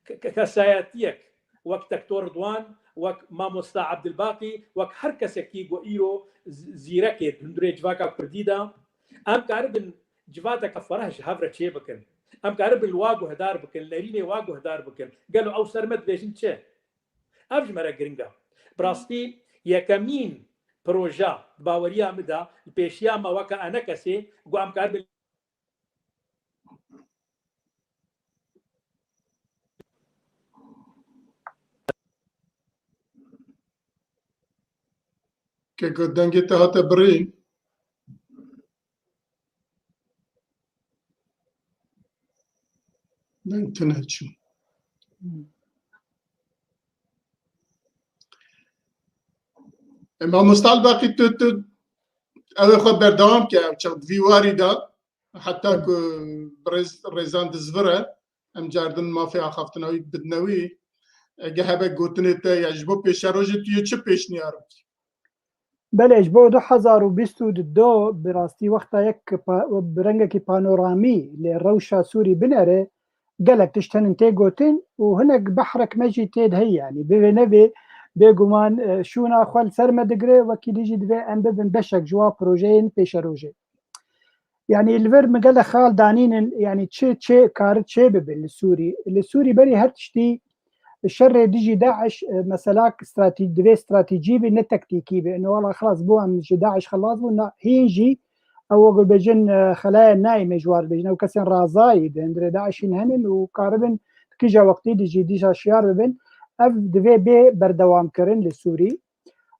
ke-, ke-, kesayetiyek wek Doktor Ridwan, wek Mamosta Abdilbaqî, wek her kesekî ku îro z-, zîrekê di hundirê civaka Kurdî de, em karibin civateke fereh ji hev re çê bikin. Em karibin li wa guhdar bikin, li nerînê wa guhdar bikin. Gelo ew ser me dibêjin çi? Ev ji me re giring e. Bi rastî yekemîn proje di baweriya min de li pêşiya me weke enekesê ku em karibin Keko dengê te hate birîn. Deng tune çû. E, Mamosta Elbaqî tu, tu ew ê xwe berdewam ke, ew çax di vî warî de, heta ku bi rêz-, rêzan dizvire, em cardin mafê axaftina wî bidine wî. Ege hebe gotinê te ya ji bo pêşerojê tu yê çi pêşniyar bikî? Belê, ji bo du hezar û bîst û du bi rastî wexta yek pa-, bi rengekî panoramî lê rewşa Sûrî binere, gelek tişt henin tê gotin û hinek behrek me jî tê de heye, yanî bivê nebê, bêguman, e, şûna xwe li ser me digire, wekî dî jî divê em bibin beşek ji wa projeyên pêşerojê. Yanî li vir min gelek xal danînin, yanî çi çê kari çê bibe li Sûrî. Li Sûrî berî her tiştî şerê dijî DAIŞ, e, mesela stratî-, divê stratejî be, ne tektîkî be. Ino wela xilas bû, em ji DAIŞ xilas bûn, na hîn jî ew wek bêjin, e, xelaya nayê me ji war bêjin. Ew kesên razayî di hundirê DAIŞ hîn henin û karibin di kîja wextî de jî dîsa şiyar bibin. Ev divê bê berdewamkirin li Sûrî.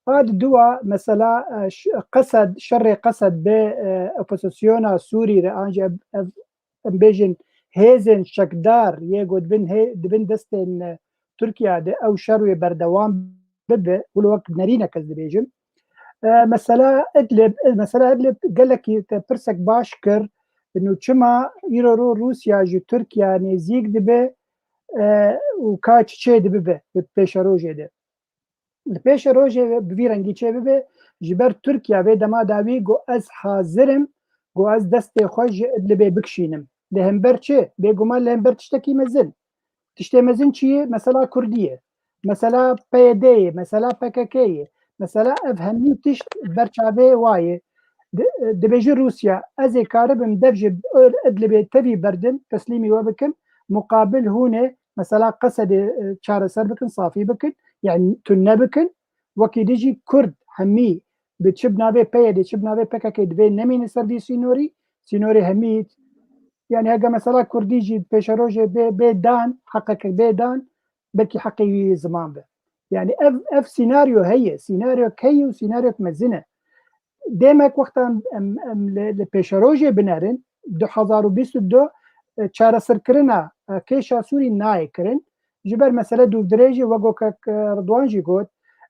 A di dua mesela, e, ş-, Qesed, şerê Qesed bi, e, opozisyona Sûrî re, an jî ev, ev, em bêjin hêzên çekdar yê ku dibin hê-, dibin destên, e, Tirkiye de ew şer wê berdewam bibe, wilo wek nerînek ez dibêjim. E, mesela Idlib, e, mesela Idlib gelekî te pirsek baş kir, nû çima îro ro Rûsya ji Tirkiye nêzîk dibe, e, û ka çi çê dibibe bi pêşerojê de. Li pêşerojê bi vî rengî çê bibe, ji ber Tirkiye vê dema dawî got ez hazir im, got ez destê xwe ji Idlibê bikişînim. Li hember çi? Bêguman li hember tiştekî mezin. Tiştê mezin çi ye? Mesela Kurdî ye. Mesela P Y D ye, mesela P K K ye. Mesela ev hemî tişt ber çavê wa ye. Di-, dibêje Rûsya, ez ê karibim dev ji Idlibê tevî berdim, teslîmî we bikim, muqabil hûn ê mesela Qesedê, e, çareser bikin, safî bikin, yani tune bikin. Wekî dî jî Kurd hemî bi çi bi navê P Y D, çi bi navê P K K divê nemîne ser vî sînorî, sînorê hemî Yani heke mesela Kurdî jî pêşerojê bê, bê dan, heqeke bê dan, belkî heqê wî ziman be. Yani ev, ev sînaryo heye, sînaryok heye û sînaryok mezin e. Demek wexta em, em, em li, li pêşerojê binerin, du hezar û bîst û du, e, çareserkirina, e, kêşa Sûrî nayê kirin. Ji ber mesele dûvdirêjê, wek ku kek, e, Ridwan jî got,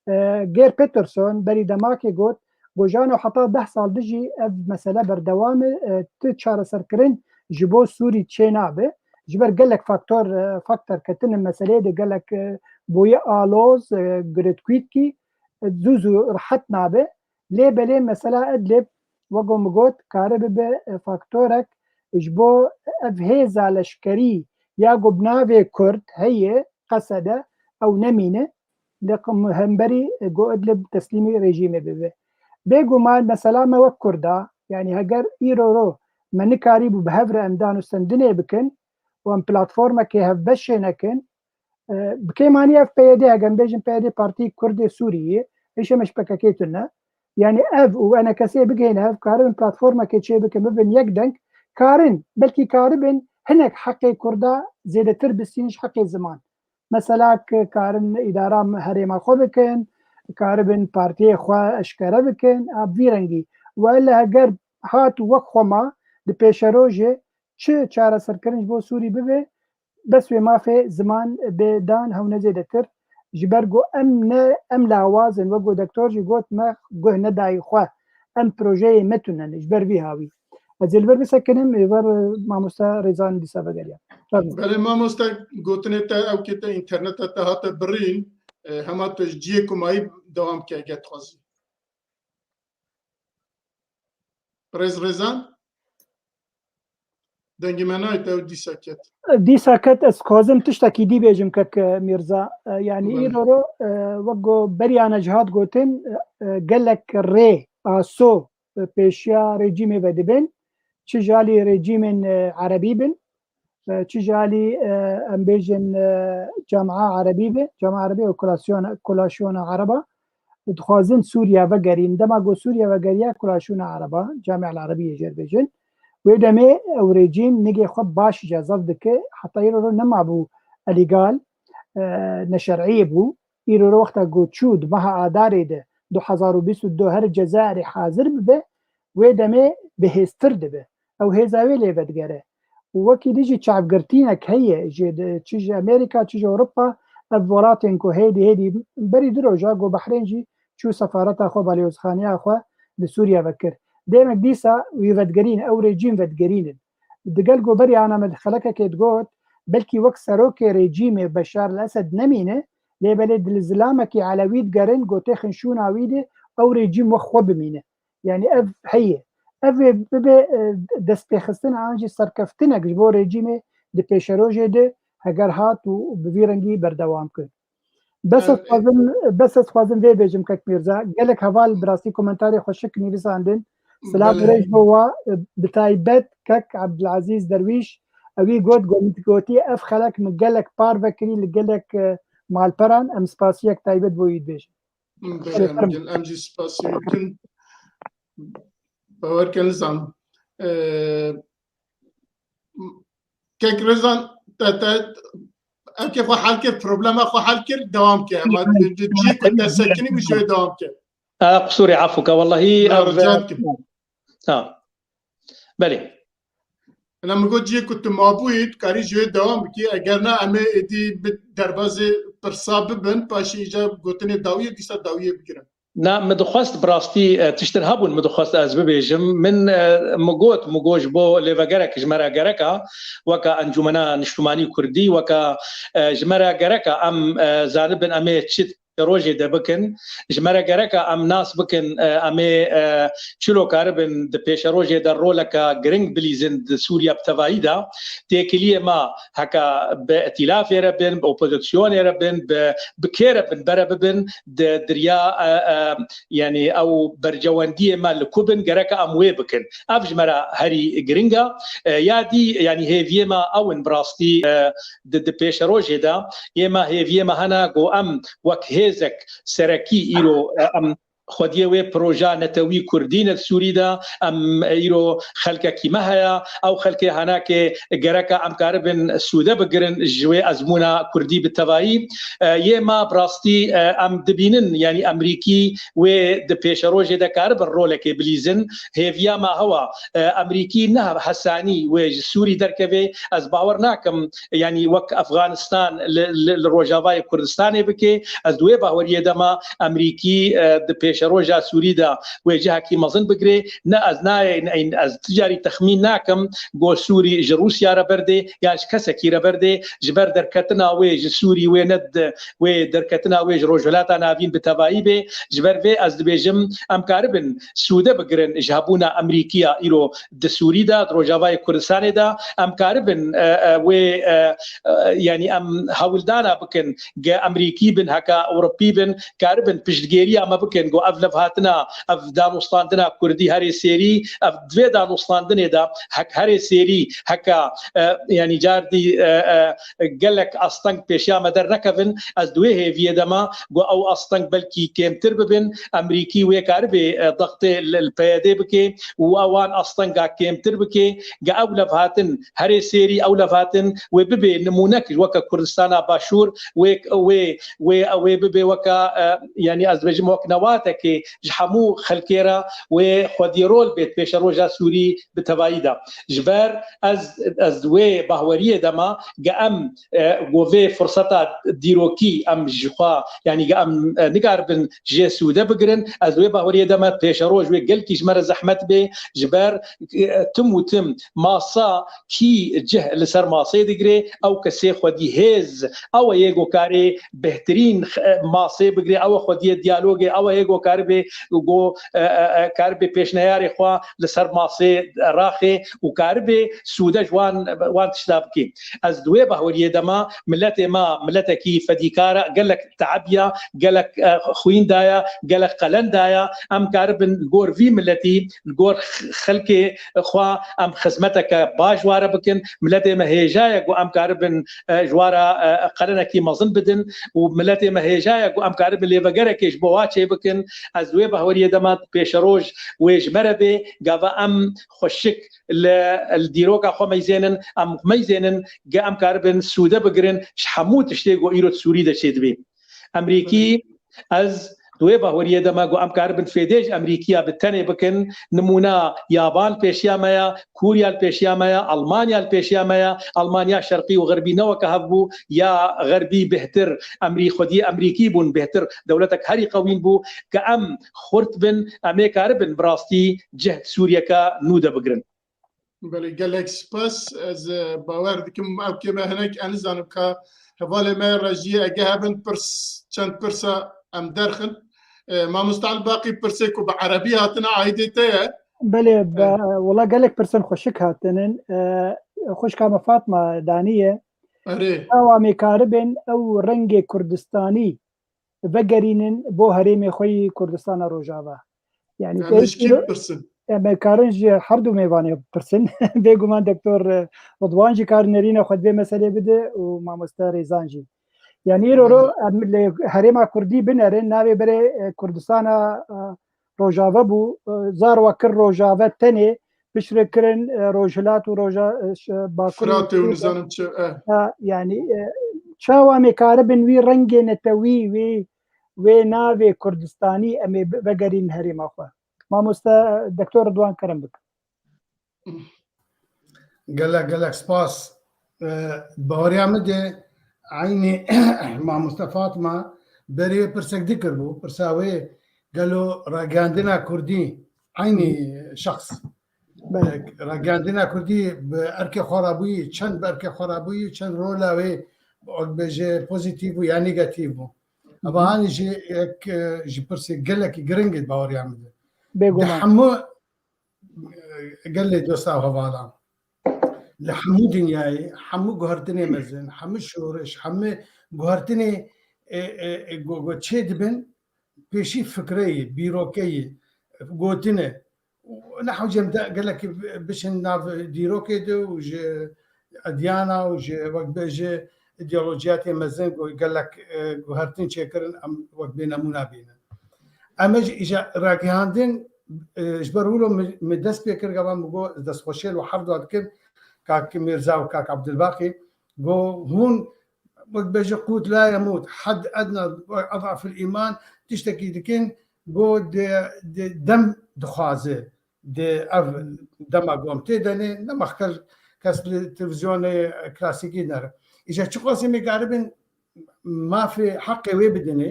e, Geir Peterson berî demakê got, gojano heta deh sal dijî ev mesele berdewam e, e, ti çareserkirin ji bo Sûrî çênabe. Ji ber gelek faktor, e, faktor ketin in meseleyê de gelek, e, bûye aloz, e, girêdkîtkî, e, zû zû rehet nabe. Lê belê mesela Idlib, wek ku min got, kare bibe, e, faktorek ji bo ev hêza leşkerî ya ku bi navê Kurd heye, Qesede, ew nemîne, li qim-, hemberî, e, ku Idlib teslîmî rejîmê bibe. Bêguman mesela me wek Kurda, yani heger îro ro me nikarîbû bi hev re em danûstendinê bikin û em platformekê hevbeşê nekin, e, bi kêm anî ev P Y D, heger em bêjin P Y D Partî Kurdê Sûriyê, hişe me ji P K K tune. Yani ev û enekesê bigihîne hev, karibin platformekê çê bikin, bibin yek deng, karin, belkî karibin hinek heqê Kurda zêdetir bistînin ji heqê ziman. Mesela ki karin îdara herêma xwe bikin, karibin partiyê xwe eşkere bikin, a bi vî rengî. Wele heger hat wek xwe ma di pêşerojê çi çareserkirin ji bo Sûrî bibe, bes wê mafê ziman bê dan hewne zêdetir. Ji ber ku em ne, em lawaz in, wek ku doktor jî got, me guh nedayî xwe. Em projeyê me tune ne, ji ber vî hawî. Ez ê li vir bisekinim, ê ver, e, mamoste Rêzan dîsa vegeriya. Fermo. Belê mamoste, gotinê te ew kê te înterneta te hate birîn, e, hema tu ji ciyê ku mayî dewam ke, eger dixwazî. Birêz Rêzan? Dengê me nayê te ew dîsa ket. Dîsa ket, ez dixwazim tiştekî dî bêjim kek Mîrza. E, yanî Belê. Îro ro, e, wek ku beriya ne jî hat gotin, e, e, gelek rê, aso, e, pêşiya rejîmê vedibin. Çi ji alî rejîmên, e, erebî bin, e, çi ji alî, e, em bêjin, e, camia erebî be, camia erebî û kolasyon-, kolaşyona ereba, dixwazin Sûriye vegerîn. Dema ku Sûriye vegeriya kolaşyona ereba, camia erebî yê jê re bêjin. Wê demê ew rejîm nigê xwe baş cezaf dike, heta îro ro nemabû elîgal, e, neşer'î bû. Îro ro wexta ku çû di meha Adarê de du hezar û bîst û du her Cezayirê hazir bibe, wê demê bihêztir dibe. Ew hêza wê lê vedigere. Û wekî dî jî çavgirtînek heye, ji, çi ji Amerîka, çi ji Ewropa, ev welatên ku hêdî, hêdî berî du roja ku Behrên jî çû sefareta xwe, balêozxaniya xwe li Sûriye vekir. Demek dîsa wî vedigerîn, ew rejîm vedigerînin. Digel ku berî ana me di xelekekê digot, belkî wek serokê rejîmê Beşar el Esed nemîne, lê belê di li zilamekî Elewî digerin, ku têxin şûna wî de ew rejîm wek xwe bimîne. Yani ev heye. Ev ê bibe, e, destpêxistin an jî serkeftinek ji bo rejîmê di pêşerojê de heger hat û bi vî rengî berdewam kin. Bes ez Em, e, dixwazim, bes ez dixwazim vê bêjim kek Mîrza. Gelek heval bi rastî komentarê xweşik nivîsandin. Silav Belê. Rêj bo wa, e, bi taybet kek Ebdilezîz Derwîş. Ewî got, got, min gotî ev xelek min gelek parve kirî li gelek, e, malperan. Em spasiyek taybet bo wî dibêjin. Belê, Belê, em, fermo. Em jî spasî wî dikin. Bawer kin, Nizam. Ee, kek Rêzan, te, te, ev kê xwe hel kir, problema xwe hel kir, dewam ke. Hema di cihê ku te sekinî û ji wê dewam ke. A, qusûrê, efû ke, wellahî, Na, ev, rica dikim. Ha. Belê. Ina min got, cihê ku tu mabûyî, tu karî ji wê dewam bikî, eger na, em ê êdî bi derbazê pirsa bibin, paşê îca gotinê dawiyê, dîsa dawiyê bigirin. Na, min dixwest bi rastî, e, tiştin hebûn, min dixwest ez bibêjim. Min, e, min got, min got ji bo lêvegerek ji me re gereka, weka Encûmena Niştimanî Kurdî, weka, e, ji me re gereka em, e, zanibin em ê çi pêşerojê de bikin. Ji me re gereka em nas bikin, e, em ê, e, çilo karibin di pêşerojê de roleka giring bilîzin di Sûriye bi tevayî de. Têkiliyê me heke bi îtîlafê re bin, bi opozisyonê re bin, bi, bi kê re bin, bere bibin, di diriya, e, e, yani ew bercewendiyê me li ku bin, gereka em wê bikin. Ev ji me re herî giring e. E, ya dî, yani hêviyê me ew in bi rastî, e, di, di pêşerojê de ê me, hêviyê me hene ku em wek hêzek serekî îro, e, em xwediyê wê proja netewî kurdî ne di Sûrî de, em îro xelkekî me heye, ew xelkê henekê gereka em karibin sûde bigirin ji wê ezmûna kurdî bi tevayî. E, yê me bi rastî, e, em dibînin, yanî Emerîkî wê di pêşerojê de karibin rolekê bilîzin. Hêviya me hewa, e, Emerîkî ne hesanî wê ji Sûrî derkeve. Ez bawer nakim, yanî wek Efxanistan li, li, li Rojavayê Kurdistanê bike. Ez di wê baweriyê de me Emerîkî, e, di pêşeroja Sûrî de wê cihekî mezin bigire. Ne ez nayê, ne, ez ti carî texmîn nakim ku Sûrî ji Rûsya re berdê yan ji kesekî re berdê. Ji ber derketina wê ji Sûrî wê ne di, wê derketina wê ji Rojhilata Navîn bi tevayî bê. Ji ber vê ez dibêjim, em karibin sûde bigirin ji hebûna Emerîkiya îro di Sûrî de, di Rojavayê Kurdistanê de. Em karibin, e, e, wê, e, e, yanî em hewldana bikin ge Emerîkî bin, heke Ewropî bin, karibin piştgêriya me bikin ku ev levhatina, ev danûstandina kurdî herê sêrî, ev di vê danûstandinê de hek herê sêrî, heke, e, yanî cardî, e, e, gelek asteng pêşiya me dernekevin. Ez di wê hêviyê de me ku ew asteng belkî kêmtir bibin. Emerîkî wê karibê, e, dextê li, li P Y D bike û ewan astenga kêmtir bike. Ge ew levhatin herê sêrî, ew levhatin wê bibe nimûnek weke Kurdistana Başûr, wê, wê, wê, wê bibe weke, e, yanî ez dibêjim wek newatekê ji hemû xelkê re wê xwedî rol bêt pêşeroja Sûrî bi tevayî de. Ji ber ez, ez wê bahweriyê de me ge em, e, ku vê firseta dîrokî em ji xwe, yanî ge em, e, nikaribin jê sûde bigirin. Ez wê baweriyê de me pêşeroj wê gelkî ji me re zehmet bê, ji ber, e, tim û tim masa kî cih li ser masê digire, ew kesê xwedî hêz, ew e yê ku karê bêhtirîn, e, masê bigire, ew e xwediyê diyalogê, ew e yê ku karibê ku, e, e, e, karibê pêşneyarê xwe li ser masê raxê û karibê sûde ji wan, wan tişta bikê. Ez di wê baweriyê de me, miletê me miletekî fedîkar e, gelek tebiya, gelek, e, xwîn daye, gelek qelen daye. Em karibin li gor vî miletî, li gor x-, xelkê xwe em xizmeteke baş ware bikin. Miletê me hêja ye ku em karibin, e, ji wara, e, qelenekî mezin bidin û miletê me hêja ye ku em karibin lêvegerekê ji bo wa çêbikin. Ez di wê baweriyê de me pêşeroj wê ji me re bê, gava em xweşik li, li dîroka xwe meyzênin, em meyzênin ge em karibin sûde bigirin ji hemû tiştê ku îro di Sûrî de çêdibê. Emerîkî, ez di wê baweriyê de me ku em karibin fêdê ji Emerîkiya bi tenê bikin, nimûna Yaban pêşiya me ya, Kûriya li pêşiya me ya, Almanya li pêşiya me ya, Almanya şerqî û xerbî ne weke hev bû, ya xerbî bêhtir, Emerî-, xwediyê Emerîkî bûn bêhtir, dewletek herî qewîn bû, ke em xurt bin, em ê karibin bi rastî cih Sûriyeke nû de bigirin. Belê, gelek spas. Ez, e, bawer dikim ew kê me hinek, ez nizanim ka hevalê me re jî ege hebin pirs, çend pirsa em derxin. E, Mamoste Elbaqî, pirsê ku bi erebî hatine aîdê te ye. Belê, be-, E, wela gelek pirsên xweşik hatinin. E, xwişka me Fatma daniye. Erê. Çawa em ê karibin ew rengê Kurdistanî vegerînin bo herêmê xwe yî Kurdistana Rojava. Yani, Em ji kî pirsin? Em ê karin ji her du mêvanê pirsin. Bêguman Doktor Ridwan jî karin nerîna xwe di vê meselê bide û mamoste Rêzan jî. Yani, îro ro em li herêma Kurdî binerin, navê berê, e, Kurdistana, e, Rojava bû, e, zarwa kir Rojava tenê, piştre kirin, e, Rojhilat û Roja-, e, ş-, e, Bakur û Firatê û Sûrî de. Nizanim çi, e. Ha, yani, e, çawa em ê karibin wî rengê netewî, wî, wê navê Kurdistanî em ê bi-, vegerîn herêma xwe? Mamoste, e, Doktor Ridwan, kerem bikin. Gelek, gelek spas. E, baweriya min de eynî mamoste Fatma berê pirsek dikir bû. Pirsa wê gelo ragihandina Kurdî eynî şexs. Belê. E, ragihandina Kurdî bi erkê xwe re bûyî, çend bi erkê xwe re bûyî, çend rola wê, wek bêje, pozîtîf bû ya negatîf bû. Hı hı. Eva hanî jî yek, e, ji pirsê gelekî giring e baweriya min de. Bêguman. Di hemû, e, gelê dosta û hevalan. Li hemû dinyayê, hemû guhertinê mezin, hemû şoriş, hemû guhertinê, e, e, e, go-, go-, çê dibin, pêşî fikreyê, bîrokeyê, gotine. Û ne hewce em de gelekî biçin nav dîrokê de û ji edyana û ji, wek bêje, îdeolojiyatê mezin ku gelek, e, guhertin çêkirin, em wek bê nemûna bînin. Em ê jî îja ragihandin, e, ji ber wilo min, min dest pê kir, gava min got, destxweşiyê li hevdu dikin, kak Mîrza û kak Abdulbaqî, got, hûn wek bêje qût la yemût, hed edna, edafil îman, tiştekî dikin, got, di, di dem dixwaze, di ev dema ku em tê de ne, nema kes, kes li televîzyonê klasîkî nere. Îja çiqasî me karibin mafê heqê wê bidinê,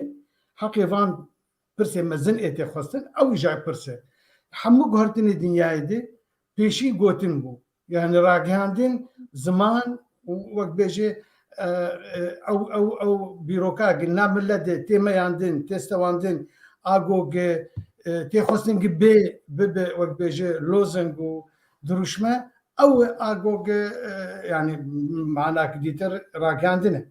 heqê van pirsê mezin ê tê xwestin, ew îja pirs e. Hemû guhertinê dinyayê de pêşî gotin bû. Yani ragihandin ziman û wek bêje, e, e, ew, ew, ew bîroka gi nav millet de tê meyandin, tê stewandin, a go gi, e, tê xwestin gi bê, bibe wek bêje lozing û dirûşme, ew e a go gi, e, yani manak dîtir ragihandin e.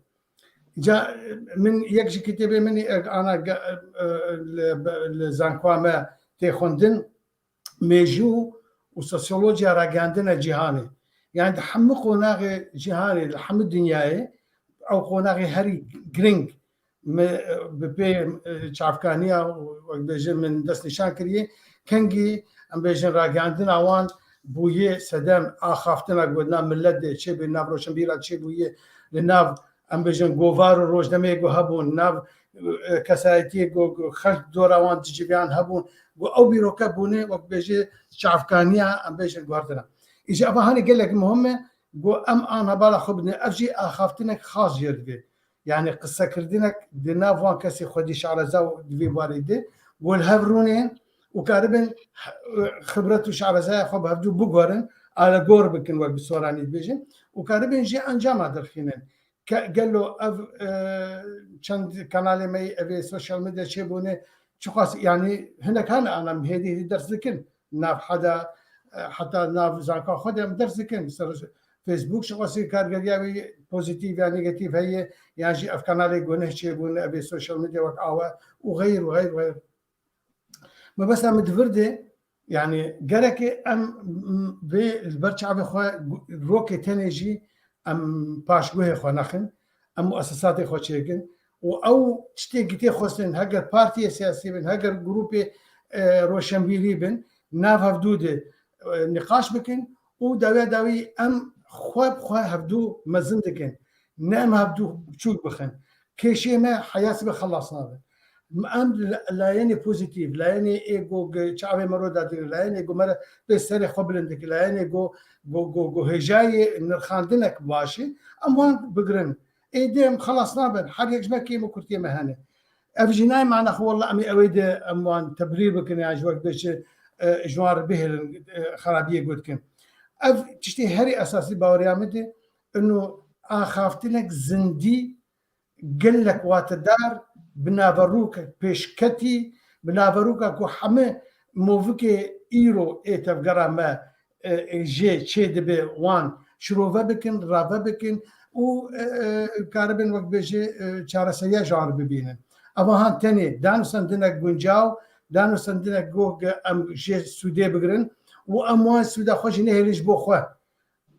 Ca, e, min yek ji kitêbê min e, ana ge-, e, e, li, li zankoa me tê xwendin, mêjû û sosyolojiya ragihandina cîhanê. Yani di hemû qonaxê cîhanê, li hemû dinyayê ew qonaxê herî giring me, e, bi pê, e, çavkaniya, wek bêjin, min dest nîşan kiriye. Kengî, em bêjin, ragihandina wan bûye sedem axaftina ku nav millet de çêbû, nav roşenbîra çêbûye, li nav, em bêjin, govar û rojnameyê ku hebûn, nav, e, kesayetiyê ku, ku xelk dora wan diciviyan hebûn, ku ew bîroke bûne, wek bêje, çavkaniya, em bêjin, guhertina. Îja eva hanê gelek muhim e, ku em ana bala xwe bidin. Ev jî axaftinek xas jê divê. Yani qisekirdinek di nav wan kesê xwedî şareza û di vê barê de, ku li hev rûnên û karibin xibret û şarezaya xwe bi hevdû biguherin, alegor bikin, wek bi soranî dibêjin, û karibin jê encama dirxînin. Ke-, gelo ev, e, çend kanalê me yê evê sosyal medya çêbûne, çiqas, yani hinek hene ana em hêdî hêdî ders dikin. Nav heda, e, heta nav zanka xwe de em ders dikin. Ser Facebook çiqasî kargeriya wî pozîtîf ya negatîf heye, yan jî ev kanalê guneh çêbûne, evê sosyal medya wek awe û xeyr û xeyr û xeyr. Mebesta min di vir de, yani gereke em, m-, vê li ber çavê xwe gu-, rokê tenê jî em paşguhê xwe nexin, em muesesatê xwe çêkin û ew tiştê gitê xwestin, heger partiyê siyasî bin, heger grûpê, e, roşenbîrî bin, nav hevdû de, e, nîqaş bikin û dawiya dawî em xwe bi xwe hevdû mezin dikin. Ne em hevdû biçûk bixin. Kêşê me heyatî be xelas nabe. Em li-, layênê pozîtîf, layênê ê go ge-, çavê me ro dadirin, layênê go me re pê serê xwe bilind dikin, layênê go, go, go, go hêjayê nirxandinek baş e, em wan bigirin. Êdî em xelas nabin. Her yek ji me kêm û kurtiyê me hene. Ev jî nayê mana xwe, walla em ê ewê de em wan tebrîr bikin, yan ji wek bêçi, e, ji wan re bihêlin, e, xerabiyê got dikin. Ev tiştê herî esasî baweriya min de, ino axaftinek zindî, gelek watedar, bi naverokek pêşketî, bi naveroka ku heme movikê îro ê tevgera me, e, e, jê çê dibe wan şirove bikin, rave bikin û, e, e, karibin wek bêje, e, çareseriya ji wan re bibînin. Eva han tenê danûstendinek guncaw, danûstendinek ku em jê sûdê bigirin û em wan sûda xwe jî nehêlin ji bo xwe.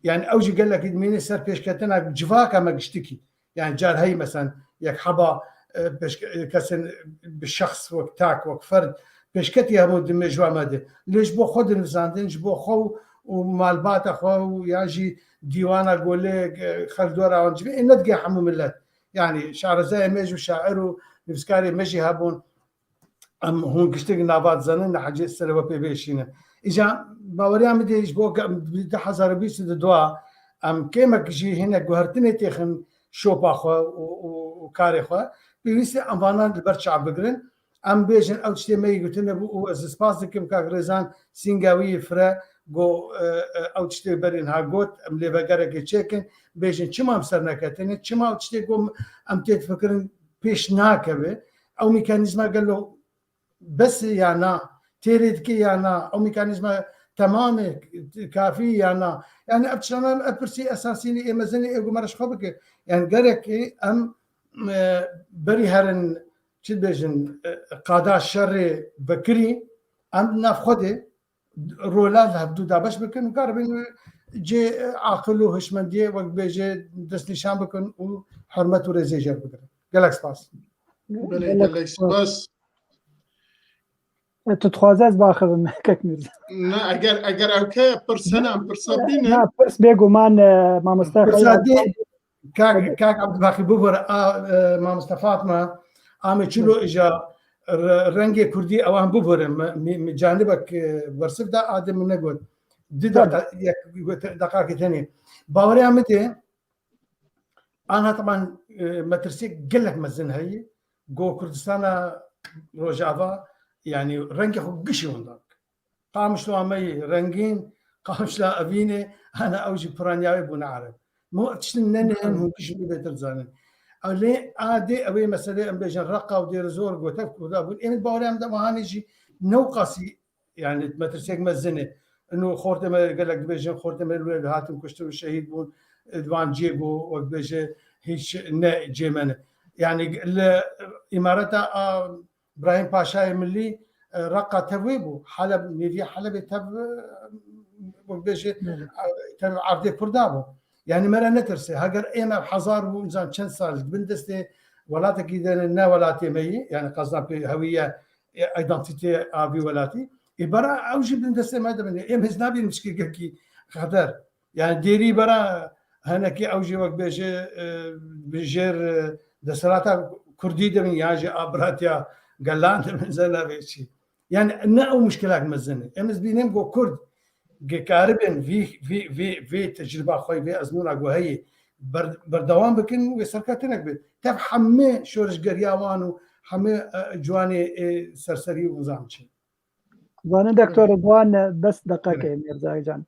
Yani ew jî gelekî dimîne ser pêşketina civaka me giştikî. Yani car heyî, mesela, yek heba, e, pêşke-, e, kesên bi şexs wek tak, wek ferd, pêşketî hemû di mêjûa me de. Lê ji bo xwe dinivîsandin, ji bo xwe û, û malbata xwe û yan jî dîwana golê, e, xelk dora wan civî, ê nedige hemû millet. Yani şarezayê me jî û şair û nivîskarê me jî hebûn. Em hûn giştik nava dizanin, ne hecê serê we pê bêşînin. Îca baweriya min dê ji bo ge-, du hezar û bîst û du em kêmek jî hinek guhertinê têxin şopa xwe û, û, û karê xwe. Pêwîst e em vanan li ber çav bigirin. Em bêjin ew tiştê me yî gotine bû û ez spas dikim kak Rêzan Sîngawî Fire go, e, e, ew tiştê berî niha got, em lê vegerekê çêkin, bêjin çima em ser neketine, çima ew tiştê ku em tê difikirin pêş nakeve. Ew mekanîzma gelo bes e ya na, têrê dike ya na, ew mekanîzma temam e, kafî ya na? Yani ev tiştana, ev pirsî esasî ne, ê mezin e, ê ku me re ji xwe bike. Yani gerek e em, e, berî herin, çi dibêjin, e, qada şerê vekirî, em nav xwe de rola li hevdû dabeş bikin û karibin cê aqil û hişmendiyê wek bêje destnîşan bikin û hurmet û rêzê jê bigirin. Gelek spas. Belê, gelek spas. Tu dixwaze ez biaxivim, kek Mîrza? Ne, eger, eger ew ke pirse ne, em pirsa bînin. Na, pirs bêguman, e, mamoste Pirsa Xeyr. dê, kak, kak Abdulbaqî, bibore, a, e, mamoste Fatma, a me çilo îja re-, rengê kurdî ewan bibore, me, me, me canibek, e, bersif da, a dê min negot. Di deqa, yek, deqakê tenê. Baweriya min de, ana teban, e, metirsiyek gelek mezin heye, go Kurdistana Rojava, yani rengê xwe gişî winda. Qamişlo me yê rengîn, Qamişla Evînê, ana ew jî piraniya wê bûne ereb. Min got, tiştin nenihên hûn jî bêtir zanin. Ew lê a dê ew ê meselê em bêjin Reqa û Dêrizor gote Kurda bûn. Êmî baweriya min de wihanê jî newqasî, yani metirsiyek mezin e. Ino xortê me gelek dibêjin, xortê me li wê hatin kuştin û şehîd bûn. Di van ciyê go wek bêje hîç ne cê me ne. Yani li îmareta a Brahîm Paşayê Milî, e, Reqa tev wê bû. Heleb, nêviya Helebê tev, e, wek bêje, e, tev erdê Kurda bû. Yani me re netirse. Heger ê me hezar bû, nizam çend sal, bin destê welatekî de ne welatê me yî, yani qazna pê hewiye, e, identitê a vî welatî. Ê bera ew jî bin destê me de bin. Ê me ez nabînim çikê gelkî xeter. Yani dêrî bera henekî ew jî wek bêje, e, bi jêr, e, desthilata kurdî de bin, yan jî a biratiya gelan de bin, ze navê çi. Yani ne ew muşkilak mezin e. Em ez bînim ku kurd ge karibin vî, vî, vî, vî tecrüba xwe, vî ezmûna ku heye ber-, berdewam bikin, wê serketinek bê. Tev hemî şorişgeriya wan û hemî, e, ciwanê, e, serserî û nizam çi. Zanin Doktor Ridwan, bes deqekê Mîrza Can.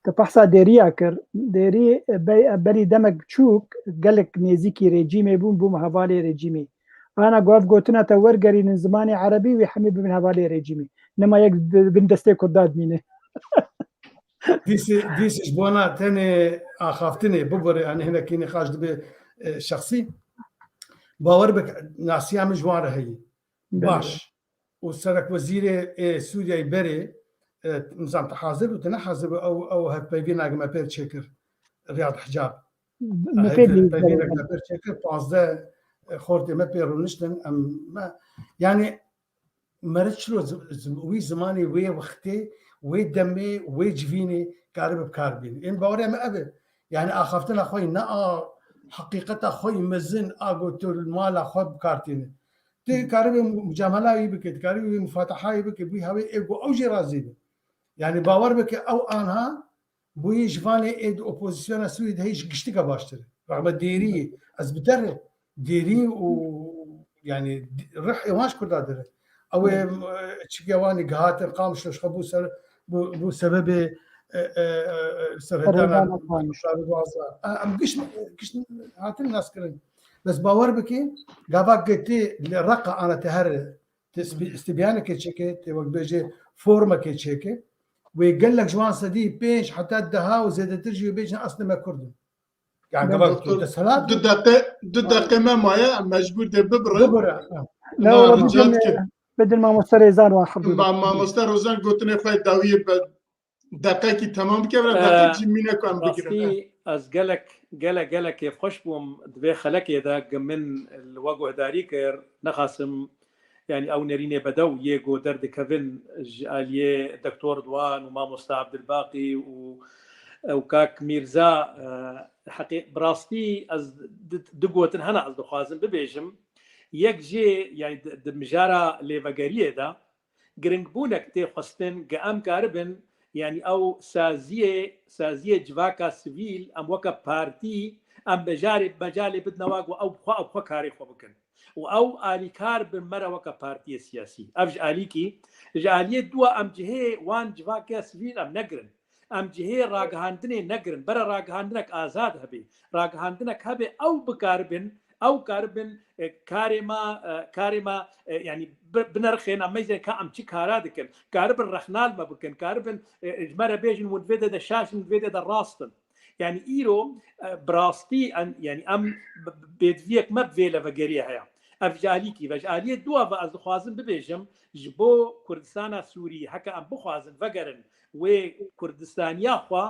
Te behsa dêriya kir. Dêrî, e, be-, berî demek biçûk gelek nêzîkî rejîmê bûn, bûm hevalê rejîmî. Ana ku ev gotina te wergerînin zimanê erebî, wê hemî bibin hevalê rejîmî. Nema yek di bin destê Kurda dimîne. Dîsê, dîsê ji bona tenê axaftinê bibore, yani hinekî nîqaş dibe, e, şexsî. Bawer bike, nasiya min ji wan re heye. Baş. Û serekwezîrê, e, Sûriyeyê berê, e, nizam te hazir bû, te ne hazir bû, ew, ew hevpeyvîna me pê çêkir, Riyad Hicab. Hevpeyvîna me pê çêkir, pazdeh, e, xortê me pê rûniştin, em, me, yani, Meriç çilo zi-, zi-, wî zimanê, wê wextê, wê demê, wê civînê karibe bi kar bîne. Ên baweriya me ev e. Yani axaftina xwe ne a heqîqeta xwe mezin a ku tu li mala xwe bi kar tîne. Tu karibe mu-, mucamela wî bike, tu karibe wî mufatahayê bike, wî hewê ê ku ew jî razî be. Yani bawer bike ew anha bûyî ji vanê ê di opozisyona Sûriyê de hê ji giştika baştir e. Rexme dêriyê, ez bi te re dêrî û, yani, rih ê wan ji Kurda dire. Ew ê, e, çikiya wan ê gihatin Qamişlo ji xwe bû ser, bû, bû sebebê, e, e, e, serhedana Serhedana Qamişlo. Em giş, giş hatin naskirin. Bes bawer bike, gava ke tê li Reqa ana te here, tê stibyanekê çêke, tê wek bêje formekê çêke. Wê gelek ji wan sedî pênc heta deha û zêdetir jî wê bêjin eslê me Kurd in. Yani gava tu desthilat. Du deqe, du deqe me maye, em mecbûr dê bibirin. Bibire. Ne, bidin mamoste Rêzan wan hebû. Ma-, mamoste Rozan gotinê xwe dawiyê be, deqekî temam bike, vira deqek jî mîne ku em bigirin. Rastî ez gelek, gelek, gelek kêfxweş bûm di vê xelekê de, ku min li we guhdarî kir, nexasim, yani ew nerînê bedew yê ku derdikevin ji aliyê Doktor Ridwan û Mamoste Abdulbaqî û, û kak Mîrza, e, heqî, bi rastî ez di, du gotin hene ez dixwazim bibêjim. Yek jê, yani di, di mijara lêvegeriyê de, giringbûnek tê xwestin, ku em karibin, yani ew saziyê, saziyê civaka sivîl, em weke partî, em bejarê, mecalê bidine wa ku ew bi xwe, ew bi xwe karê xwe bikin. Û ew alîkar bin me re weke partiyê siyasî. Ev ji alîkî, ji aliyê dû wa em cihê wan civaka sivîl em negirin. Em cihê ragihandinê negirin. Bere ragihandinek azad hebe. Ragihandinek hebe ew bikaribin, ew karibin, e, karê me, e, karê me, e, yani bi-, binerxên em meyzên ka em çi kara dikin. Karibin rexnal me bikin. Karibin, e, ji me re bêjin hûn vê de de şaş in, vê de de rast in. Yani îro, e, bi rastî en, yani em b-, b-, bêdiviyek me bi vê levegeriyê heye. Ev ji alîkî ve. Ji aliyê dû ve ez dixwazim bibêjim, ji bo Kurdistana Sûrî, heke em bixwazin vegerin wê Kurdistaniya xwe,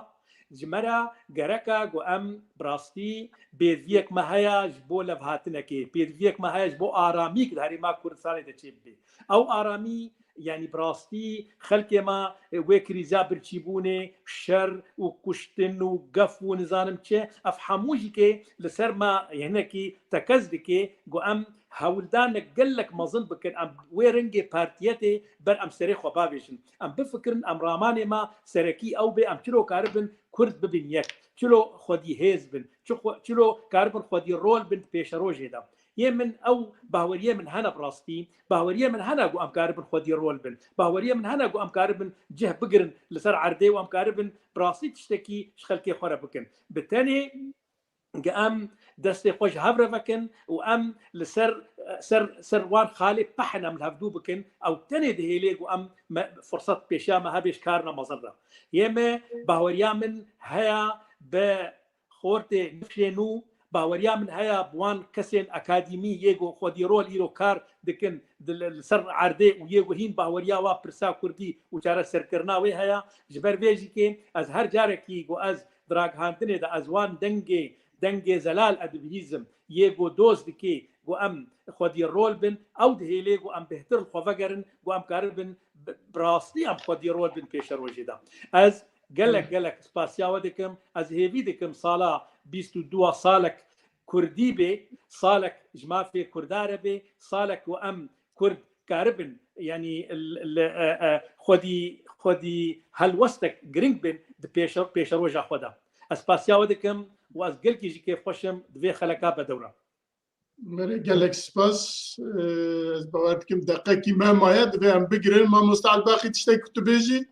ji me re gerek e ku em bi rastî pêdiviyek me heye ji bo levhatinekê, pêdiviyek me heye ji bo aramî ku di Herêma Kurdistanê de çêbibe. Ew aramî Yanî bi rastî xelkê me wê krîza birçîbûnê, şer û kuştin û gef û nizanim çi, ev hemû jî kê li ser me hinekî tekez dike ku em hewldanek gelek mezin bikin, em wê rengê partiyetê ber em serê xwe bavêjin. Em bifikirin, em ramanê me serekî ew bê, em çilo karibin Kurd bibin yek, çilo xwedî hêz bin, çi xwe-, çilo karibin xwedî rol bin di pêşerojê de. Yê min ew bahweriyê min hene bi rastî, bahweriyê min hene ku em karibin xwedî rol bin. Bahweriyê min hene ku em karibin cih bigirin li ser erdê û em karibin bi rastî tiştekî ji xelkê xwe re bikin. Bi tenê ge em destê xwe ji hev re vekin û em li ser, ser, ser wan xalê pehin em li hevdû bikin, ew tenê dihêlê ku em me, firset pêşiya me hebe ji karina mezin re. Yê me bahweriya min heya bi xortê nifşê nû, bahweriya min heya bi wan kesên akadîmî yê ku xwedî rol îro kar dikin di, li, li ser erdê û yê ku hîn bahweriya wa pirsa kurdî û çareserkirina wê heya. Ji ber vê jî kê ez her carekî ku ez di ragihandinê de ez wan dengê, dengê zelal edibihîzim, yê ku doz dikê ku em xwedî rol bin, ew dihêlê ku em bêhtir li xwe vegerin, ku em karibin bi, bi rastî em xwedî rol bin pêşerojê de. Ez gelek, gelek spasiya we dikim. Ez hêvî dikim sala bîst û dua salek kurdî bê, salek ji mafê kurda re bê, salek ku em kurd karibin, yanî l-, l-, e, e, xwedî, xwedî helwestek giring bin di pêşe-, pêşeroja xwe de. Ez spasiya we dikim û ez gelkî jî kêfxweş im di vê xeleka bedewra. Belê, gelek spas. Ee, ez bawer dikim deqekî me maye, divê em bigirin. Mamoste Elbaqî, tiştek ku tu bêjî?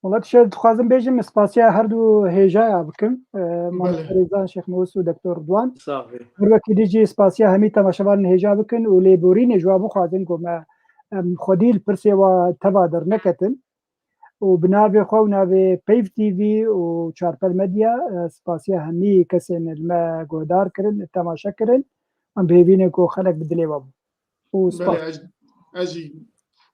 Wela tiştek dixwazim bêjim, spasiya her du hêjaya bikim. Ee, Mamoste Rêzan Şêxmûs û Doktor Ridwan. Sax bî. Her wekî dî jî spasiya hemî temaşevanên hêja bikin û lêborînê ji wan bixwazin ku me, em, xwedî li pirsê wa teva derneketin. û bi navê xwe û navê Peyv T V û Çarpel Medya, e, spasiya hemî kesên li me guhdar kirin, temaşe kirin. Em bi hêvî ne ku xelek bi dilê we bû. Û spas. Belê, ez, ez jî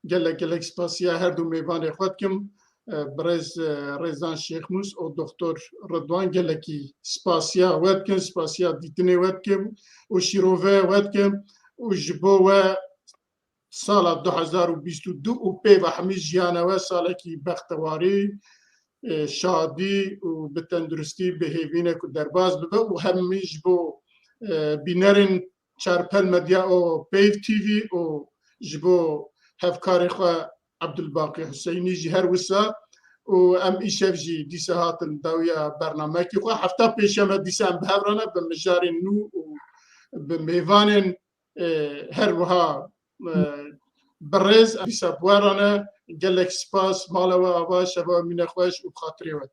gelek, gelek spasiya her du mêvanê xwe dikim. E, birêz, e, Rêzan Şêxmûs û Doktor Ridwan, gelekî spasiya we dikim, spasiya dîtinê we dikim û şîrove we dikim û ji bo we sala du hezar û bîst û du û pê ve hemî jiyana we salekî bextewarî, e, şadî û bi tenduristî, bi hêvî ne ku derbas bibe û hemî ji bo, e, bînerên Çarpel Medya û Peyv T V û ji bo hevkarê xwe Ebdulbaqî Huseynî jî her wisa û em îşev jî dîsa hatin dawiya bernamekî xwe. Hefta pêşeme dîsa em bi hev re ne, bi mijarên nû û bi mêvanên e, her wiha, e, birêz, dîsa bi we re ne, gelek spas, mala we ava, şeva we mîne xweş û bi xatirê we.